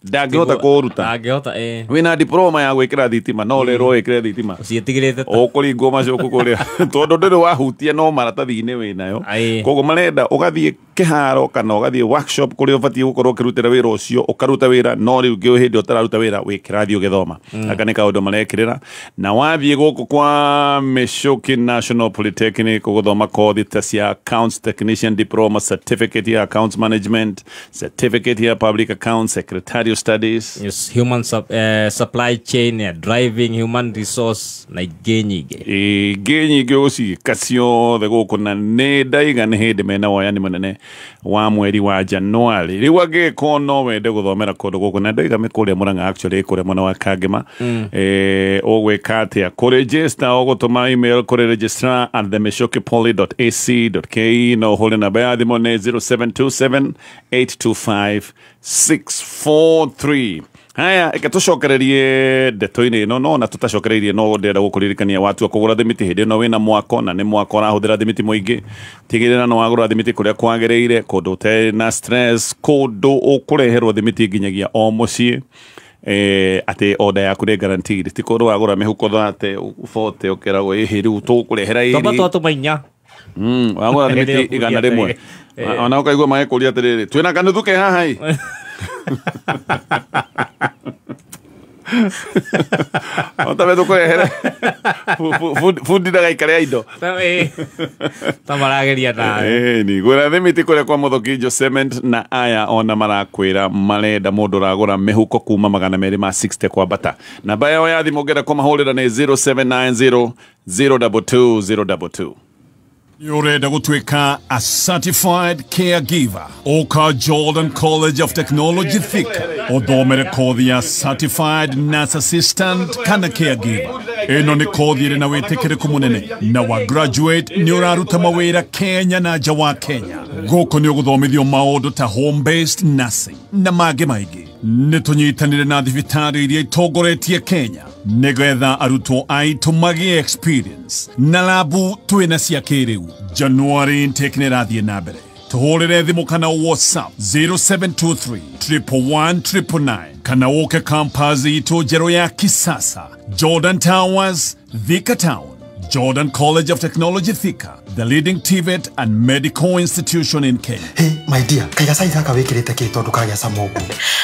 ndangĩhota kũũruta. Ndangĩhota wĩna diploma ya gwĩkĩra thitima no ũrerwo wĩkĩre thitima ũciĩtigĩrĩte ũkũringwo macoku kũrĩa tondũ ndũrĩ wahutia no maratathi-inĩ wĩnayo. Koguo marenda ũgathiĩ kĩharo kana ũgathiĩ workshop kũrĩa ũbatiĩ gũkorwo ũkĩrutĩra wĩra ũcio ũkaruta wĩra no rĩu hĩndĩ ũtararuta wĩra wĩ kĩrathi ũgĩthoma. Gaka nĩ kaũndũ marekĩrĩra na wathiĩ gũkũ kwa Michuki National Polytechnic ũgũthoma kothi ta cia accounts technician diploma, certificate ya accounts management, certificate ya public accounts, secretarial value studies. Yes, human supply chain, driving human resource na ingĩ nyingĩ. Ingĩ nyingĩ ũcika ciothe gũkũ na nĩ ndaiga nĩ hĩndĩ mena woyani mũnene wa mweri wa Januari. Rĩu angĩkorwo no wende gũthomera kũndũ gũkũ na ndaiga mĩ kũrĩa Murang'a actually kũrĩa mwena wa Kangema. Ũgwĩka atĩa? Kũregister ũgũtũma email kũrĩ registrar at themeshokipoly.ac.ke no ũhũre namba ya thimũ nĩ 0727 825 643. Haya, eke tũcokererie ndeto-inĩ ĩno no na tũtacokereirie no ndĩrenda gũkũririkania watua kũgũra thimiti hĩndĩ ĩno wĩna mwako na nĩ mwako ũrahũthĩra thimiti mũingĩ tigĩrĩra nĩ wagũra thimiti kũrĩa kwagĩrĩire kũndũ ũtarĩ na stress kũndũ ũkũreherwo thimiti nginyagia o mũciĩ atĩ order yaku nĩ guaranteed ti kũndũ wagũra mĩhuko 30 40 ũkeragwo ĩhĩ rĩu tũkũrehera ĩrĩ Twamba twatũma inya. Wagũra thimiti 100 ona ũkaigua magĩkũria atĩrĩrĩ twĩna kanuthu ke haha ĩ. Otabe tukurehere fundi ndagaikare indo ta marageria nawe. Ni gura thimiti kuria kwa Muthokinjo Cement na aya ona marakwira marenda mundu uragura mihuko kuma 260 kwambata. Namba yao ya thimu ũngĩenda kũmahũrĩra nĩ 0790 022 022. Urenda gũtuĩka a certified caregiver ũka Jordan College of Technology Thika ũthomere kothi ya certified nurse assistant kana caregiver. Ĩno nĩ kothi ĩrĩ na wĩtĩkĩrĩku mũnene na wa graduate nĩ ũraruta mawĩra Kenya na nja wa Kenya. Gũkũ nĩ ũgũthomithio maũndũ ta home based nursing na mangĩ maingĩ. Nĩ tũnyitanĩre na thibitarĩ iria itongoretie Kenya nĩgetha arutwo aitũ magĩe experience na labu twĩna cia kĩrĩu. January intake nĩ ĩrathiĩ na mbere. Tũhũrĩre thimũ kana WhatsApp 0723 111 999 kana ũke campus itũ njerũ ya kisasa Jordan Towers, Thika Town. Jordan College of Technology Thika, the leading TVET and medical institution in Kenya. Hey, my dear, kaiga sai gaka wikirite ki tondu kagĩa cama ũguo.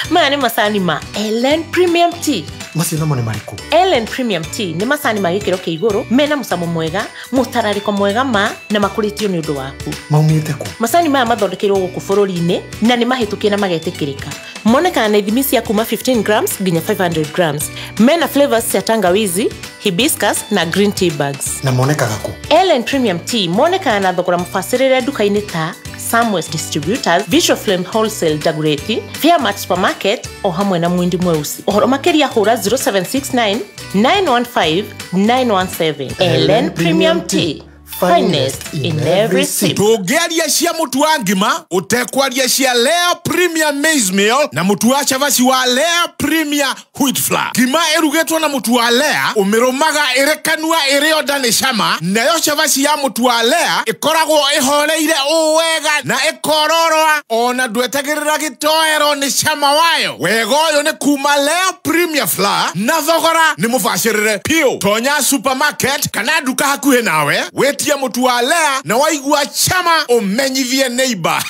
Maya nĩ macani ma Ellen Premium Tea. Macio namo nĩ marĩkũ? Ellen Premium Tea nĩ macani ma gĩkĩro kĩa igũrũ mena mũcamo mwega, mũtararĩko mwega ma na makũrĩtio nĩ ũndũ waku. Maumĩte kũ? Macani maya mathondekeirwo gũkũ bũrũri-inĩ na nĩ mahĩtũkie na magetĩkĩrĩka. Monekaga na ithimi cia kuma 15 grams nginya 500 grams. Mena flavors cia tangawizi, hibiscus na green tea bags. Na monekaga kũ? Ellen Premium Tea monekaga na thogora mũbacĩrĩre nduka-inĩ ta Samwest Distributors, Visual Flame Wholesale Dagoretti, Fairmart Supermarket o hamwe na Mwindi Mweusi. Ũhoro makĩria hũra 0769 915 917. Ellen Premium Tea, finest in every sip. Tũngĩaria cia mũtu wa ngima ũtekwaria cia Lea Premium Maize Meal na mũtu wa cabaci wa Lea Premier Wheat Flour. Ngima ĩrugĩtwo na mũtu wa Lea ũmĩrũmaga ĩrĩ kanua ĩrĩ onda nĩ cama, nayo cabaci ya mũtu wa Lea ĩkoragwo ĩhoreire ũũ wega na ĩkororoa ona ndwetagĩrĩra gĩtoero nĩ cama wayo. Wega ũyũ nĩ kuma Lea Premier Flour na thogora nĩ mũbacĩrĩre piũ. Tonya supermarket kana nduka hakuhĩ nawe wĩtie mũtu wa Lea na waigua chama ũmenyithie neighbor.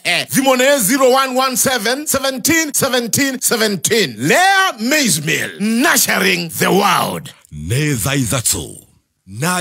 Thimũ nĩ 0117 17 17 17. Lea Maize Meal, nurturing the world. Nĩ thaa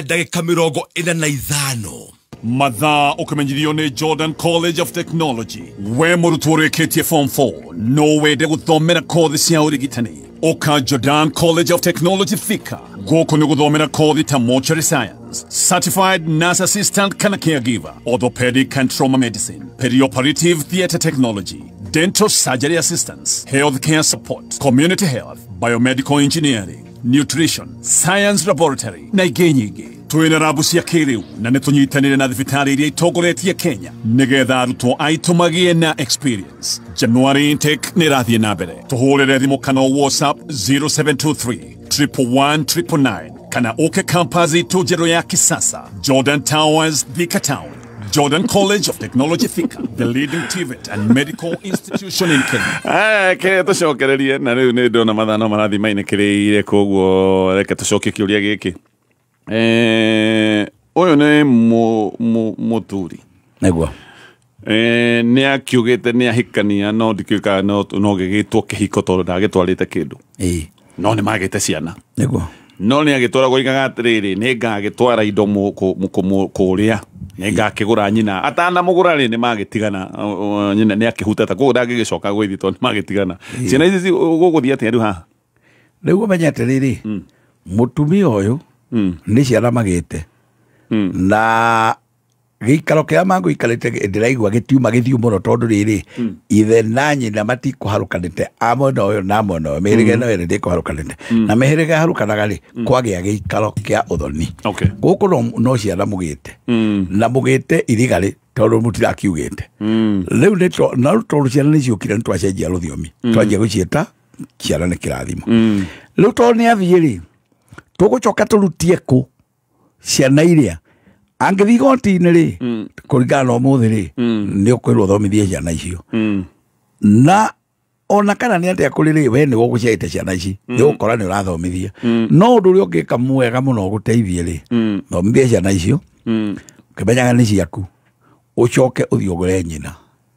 3:45. Mathaa ũkĩmenyithio nĩ Jordan College of Technology. We mũrutwo ũrĩkĩtie form 4 no wende gũthomera kothi cia ũrigitani ũka Jordan College of Technology Thika. Gũkũ nĩ gũthomera kothi ta mortuary science, certified nurse assistant kana caregiver, orthopedic and trauma medicine, perioperative theater technology, dental surgery assistance, healthcare support, community health, biomedical engineering, nutrition, science laboratory na ingĩ nyingĩ. Twĩna rabu cia kĩrĩu na nĩ tũnyitanĩre na thibitarĩ iria itongoretie Kenya nĩgetha arutwo aitũ magĩe na experience. January intake nĩ ĩrathiĩ na mbere. Tũhũrĩre thimũ kana WhatsApp 0723 111 999 kana ũke campus itũ njerũ ya kisasa Jordan Towers, Thika Town. Jordan College of Technology Thika, the leading TVET and medical institution in Kenya. Ke tũcokererie na rĩu nĩ ndona mathaa no marathiĩ mainĩkĩrĩire koguo reke tũcokie kĩũria gĩkĩ. Ũyũ nĩ mũthuri nĩguo nĩ akiugĩte nĩ ahikania no ndikĩũĩ kana no gĩgĩtwo kĩhiko tondũ ndagĩtwarĩte kĩndũ no nĩ magĩte ciana nĩguo no nĩ agĩtwaragwo oigaga atĩrĩrĩ nĩ ngagĩtwara indo kũrĩa Nĩngakĩgũra nyina atanamũgũra rĩ nĩmagĩtigana nyina nĩakĩhutata koguo ndangĩgĩcoka gwĩthiĩ tondũ nĩmagĩtigana. Ciana ici gũgũthiĩ atĩa rĩu haha? Rĩu ũmenye atĩrĩrĩ, mũtumia ũyũ nĩ ciana magĩte na gĩikaro kĩrĩa magũikarĩte ndĩraigua gĩtiuma gĩthiu mũno tondũ rĩrĩ ithe na nyina matikũharũkanĩte a mwena ũyũ na mwena ũyũ mĩhĩrĩga ĩno ĩrĩ ndĩkũharũkanĩte na mĩhĩrĩga ĩharũkanaga rĩ kwagĩa gĩikaro kĩa ũthoni. Gũkũ no ciana mũgĩte na mũgĩte iriga rĩ tondũ mũtirakiugĩte rĩu na tondũ ciana nĩciũkire nĩ twacenjia rũthiomi twanjia gũciĩta ciana nĩ kĩrathimo. Rĩu tondũ nĩ athiĩ rĩ tũgũcoka tũrutie kũ ciana iria angĩthiĩ igoti-inĩ rĩ kũringana na ũmũthĩ rĩ nĩ ũkwĩrwo ũthomithie ciana icio na ona kana nĩ atĩa kũrĩ rĩ we nĩwe ũgũciarĩte ciana ici nĩ ũgũkora nĩ ũrathomithia no ũndũ ũrĩa ũngĩka mwega mũno ũgũteithie rĩ thomithie ciana icio ũkĩmenyaga nĩ ciaku ũcoke ũthiĩ ũgũre nyina.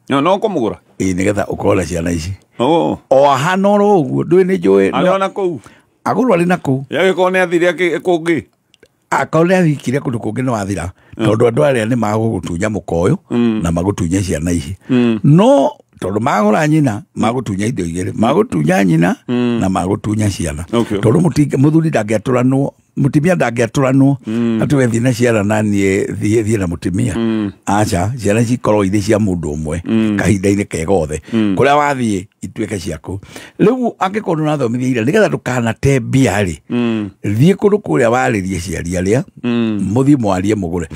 No kũmũgũra? Ĩĩ nĩgetha ũkorwo na ciana ici o ahana oro ũguo ndũĩ nĩ njũĩ arĩ ona kũu agũrwo arĩ na kũu yagĩkorwo nĩ athire kũngĩ akorwo nĩ athikire kũndũ kũngĩ nĩ wathira tondũ andũ arĩa nĩ magũgũtunya mũkoyo na magũtunye ciana ici no tondũ magũra nyina magũtunya indo igĩrĩ magũtunya nyina na magũtunya ciana tondũ mũthuri ndangĩatũranwo mũtumia ndangĩatũranwo atĩ we thiĩ na ciana na niĩ thiĩ na mũtumia aca ciana cikorwo irĩ cia mũndũ ũmwe kahinda-inĩ ke gothe kũrĩa wathiĩ ituĩke ciaku. Rĩu angĩkorwo nĩ ũrathomithia iria nĩgetha ndũkanate mbia rĩ thiĩ kũndũ kũrĩa warĩrie ciari arĩa mũthiĩ mwarie mũgũre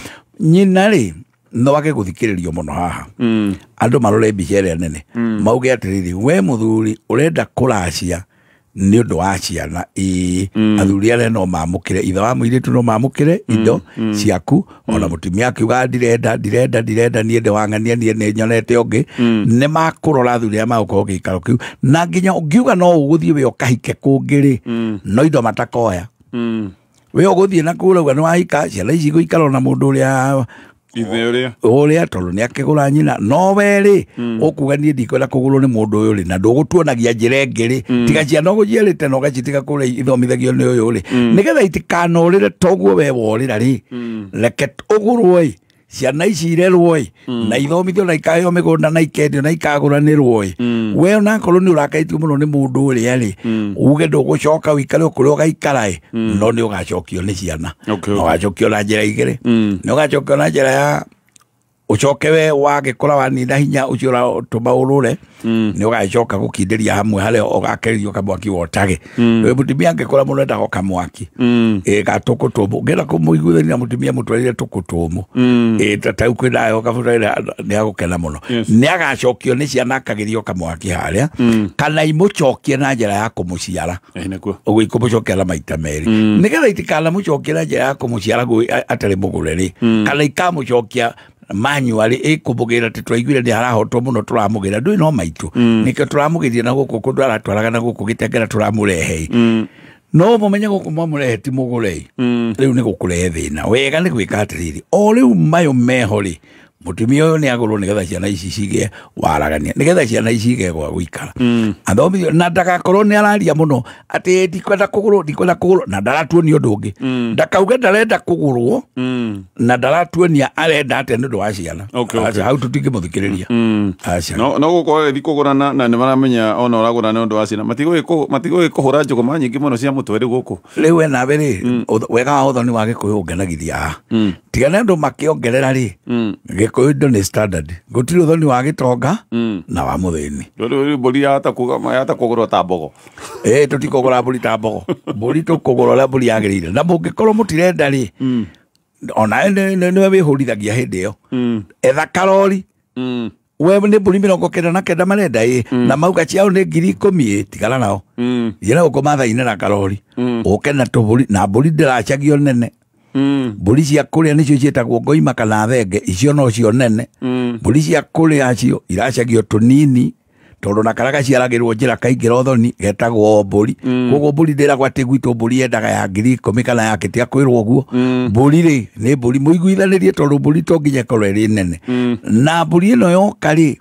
nyina rĩ no wage gũthikĩrĩrio mũno haha andũ marore mbica ĩrĩa nene mauge atĩrĩrĩ we mũthuri ũrenda kũracia nĩ ũndũ wa ciana ĩĩ athuri arĩa no mamũkĩre ithe wa mũirĩtu no mamũkĩre indo ciaku ona mũtumia akiuga ndirenda ndirenda ndirenda niĩ ndĩwang'ania niĩ nĩ nyonete ũngĩ nĩ makũrora athuri arĩa magũkorwo gĩikaro kĩu na nginya ũngiuga no ũgũthiĩ we ũkahike kũngĩ rĩ no indo matakoya we ũgũthiĩ na kũu ũrauga nĩ wahika ciana ici igũikara na mũndũ ũrĩa ithe ũrĩa tondũ nĩ akĩgũra nyina no we rĩ ũkuga niĩ ndikwenda kũgũrwo nĩ mũndũ ũyũ rĩ na ndũgũtuonagia njĩra ĩngĩ rĩ tiga ciana ũgũciarĩte na ũgacitiga kũrĩa ithomithagio nĩ ũyũ rĩ nĩgetha itikanorĩre toguo we worĩra rĩ reke ũgũrwo ĩ ciana ici irerwo ĩ na ithomithio na ikaheo mĩgũnda na ikendio na ikagũranĩrwo ĩ we onakorwo nĩ ũrakarĩtio mũno nĩ mũndũ ũrĩa rĩ uge ndũgũcoka ũikare o kũrĩa ũgaikara ĩ no nĩ ũgacokio nĩ ciana ũgacokio na njĩra igĩrĩ nĩ ũgacokio na njĩra ya ũcoke we wagĩkũra wanina hinya ũcio ũratũma ũrũre nĩ ũgagĩcoka gũkindĩria hamwe harĩa ũgakĩrĩrio kamwaki wotage rĩu mũtumia angĩkũra mũno endaga o kamwaki ĩ gatũkũ tũmũ ũngĩenda kũmũiguithania na mũtumia mũtwarĩre tũkũ tũmũ ĩ ta tau kwĩnayo kamũtwarĩre nĩ agũkena mũno nĩ agacokio nĩ ciana akagĩrio kamwaki harĩa kana imũcokie na njĩra ya kũmũciara ũguo ikũmũcokia na maita merĩ nĩgetha itikanamũcokie na njĩra ya kũmũciara atarĩ mũgũre rĩ kana ikamũcokia manually ĩkũmũgĩra atĩ twaiguire nĩ arahotwo mũno tũramũgĩra ndũĩ no maitũ nĩkĩo tũramũgĩria na gũkũ kũndũ aratwaraga na gũkũ gĩtengera tũramũrehe no mũmenye gũkũ mwamũrehe ti mũgũrei rĩu nĩ gũkũrehe thĩna wega nĩ gwĩka atĩrĩrĩ o rĩu mayo meho rĩ mũtumia ũyũ nĩ agũrwo nĩgetha ciana ici cigĩe waragania nĩgetha ciana ici igĩe gwa gũikara athomithio na ndagakorwo nĩ araria mũno atĩ ndikwenda kũgũrwo ndikwenda kũgũrwo na ndaratuonia ũndũ ũngĩ ndakauge ndarenda kũgũrwo na ndaratuonia arenda atĩa nĩ ũndũ wa ciana. Aca hau tũtingĩmũthikĩrĩria. Aca no gũkorwo gĩthiĩ kũgũra na nĩ maramenya ona ũragũra nĩ ũndũ wa ciana matigũgĩkũhũra njũgũma nyingĩ mũno cia mũtwe rĩu gũkũ rĩu we nawe rĩ wega wa ũthoni wa Gĩkũyũ ũngenagithia haha tiga nĩ andũ makĩongerera rĩ Gĩkũyũ indo nĩ standard gũtirĩ ũthoni wa gĩtonga na wa mũthĩni rĩu mbũri yahota kũgũrwo ta mbogo ĩĩ tũtikũgũra mbũri ta mbogo mbũri tũkũgũra ũrĩa mbũri yagĩrĩire na mũngĩkorwo mũtirenda rĩ onawe nĩwe wĩhũrithagia hĩndĩ ĩyo etha karori we nĩ mbũri 99 marenda ĩ na mauga ciao nĩ 10,000 ĩ tigana nao thiĩ na gũkũ Mathai-inĩ na karori ũke na tũbũri na mbũri ndĩracagio nene mbũri cia kũrĩa nĩcio ciĩtagwo ngoima kana thenge icio nocio nene mbũri cia kũrĩa cio iracagio tũnini tondũ na karĩa gaciaragĩrwo njĩra kaingĩra ũthoni getagwo mbũri koguo mbũri ndĩragwo atĩ gwitũ mbũri yendaga ya 10,000 kana ya kĩtia kwĩrwo ũguo mbũri rĩ nĩ mbũri mũiguithanĩrie tondũ mbũri to nginya ĩkorwo ĩrĩ nene na mbũri ĩno yoka rĩ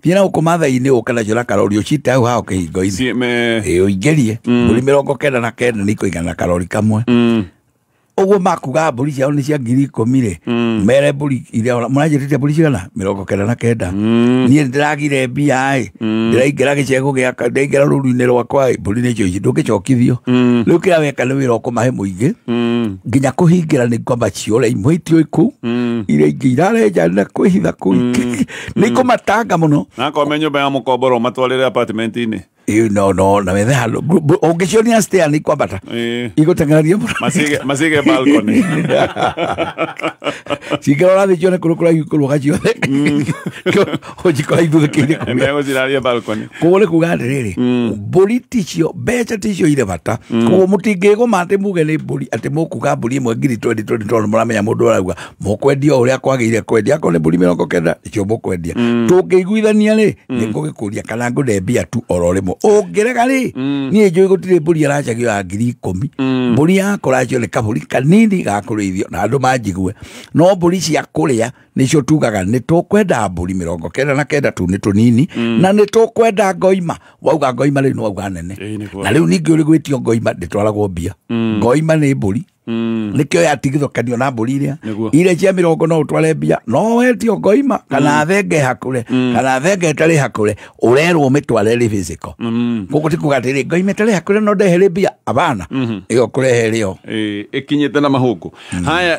thiĩ na gũkũ Mathai-inĩ ũke nacio na karori ũcite hau hao kĩhingo-inĩ ĩ ũingĩrie mbũri 99 nĩ ikũigana karori kamwe Ũguo makuga mbũri ciao nĩ cia 10,000 rĩ, mere mbũri iria mũranjĩtĩte mbũri cigana 99. Niĩ ndĩragire mbia ĩ, ndĩraingĩra gĩcegũ gĩakwa, ndĩraingĩra rũru-inĩ rwakwa ĩ, mbũri nĩcio ici ndũngĩcokithio. Rĩu kĩrĩa weka nĩ wĩra ũkũmahe mũingĩ nginya kũhingĩra nĩ kwamba ciũre imwe itiũĩ kũu, iria ingĩ irarenja na kwĩhitha kũu nĩ ikũmatanga mũno. Nakorwo me nyũmba ya mũkomboro matwarĩre apartment-inĩ. No na wethe handũ ũngĩcionia stair nĩ ikwambata igũteng'eraria mũno. Macige balcony. Cingĩrora thĩ cione kũrĩa kũraihu ikũrũga ciothe, ũnjikora ithuthĩkĩire kũrĩa. Megũciraria balcony. Koguo nĩ kuga atĩrĩrĩ, mbũri ticio mbeca ticio irĩ bata. Koguo mũtingĩgũma atĩ muge nĩ mbũri atĩ mũkuga mbũri ĩmwe 20,000 20 tondũ mũramenya mũndũ arauga mũkwendia o ũrĩa kwagĩrĩire kwendia, akorwo nĩ mbũri 90 nĩcio mũkwendia. Tũngĩiguithania rĩ, nĩ ngũgĩkũria kana ngũne mbia tu oro rĩmwe. Ũngĩrega rĩ, niĩ njũĩ gũtirĩ mbũri ĩracagio ya 10,000. Mbũri ya kũracio nĩ kabũri kanini ga kũrĩithio na andũ manjigue. No mbũri cia kũrĩa nĩcio tugaga nĩ tũkwenda mbũri 99 tu nĩ tũnini, na nĩ tũkwenda ngoima. Wauga ngoima rĩu nĩ wauga nene. Na rĩu ningĩ ũrĩ gwĩtio ngoima ndĩtwaragwo mbia. Ngoima nĩ mbũri nĩkĩo yatigithũkanio na mbũri iria iria cia 20 no ũtware mbia, no wetio ngoima kana thenge hakũre kana thenge ĩtarĩ hakũre, ũrerwo ũmĩtware ĩrĩ physical. Koguo ti kuga atĩrĩ ngoima ĩtarĩ hakũre no ndehere mbia, abana ĩyo kũrehe rĩo ĩkinyĩte na mahũngũ. Haya,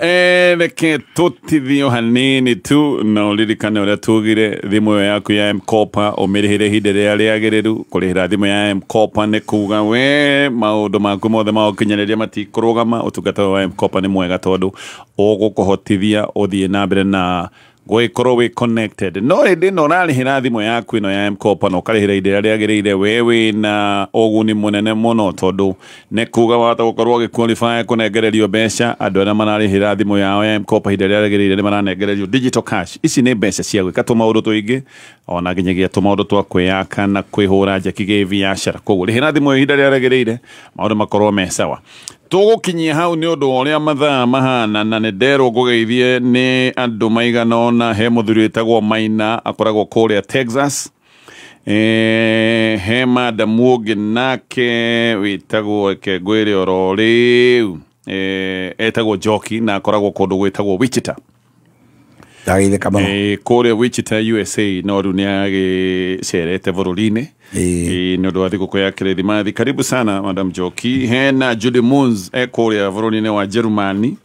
reke tũtithio hanini tu na ũririkane ũrĩa tugire thimũ ĩyo yaku ya M-Kopa ũmĩrĩhĩre ihinda rĩrĩa rĩagĩrĩru. Kũrĩhĩra thimũ ya M-Kopa nĩ kuga we maũndũ maku mothe ma ũkinyanĩria matikũrũgama. Ũtungata wa M-Kopa nĩ mwega tondũ ũgũkũhotithia ũthiĩ na mbere na gwĩkorwo wĩ connected. No hĩndĩ ĩno ũrarĩhĩra thimũ yaku ĩno ya M-Kopa na ũkarĩhĩra ihinda rĩrĩa rĩagĩrĩire, we wĩna ũguni mũnene mũno tondũ nĩ kuga wahota gũkorwo ũgĩqualify kũnengererio mbeca. Andũ arĩa mararĩhĩra thimũ yao ya M-Kopa ihinda rĩrĩa rĩagĩrĩire nĩ maranengererio digital cash. Ici nĩ mbeca cia gwĩka tũmaũndũ tũingĩ ona nginyagia tũmaũndũ twa kwĩyaka na kwĩhũra njeki gĩbiacara. Koguo rĩhĩra thimũ ihinda rĩrĩa rĩagĩrĩire, maũndũ makorwo me sawa. Tũgũkinyia hau nĩ ũndũ wa ũrĩa mathaa mahana, na nĩ nderwo ngũgeithie nĩ andũ maigana ũna. He mũthuri wĩtagwo Maina akoragwo kũrĩa Texas. He madamu ũngĩ nake wĩtagwo reke ngwĩre oro rĩu, etagwo Njoki na akoragwo kũndũ gwĩtagwo Wichita. Kũrĩa Wichita USA, no rĩu nĩ agĩcerete bũrũri-inĩ nĩ ũndũ wa thigũkũ ya Kĩrĩthimathi. Karibu sana Madam Njoki. Hena Judy Moons kũrĩa bũrũri-inĩ wa Jerumani.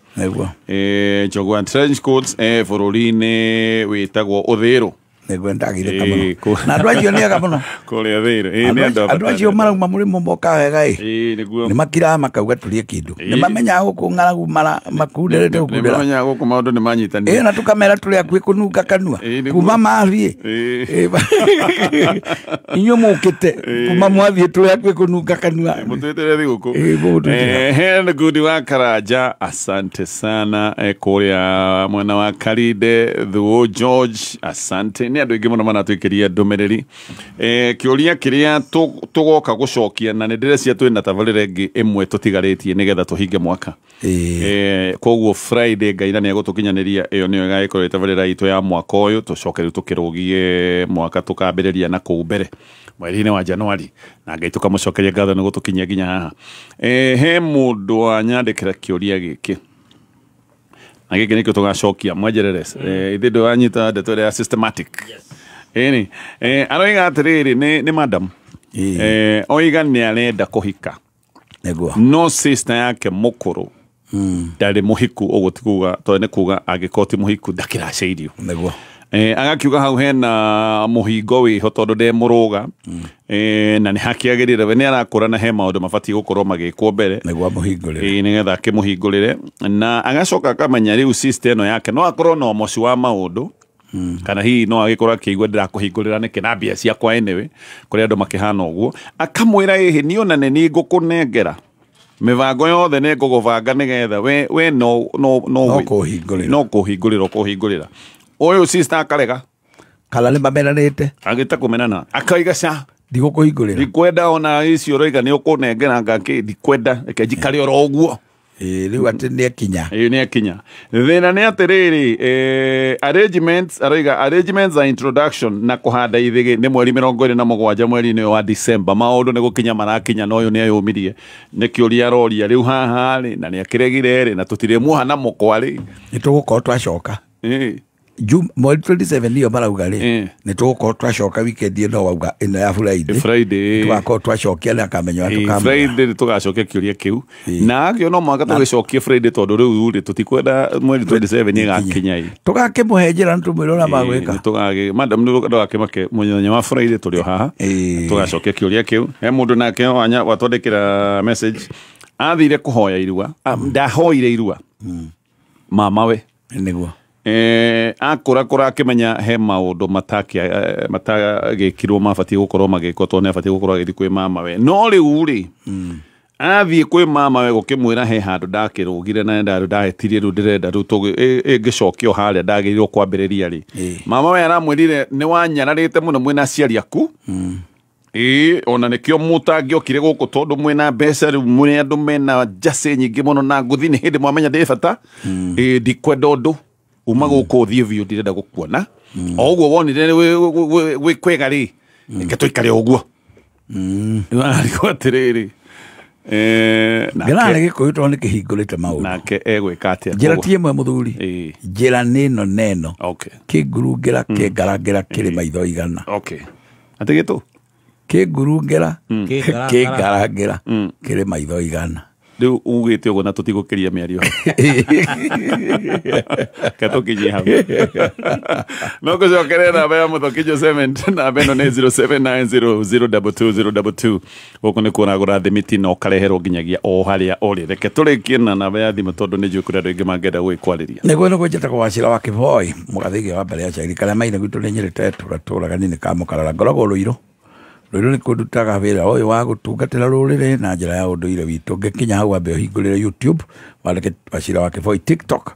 Njogwa trench coats bũrũri-inĩ wĩtagwo Ũthĩrũ. Nĩguo ndagithĩka mũno. Na andũ acio nĩ ega mũno. Kũrĩa Thĩrũ. Nĩ andũ acio marauma mũrĩmo moka wega ĩ. Nĩguo. Nĩ makiraga makauga tũrĩe kĩndũ. Nĩ mamenyaga gũkũ ng'aragu makunderete gũkundera. Nĩ mamenyaga gũkũ maũndũ nĩ manyitanire. Na tũkamera tũrĩ hakuhĩ kũnunga kanua. Kuma mathiĩ. Inyuĩ mũkĩte kuma mwathiĩ tũrĩ hakuhĩ kũnunga kanua. Mũtwĩtĩre thigũkũ. He Ngundi wa Karanja, asante sana. Kũrĩa mwena wa Karinde, Thuo George, asante. Nĩ andũ aingĩ mũno maratwĩkĩria ndũmĩrĩri. Kĩũria kĩrĩa tũgoka gũcokia, na nĩ ndĩrecia twĩna tabarĩra ĩngĩ ĩmwe tũtigarĩtie nĩgetha tũhinge mwaka. Koguo Friday Ngai na nĩegũtũkinyanĩria, ĩyo nĩyo ĩgagĩkorwo ĩ tabarĩra itũ ya mwaka ũyũ. Tũcoke rĩu tũkĩrũgie mwaka tũkambĩrĩria na kũu mbere mweri-inĩ wa Januari, na Ngai tũkamũcokeria ngatho nĩ gũtũkinyia nginya haha. He mũndũ wanyandĩkĩra kĩũria gĩkĩ, na gĩkĩ nĩkĩo tũgacokia mwenjerere. Ithe ndũranyita ndeto ĩrĩa ya systematic. Ĩni aroiga atĩrĩrĩ, nĩ madam oiga nĩ arenda kũhika. Nĩguo. No sister yake mũkũrũ ndarĩ mũhiku, ũguo ti kuga, tondũ nĩ kuga angĩkorwo ti mũhiku ndakĩraceirio. Nĩguo. Agakiuga hau hena mũhingo wĩho tondũ nde mũrũga, na nĩ hakĩagĩrĩire we nĩ arakũra na he maũndũ mabatiĩ gũkorwo magĩkwo mbere nĩguo amũhingũrĩre. Nĩgetha akĩmũhingũrĩre. Na agacoka akamenya rĩu sister ĩno yake no akorwo na ũmoci wa maũndũ, kana hihi no agĩkorwo akĩigua ndĩrakũhingũrĩra nĩkĩ na mbia ciakwa anyway, kũrĩ andũ makĩhana ũguo. Akamwĩra ĩhĩ niĩ ona nĩ niĩ ngũkũnengera mĩbango yothe nĩ ngũgũbanga nĩgetha we no kũhingũrĩra ũkũhingũrĩra. Ũyũ sister akarega. Kana nĩ mamenanĩte. Agĩta kũmenana. Akaiga ca. Ndigũkũhingũrĩra. Ndikwenda ona icio ũroiga nĩ ũkũnengera ngakĩ, ndikwenda, reke njikare oro ũguo. Rĩu atĩ nĩekinya. Ĩĩ nĩekinya. Thĩna nĩ atĩrĩrĩ, arrangements aroiga arrangements are introduction na kũhanda ithĩgĩ nĩ mweri 27 mweri-inĩ wa December. Maũndũ nĩ gũkinya marakinya na ũyũ nĩeyũmirie. Nĩ kĩũria aroria rĩu haha rĩ na nĩakĩregire rĩ na tũtirĩmuoha na mũkwa rĩ. Nĩtũgũkorwo twacoka. Mweri 27 niyo marauga rĩ nĩ tũgũkorwo twacoka weekend ĩno wauga ĩno ya Friday. Friday tũgakorwo twacokia na akamenya watu kama Friday tũgacokia kĩũria kĩu na akĩo no mũhaka tũgĩcokie Friday tondũ rĩu rĩ tũtikwenda mweri 27 ĩgakinya ĩ tũgakĩmũhe njĩra nĩ tũmwĩre ũrĩa magwĩka. Tũgagĩ madam ndũgakĩmake mũthenya wa Friday tũrĩ o haha tũgacokia kĩũria kĩu. He mũndũ nake watwandĩkĩra message athire kũhoya irua, ndahoire irua mamawe nĩguo akũra kũra akĩmenya he maũndũ matagĩkirwo mabatiĩ gũkorwo magĩkwo tondũ nĩabatiĩ gũkorwo agĩthiĩ kwĩ mamawe. No rĩu rĩ athiĩ kwĩ mamawe gũkĩmwĩra he handũ ndakĩrũgire na ndahĩtirie rĩu ndĩrenda rĩu ĩngĩcokio harĩa ndagĩrĩirwo kwambĩrĩria rĩ. Mamawe aramwĩrire nĩ wanyararĩte mũno mwĩna aciari aku. Ĩĩ ona nĩkĩo mũtangĩokire gũkũ tondũ mwĩna mbeca rĩu mwĩ andũ mena njacĩ nyingĩ mũno na ngũthi nĩ hĩndĩ mwamenya ndĩ bata. Ĩĩ ndikwenda ũndũ uma gũkũ ũthiĩ biũ ndirenda gũkuona. O ũguo wonire wĩ kwega rĩ reke tũikare ũguo. Arigwo atĩrĩrĩ Ngĩra nĩ Gĩkũyũ tondũ nĩ kĩhingũrĩte maũndũ. Nake egwĩka atĩa? Njĩra ti ĩmwe mũthuri. Njĩra nĩ ĩno na ĩno. Kĩngurungĩra kĩngarangĩra kĩrĩ maitho igana. Atĩ gĩtũ? Kĩngurungĩra kĩngarangĩra kĩrĩ maitho igana. Rĩu ugĩte ũguo na tũtigũkĩria mĩario. Ka tũkinyie hau. No ngũcokerere namba ya Mũthoki Cement namba ĩno nĩ 0790022022. Gũkũ nĩkuo ũragũra thimiti na ũkareherwo nginyagia o harĩa ũrĩ. Reke tũrĩkie na namba ya thimũ tondũ nĩ njũĩ kũrĩ andũ aingĩ mangĩenda gũgĩkwarĩria. Nĩguo nĩguo njĩtagwo Wachira wa Kĩboi mũgathĩgi wa mbere ya Chairi karĩa maine gwitũ nĩ Nyĩrĩ tetũra tũraga nini ka Mũkarara ngoragwo Rũirũ. Rũirũ nĩ kũndutaga wĩra ũyũ wa gũtungatĩra rũrĩrĩ na njĩra ya ũndũire witũ. Ngĩkinya hau wambe ũhingũrĩre YouTube wandĩke Wachira wa Kĩboi, TikTok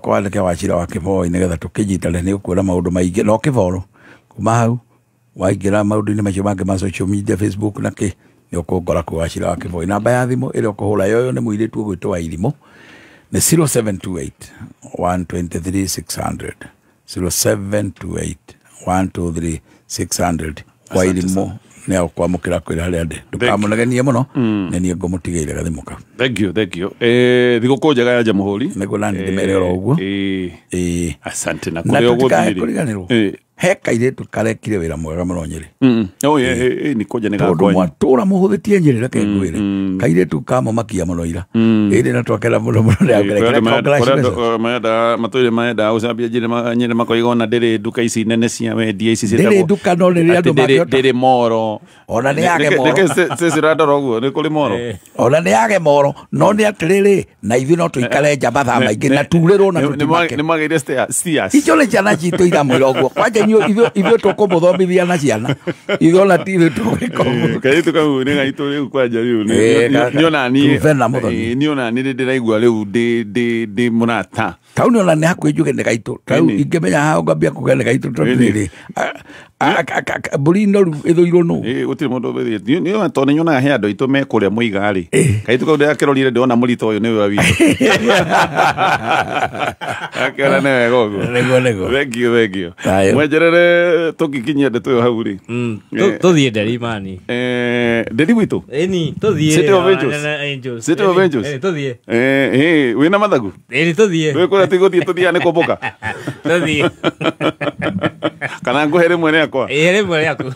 wandĩke Wachira wa Kĩboi nĩgetha tũkĩnyitane nĩ ũkuona maũndũ maingĩ no kĩboro. Kuma hau waingĩra maũndũ-inĩ macio mangĩ ma social media Facebook na kĩ nĩ ũkũngora kwĩ Wachira wa Kĩboi. Namba ya thimũ ĩrĩa ũkũhũra yoyo nĩ mũirĩtu ũgwĩtwo wa Irimũ nĩ 0728 123 600 0728 123 600. Wa Irimũ nĩ akwamũkĩra kwĩra harĩa ndĩ ndũkamũnegenie mũno nĩ niĩ ngũmũtigĩire gathimũ kau. Thank you, thank you. Thigũkũ njega ya Jamhuri nĩguo nani ndĩmere oro ũguo. Asante na kũrĩa ũgũthiĩ kũriganĩrwo he kairĩtu karekire wĩra mwega mũno Nyĩrĩ. Nĩ kũnja nĩ gakwa tondũ mwatũra mũhũthĩtie Nyĩrĩ reke ngwĩre kairĩtu kamomakia mũno ira ĩrĩ na twakena mũno mũno nĩ matũire maendaga gũcambia Nyĩrĩ makoiga ona ndĩrĩ nduka ici nene cia wendia ici ndĩrĩ nduka no rĩrĩa andũ mangĩhota ndĩrĩ moro ona nĩ yage moro ũrandora ũguo nĩ kũrĩ moro ona nĩ yage moro no nĩ atĩrĩrĩ na ithuĩ no tũikare nja mathaa maingĩ na turĩrwo na tũtimake nĩ magĩire stairs icio nĩ ciana citũ iramwĩra ũguo kwanja ithuĩ tũkũmũthomithia na ciana ithuĩ ona ti ithuĩ tũgwĩka ũguo kairĩtu kau nĩ gaitũ rĩu kwanja rĩu nĩ ona niĩ ndĩraigua rĩu ndĩ mũrata kau nĩ ona nĩ hakuhĩ njuge nĩ gaitũ kau ingĩmenya haha ngambia kuga nĩ gaitũ tondũ rĩrĩ mbũri noru ĩthũirwo nũ gũtirĩ mũndũ ũthĩtie tondũ nyonaga he andũ aitũ me kũrĩa mũiga rĩ kaitũ kau ndĩrakĩrorire ndĩrona mũrito ũyũ nĩwe witũ akĩona nĩ wega ũguo nĩguo nĩguo thank you thank you mwenjerere tũngĩkinyia ndeto ĩyo hau rĩ tũthiĩ nderi mani nderi gwitũ ĩni tũthiĩ City of Angels City of Angels tũthiĩ wĩna mathagu ĩni tũthiĩ wĩ kũrĩa tigũthiĩ tũthiaga nĩ kũmbũka tũthiĩ kana ngũhe rĩmwe rĩakwa ĩĩ rĩmwe rĩaku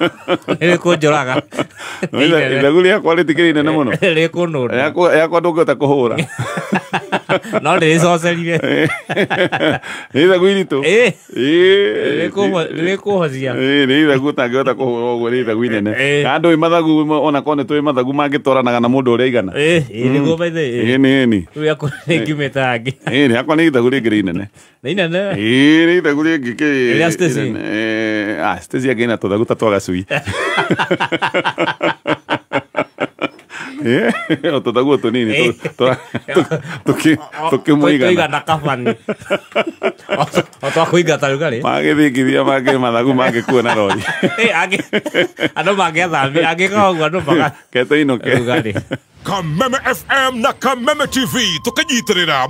rĩkũnjũraga ithagu rĩakwa rĩtikĩrĩ inene mũno rĩkũnũnda yakwa ndũngĩhota kũhũra no ndĩrĩcocerire nĩ ithagu iritũ rĩkũhocia nĩ ithagu ũtangĩhota kũhũra ũguo nĩ ithagu inene kana ndũĩ mathagu ona korwo nĩ tũĩ mathagu mangĩtwaranaga na mũndũ ũrĩa aigana nĩguo baithe ĩni rĩu yakwa nĩngiumĩte hangĩ ĩni yakwa nĩ ithagu rĩngĩ rĩinene nĩ inene ĩĩ nĩ ithagu rĩngĩ kĩ rĩa Stacy Stacy angĩ na tũthagu ta twa gacui tũthagu tũnini tũkĩmũigana kabani o twakũingata rugarĩ magĩthingithia mangĩ mathagu mangĩkua na rori andũ mangĩathamia angĩka ũguo andũ maga ke tũinũke rugarĩ. Kameme FM na Kameme TV tukanyitirira.